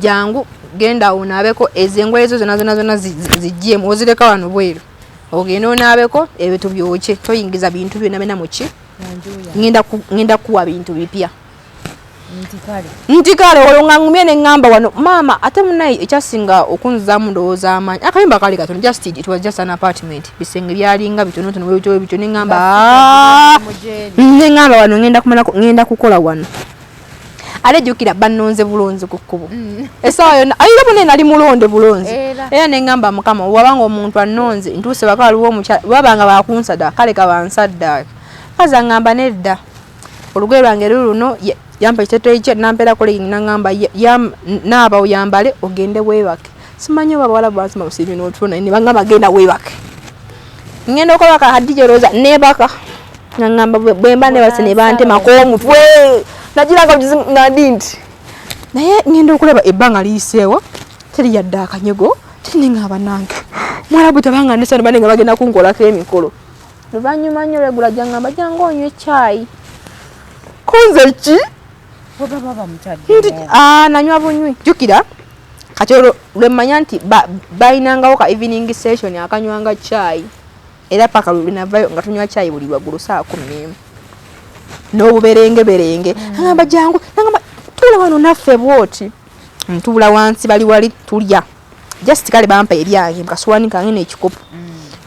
jangu genda onaabeko ezo engoye zo zonna zonna zonna zijjeemu ozireka wano bweru, ogende onaabeko ebyo tubyokye, toyingiza bintu byonna byonna muki, ngenda kuwa bintu bipya. Nti kale olwo nga ngumye ne ŋŋamba wano maama ate munaye ekyasinga okunzizaamu ndowooza amaanyi akayumba kaali katono, just it was just an apartment, bisenge byalinga bitonotono bwebityo bwebityo, ne ŋŋamba ne ŋŋamba wano ngenda kumalako, ngenda kukola wano. Ate jjukira bannonze bulonzi ku kkubo essaawa yonna, ayira bonna nali mulonde bulonzi, era ne ŋŋamba Mukama wabanga omuntu annonze ntuuse waka waliwo omukyala wabanga bakunsadda kale kabansaddaaka. Kaza ŋŋamba nedda, olugoye lwange luluno, yampa ekiteeteeyi kye nampeerako legging, naŋŋamba naaba oyambale ogende weebake. Simanyi oba abawala bansoma busiimi n'otulo, naye ne baŋŋamba genda weebake. Ngenda okwebaka, Hadija olowooza neebaka, naŋŋamba bwe mba neebase ne bantemako omutwe, nagiranga nga ndi nti naye ngenda okulaba ebbanga liyiseewo teri yadde akanyego, teri neŋŋamba nange muwalabu tabanga ndesano banne nga bagenda kunkolako emikolo. Luvannyuma nnyo lwegula gyaŋŋamba jangu onywe caayi. Konze ki? Nti nanywa bunywi. Jjukira kati olwo lwe mmanya nti balinangawo ka evening session akanywanga caayi, era paka lwe navayo nga tunywa caayi buli waggulu ssaawa 11 n'obuberengeberenge. Agamba jangu, nagamba tuula wano naffe bw'oti. Ntuula wansi bali wali tulya. Just kale bampa ebyange mu kasuwaani kange n'ekikopo.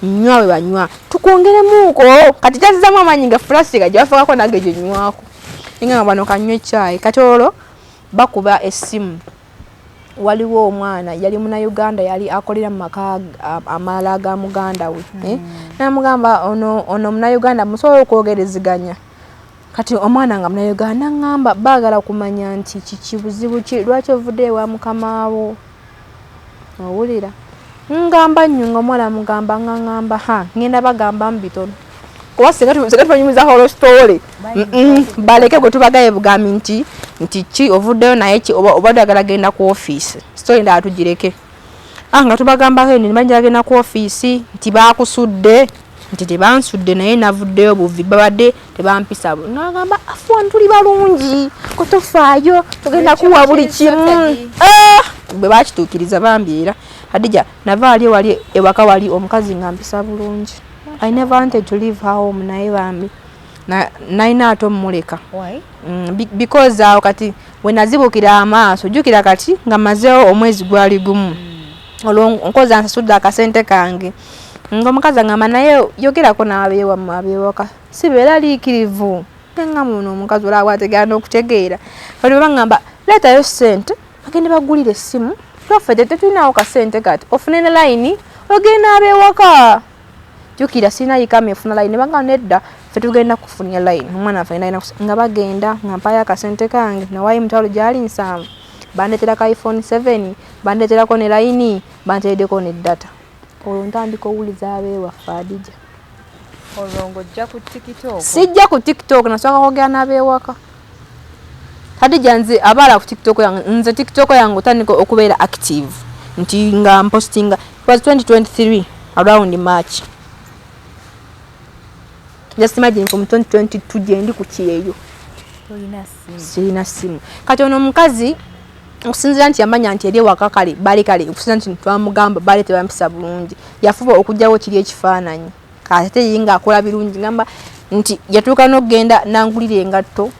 Nywa bwe banywa tukwongeremuuko, kati kyazizaamu amaanyi nga fulasika gye bafukako nange gye nywako. Nengamba bano kanywe caayi. Kati olwo bakuba essimu, waliwo omwana yali Munnayuganda yali akolera mu maka amalala ga muganda we, n'amugamba ono Munnayuganda musobola okwogerezeganya. Kati omwana nga Munnayuganda n'aŋŋamba baagala kumanya nti kiki buzibu ki lwaki ovudde ewa mukamaawo, owulira. Ngamba nnyo nga omuwala amugamba nga ŋŋamba ha ngenda bagamba mu bitono, kuba singa tubanyumiza whole story baleke gwe tubagaye bugambi nti ki ovuddeyo naye ki oba oyagala genda ku ofiisi, story ndala tugireke. Nga tubagambako eno bajja genda ku ofiisi nti baakusudde, nti tebansudde naye navuddeyo buvi, babadde tebampisa. Nagamba afuwan tuli balungi ko tofaayo tugenda kuwa buli kimu. Bwe bakituukiriza bambi era Hadija nava wali wali ewaka wali omukazi nga mpisa bulungi. I never wanted to leave her home, naye bambi nalina ate omuleka because awo kati we nazibukira amaaso, jjukira kati nga mazeewo omwezi gwali gumu, olwo nkoza nsasudde akasente kange, nga omukazi aŋŋamba naye yogerako n'abeewammwe abeewaka si beeraliikirivu. Neŋŋamba ono omukazi olaba bw'ategeera n'okutegeera. Kati bwe baŋŋamba leetayo ssente bagende bagulire essimu, twaffe tetulinawo kasente, kati ofune ne layini ogenda abeewaka. Jjukira sirina yikama efuna layini, ne bagamba nedda ffe tugenda kufunira layini, omwana waffe agenda nga bagenda nga mpayo akasente kange, nawaayo emitwalo gyali 70, bandeetera ka iPhone 7, bandeeterako ne layini, banteereddeko ne data. Olwo ntandika owuliza abeewaffe Hadija. Olwo ng'ojja ku TikTok? Sijja ku TikTok, nasooka kwogera n'abeewaka. Hadija nze abaala ku TikTok yange, nze TikTok yange otandika okubeera active nti nga mpostinga it was 2023 around March. Just imagine from 2022 gye ndi ku kyeyo. Sirina ssimu. Kati ono omukazi okusinziira nti yamanya nti eri ewaka kale bali kale okusinziira nti twamugamba baali tebampisa bulungi, yafuba okuggyawo kiri ekifaananyi. Ate ye ng'akola birungi, ngamba nti yatuuka n'okugenda n'angulira engatto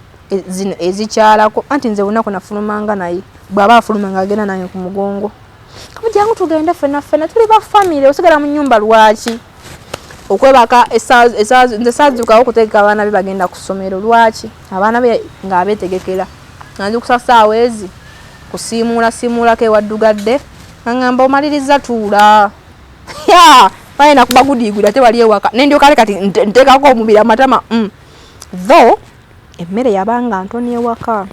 zino ezikyalako, anti nze olunaku nafulumanga naye bw'aba afuluma ng'agenda nange ku mugongo. Kama jangu tugende ffenna ffenna tuli ba famire, osigala mu nnyumba lwaki? Okwebaka nze saazuukawo okutegeka abaana be bagenda ku ssomero. Lwaki abaana be ng'abeetegekera nga nzuukusa ssaawa ezi kusiimuula siimuulako ewaddugadde, nga ŋŋamba omaliriza tuula balina kuba gudiigwira ate wali ewaka nendyoka ate kati nteekako omubiri amatama. Though emmere yabanga ntono ewaka,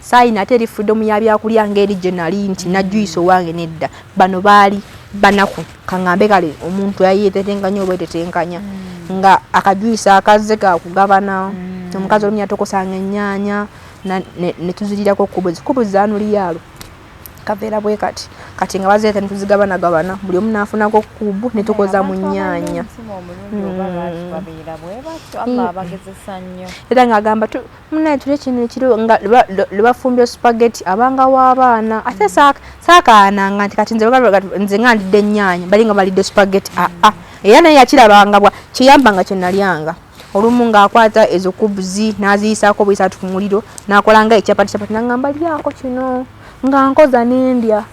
saayina ate eri freedom ya byakulya ng'eri gye nali nti najjuyisa owange. Nedda, bano baali banaku, kaŋŋambe kale omuntu yayeetetenkanya obwetetenkanya nga akajuyisa akazze kakugabana. Omukazi olumu yatokosanga ennyaanya ne tuzirirako kubuzi kubuzi zanuliyaalo kaveera bwe kati kati nga bazireeta ne tuzigabanagabana, buli omu n'afunako kubu ne tukoza mu nnyaanya. Omutima omulungi oba lwaki babeera bwe batyo? Allah abagezesa nnyo. Era ng'agamba munaye tulye kino ekiro nga lwe bafumbye spaghetti abanga w'abaana ate saakaananga nti kati nze nze nga ndidde ennyaanya, bali nga balidde spaghetti. Aa, era naye yakirabanga bwa kiyambanga kye nalyanga. Olumu ng'akwata ezo kubuzi n'aziyisaako buyisatu ku muliro n'akola nga ekyapati kyapati, n'aŋŋamba lyako kino, nga nkoza nendya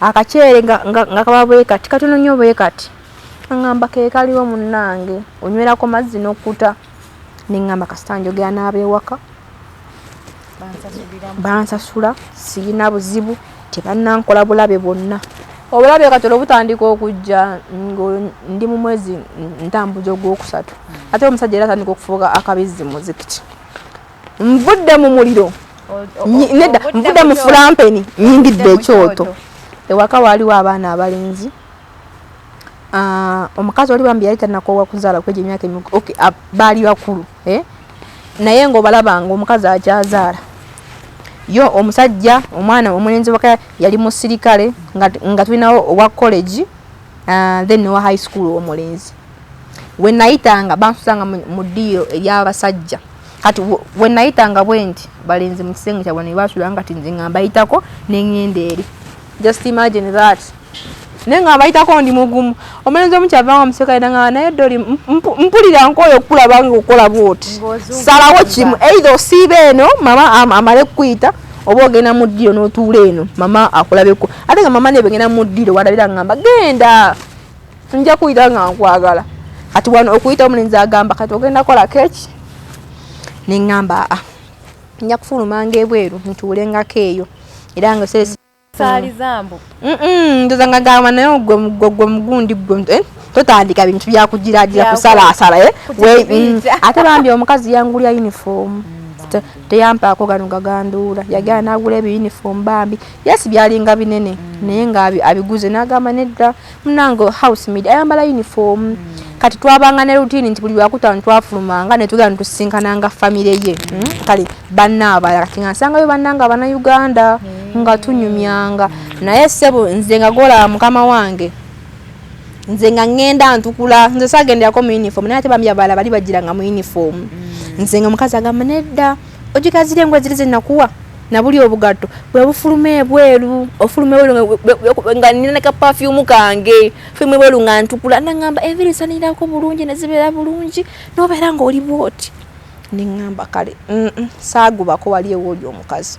akaceere nga kaba bwe kati katono nnyo bwe kati, aŋŋamba ke kaliwo munnange, onywerako mazzi n'okkuta. Neŋŋamba kasita njogera n'ab'ewaka bansasula, sirina buzibu, tebannankola bulabe bwonna. Obulabe kati olwo butandika okujja ndi mu mwezi ntambuza ogwokusatu, ate omusajja era atandika okufuuka akabizzi muzikiti. Nvudde mu muliro, nedda, nvudde mu fulampeni, nyingidde ekyoto. Ewaka waaliwo abaana abalenzi. Omukazi oli bambi yali tannakoowa kuzaala kwegyo emyaka, okay, baali bakulu, eh? Naye ng'obalaba nga omukazi akyazaala. Yo omusajja, omwana omulenzi waka yali musirikale, nga tulinawo owa college, then nowa high school omulenzi. We nayitanga bansusanga mu ddiiro ery'abasajja. Kati we nayitanga bwe nti balenzi mu kisenge kyabwe ne basula, nga ti nze nga mbayitako ne ŋŋenda eri. Just imagine that, naye nga mbayitako ndi mugumu. Omulenzi omu kyavanga omusirikale nanga, naye doli mpulira nkooyo okukulaba nga okola bwoti, salawo kimu, either osiiba eno mama amale kukuyita oba ogenda mu ddiiro n'otuula eno mama akulabeko. Ate nga mama nebegenda mu ddiiro walabira ngamba genda nja kuyita nga nkwagala. Kati wano okuyita omulenzi agamba kati ogenda kola keki, neŋŋamba aa, nja kufulumanga ebweru ntuulengako eyo era nga saalizambu. Ndoza nga gamba naye gwe mugundi gwe, eh, totandika bintu byakugiragira kusalaasala, eh? Ate bambi omukazi yangulya uniform, teyampaako gano gaganduula, yagenda n'agula ebi uniform bambi. Yes, byalinga binene naye nga abiguze n'agamba nedda munange house maid ayambala uniform. Kati twabanga ne routine nti buli lwakutaano twafulumanga ne tugenda netusisinkananga famire ye. Kale banna abalala kati nga nsangayo bannange Abannayuganda nga tunyumyanga. Naye ssebo nze nga golaba mukama wange, nze nga ŋŋenda ntukula, nze saagenderako mu uniform, naye ate bambi abalala bali bagiranga mu uniform. Nze nga mukazi agamba nedda ogikazira engoye ziri zenakuwa nabuli obugatto bwe bufuluma ebweru, ofuluma ebweru nga nina ne ka perfume kange, fuluma ebweru nga ntukula. Naŋŋamba enviiri sanirako bulungi ne zibeera bulungi n'obeera ng'oli bwoti. Neŋŋamba kale saagubako wali ewooli omukazi.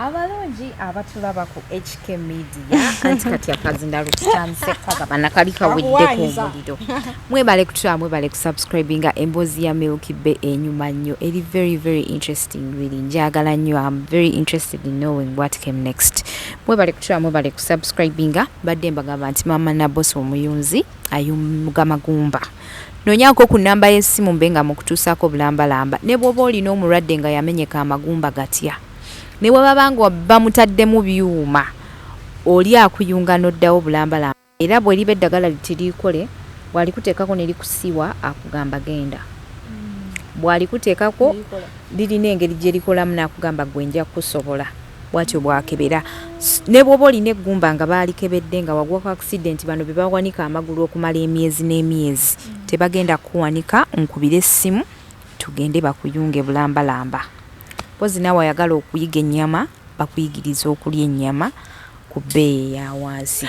Abalungi abatulaba ku HK Media, anti kati akazindalo tutandise kagabana kali kaweddeko omuliro. Mwebale kutulaba, mwebale kusubscribinga. Emboozi ya Milky Bay enyuma nnyo, eri very very interesting, really njagala nnyo. I'm very interested in knowing what came next. Mwebale kutulaba, mwebale kusubscribinga. Badde mbagamba nti Mama Nabosi omuyunzi ayunga magumba. Noonyako ku namba y'essimu mbe nga mukutuusaako bulambalamba. Ne bw'oba olina omulwadde nga yamenyeka amagumba gatya, ne bwe baba nga bamutaddemu byuma, oli akuyunga n'oddawo bulambalamba. Era bwe liba eddagala li tiriikole, bw'alikuteekako ne likusiwa akugamba genda. Bw'alikuteekako lirina engeri gye likolamu n'akugamba gwe nja kukusobola, bw'atyo bw'akebera. Ne bw'oba olina eggumba nga baalikebedde nga wagwako accident, bano be bawanika amagulu okumala emyezi n'emyezi, tebagenda kukuwanika. Nkubira essimu tugende bakuyunge bulambalamba. Mpozi naawe ayagala okuyiga ennyama, bakuyigiriza okulya ennyama ku bbeeyi eya wansi.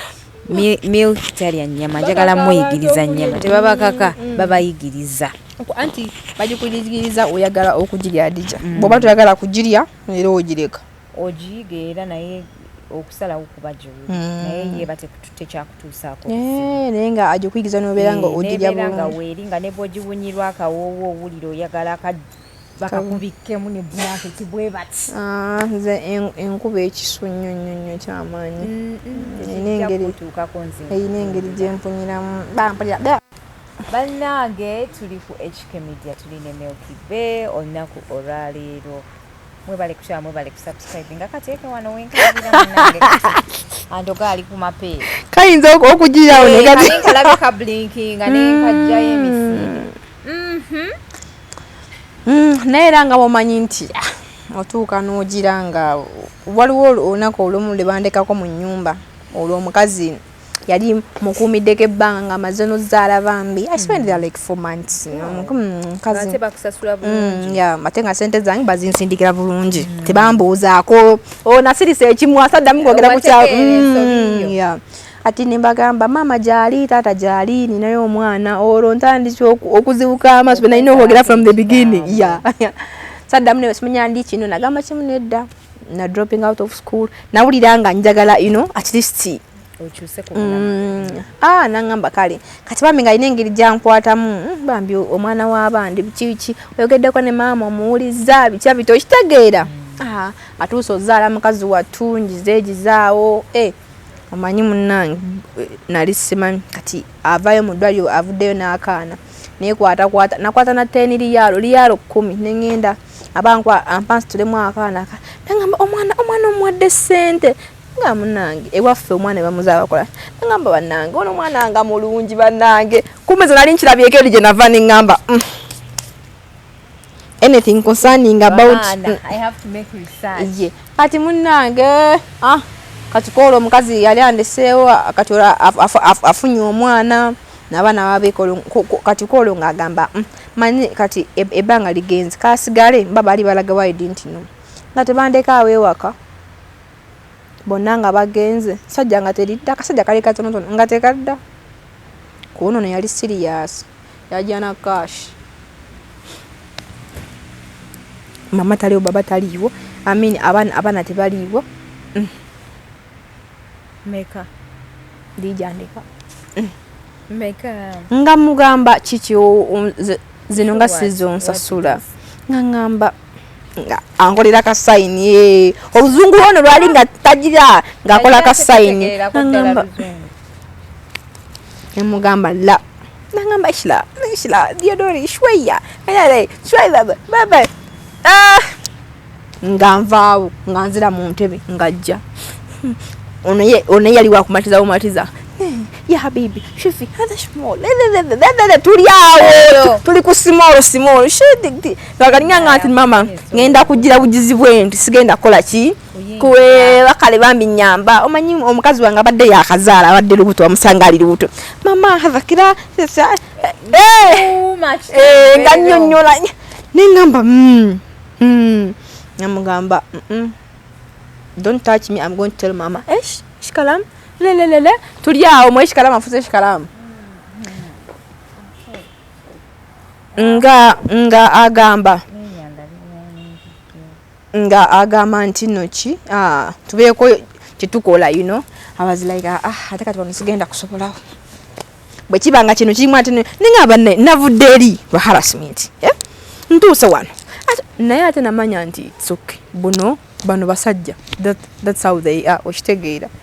Milk talya nnyama, njagala muyigiriza nnyama. Tebabakaka, babayigiriza. Anti bagikuyigiriza oyagala okugirya, Adija. Bw'oba toyagala kugirya era ogireka. Ogiyiga era naye Okusalawo kuba gyoli, naye ye ba tekyakutuusaako. Naye nga agikuyigiza nobeera nga ogirya. Nebeera nga bulungi. Weeri nga ne bw'ogiwunyirwa akawoowo, owulira oyagala bakakubikkemu ne blanketi bwe bati. Ah, nze enkuba ekisu nnyo nnyo nnyo kyamaanyi. Erina Tekijja kutuukako nze. Erina engeri gyempunyiramu, bampulira ba. Bannange, tuli ku HK Media, tuli ne Milky Bay olunaku olwaleero. Mwebale kukyala, mwebale kusubscribe nga kateeke wano wenkalabira munnange, kati andoga ali ku mapeera. Kayinza okugirawo ne kati Kali nkalabye ka blinkinga nenkajjayo emisinde. Naye era nga bwomanyi nti otuuka n'ogira nga waliwo olunaku olumu lwe bandekako mu nnyumba, olwo omukazi yali mukuumiddeko ebbanga nga amaze n'ozzaala bambi. I spent there like 4 months. Omukazi Ate bakusasula bulungi. Yeah, ate nga sente zange bazinsindikira bulungi, tebambuuzaako o nasirisa ekimu asaddamu kwogera ku kya Wategeera ensobi yo. Yeah. Ati ne mbagamba, maama gyali, taata gyali, ninayo omwana, olwo ntandise okuzibuka amaaso bwe nalina okwogera from the beginning. Yeah. Saddamu ne simanya ndi kino, nagamba kimu nedda, na dropping out of school, nawulira nga njagala at least okyuse ku bulamu. Ah, nangamba kale kati bambi nga alina engeri gyankwatamu, bambi omwana w'abandi, biki biki, oyogeddeko ne maama omuwuliza biki biti, okitegeera. Ah, atuuse ozaala mukazi wattu, ngize egizaawo. Eh, omanyi munnange, nali simanyi kati avaayo mu ddwaliro, avuddeyo n'akaana, nekwatakwata, nakwata na 10 riyaalo, riyaalo 10, neŋŋenda abankwa ampa nsitulemu akaana. Nagamba omwana omuwadde ssente, nga munnange ewaffe omwana bamuzaala bakola. Nagamba bannange, ono omwana nga mulungi bannange, kumbe ze nali nkirabyeko eri gye nava neŋŋamba, anything concerning about Abaana, I have to make research. Ye kati munnange, ah, kati koolwo omukazi yali andeseewo, kati olwo afunye omwana n'abaana babeeko, kati koolwo ng'agamba, manyi kati ebbanga ligenze, kasigale mba baali balaga waidi nti no nga tebandekaawo ewaka bonna nga bagenze, sajja nga teridda, akasajja kali katonotono nga tekadda ku ono. Yali serious, yajja na cash, mama taliwo, baba taliiwo, I mean, abaana tebaliiwo. Meka? Lijandeka. Meka? Nga mugamba kiki, zino nga sizo nsasula, nga ŋŋamba nga ankolera ka sign, oluzungu lwono lwali nga tagira ng'akola ka sign, nga nemugamba la, nangamba ishla ishla diodori shweya shweya baba, ah, nga nvaawo nga nzira mu ntebe ng'ajja ono ye, ono ye yali wakumatiza bumatiza, ya habibi shufi hadha small, tuli awo tuli ku small small ngakalinga nga nti mama ngenda kugira bugizi bwe nti sigenda kukola ki kuweba, kale bambi nyamba, omanyi omukazi wange abadde yakazaala, abadde lubuto, bamusanga ali lubuto, mama hadha kira nga nnyonnyola neŋŋamba, namugamba, don't touch me, I'm going to tell mama. Esh shikalamu lelelele, tuli awo mu eshikalamu, afuze eshikalamu nga agamba nti no ki, ah, tubeeko kyetukola. I was like, ah, ate kati wano sigenda kusobolawo bwe kiba nga kino kirimu, ate nengamba navudde eri lwa harassment, eh? Ntuuse wano naye ate namanya nti it's okay, buno bano basajja, that's how they are, okitegeera.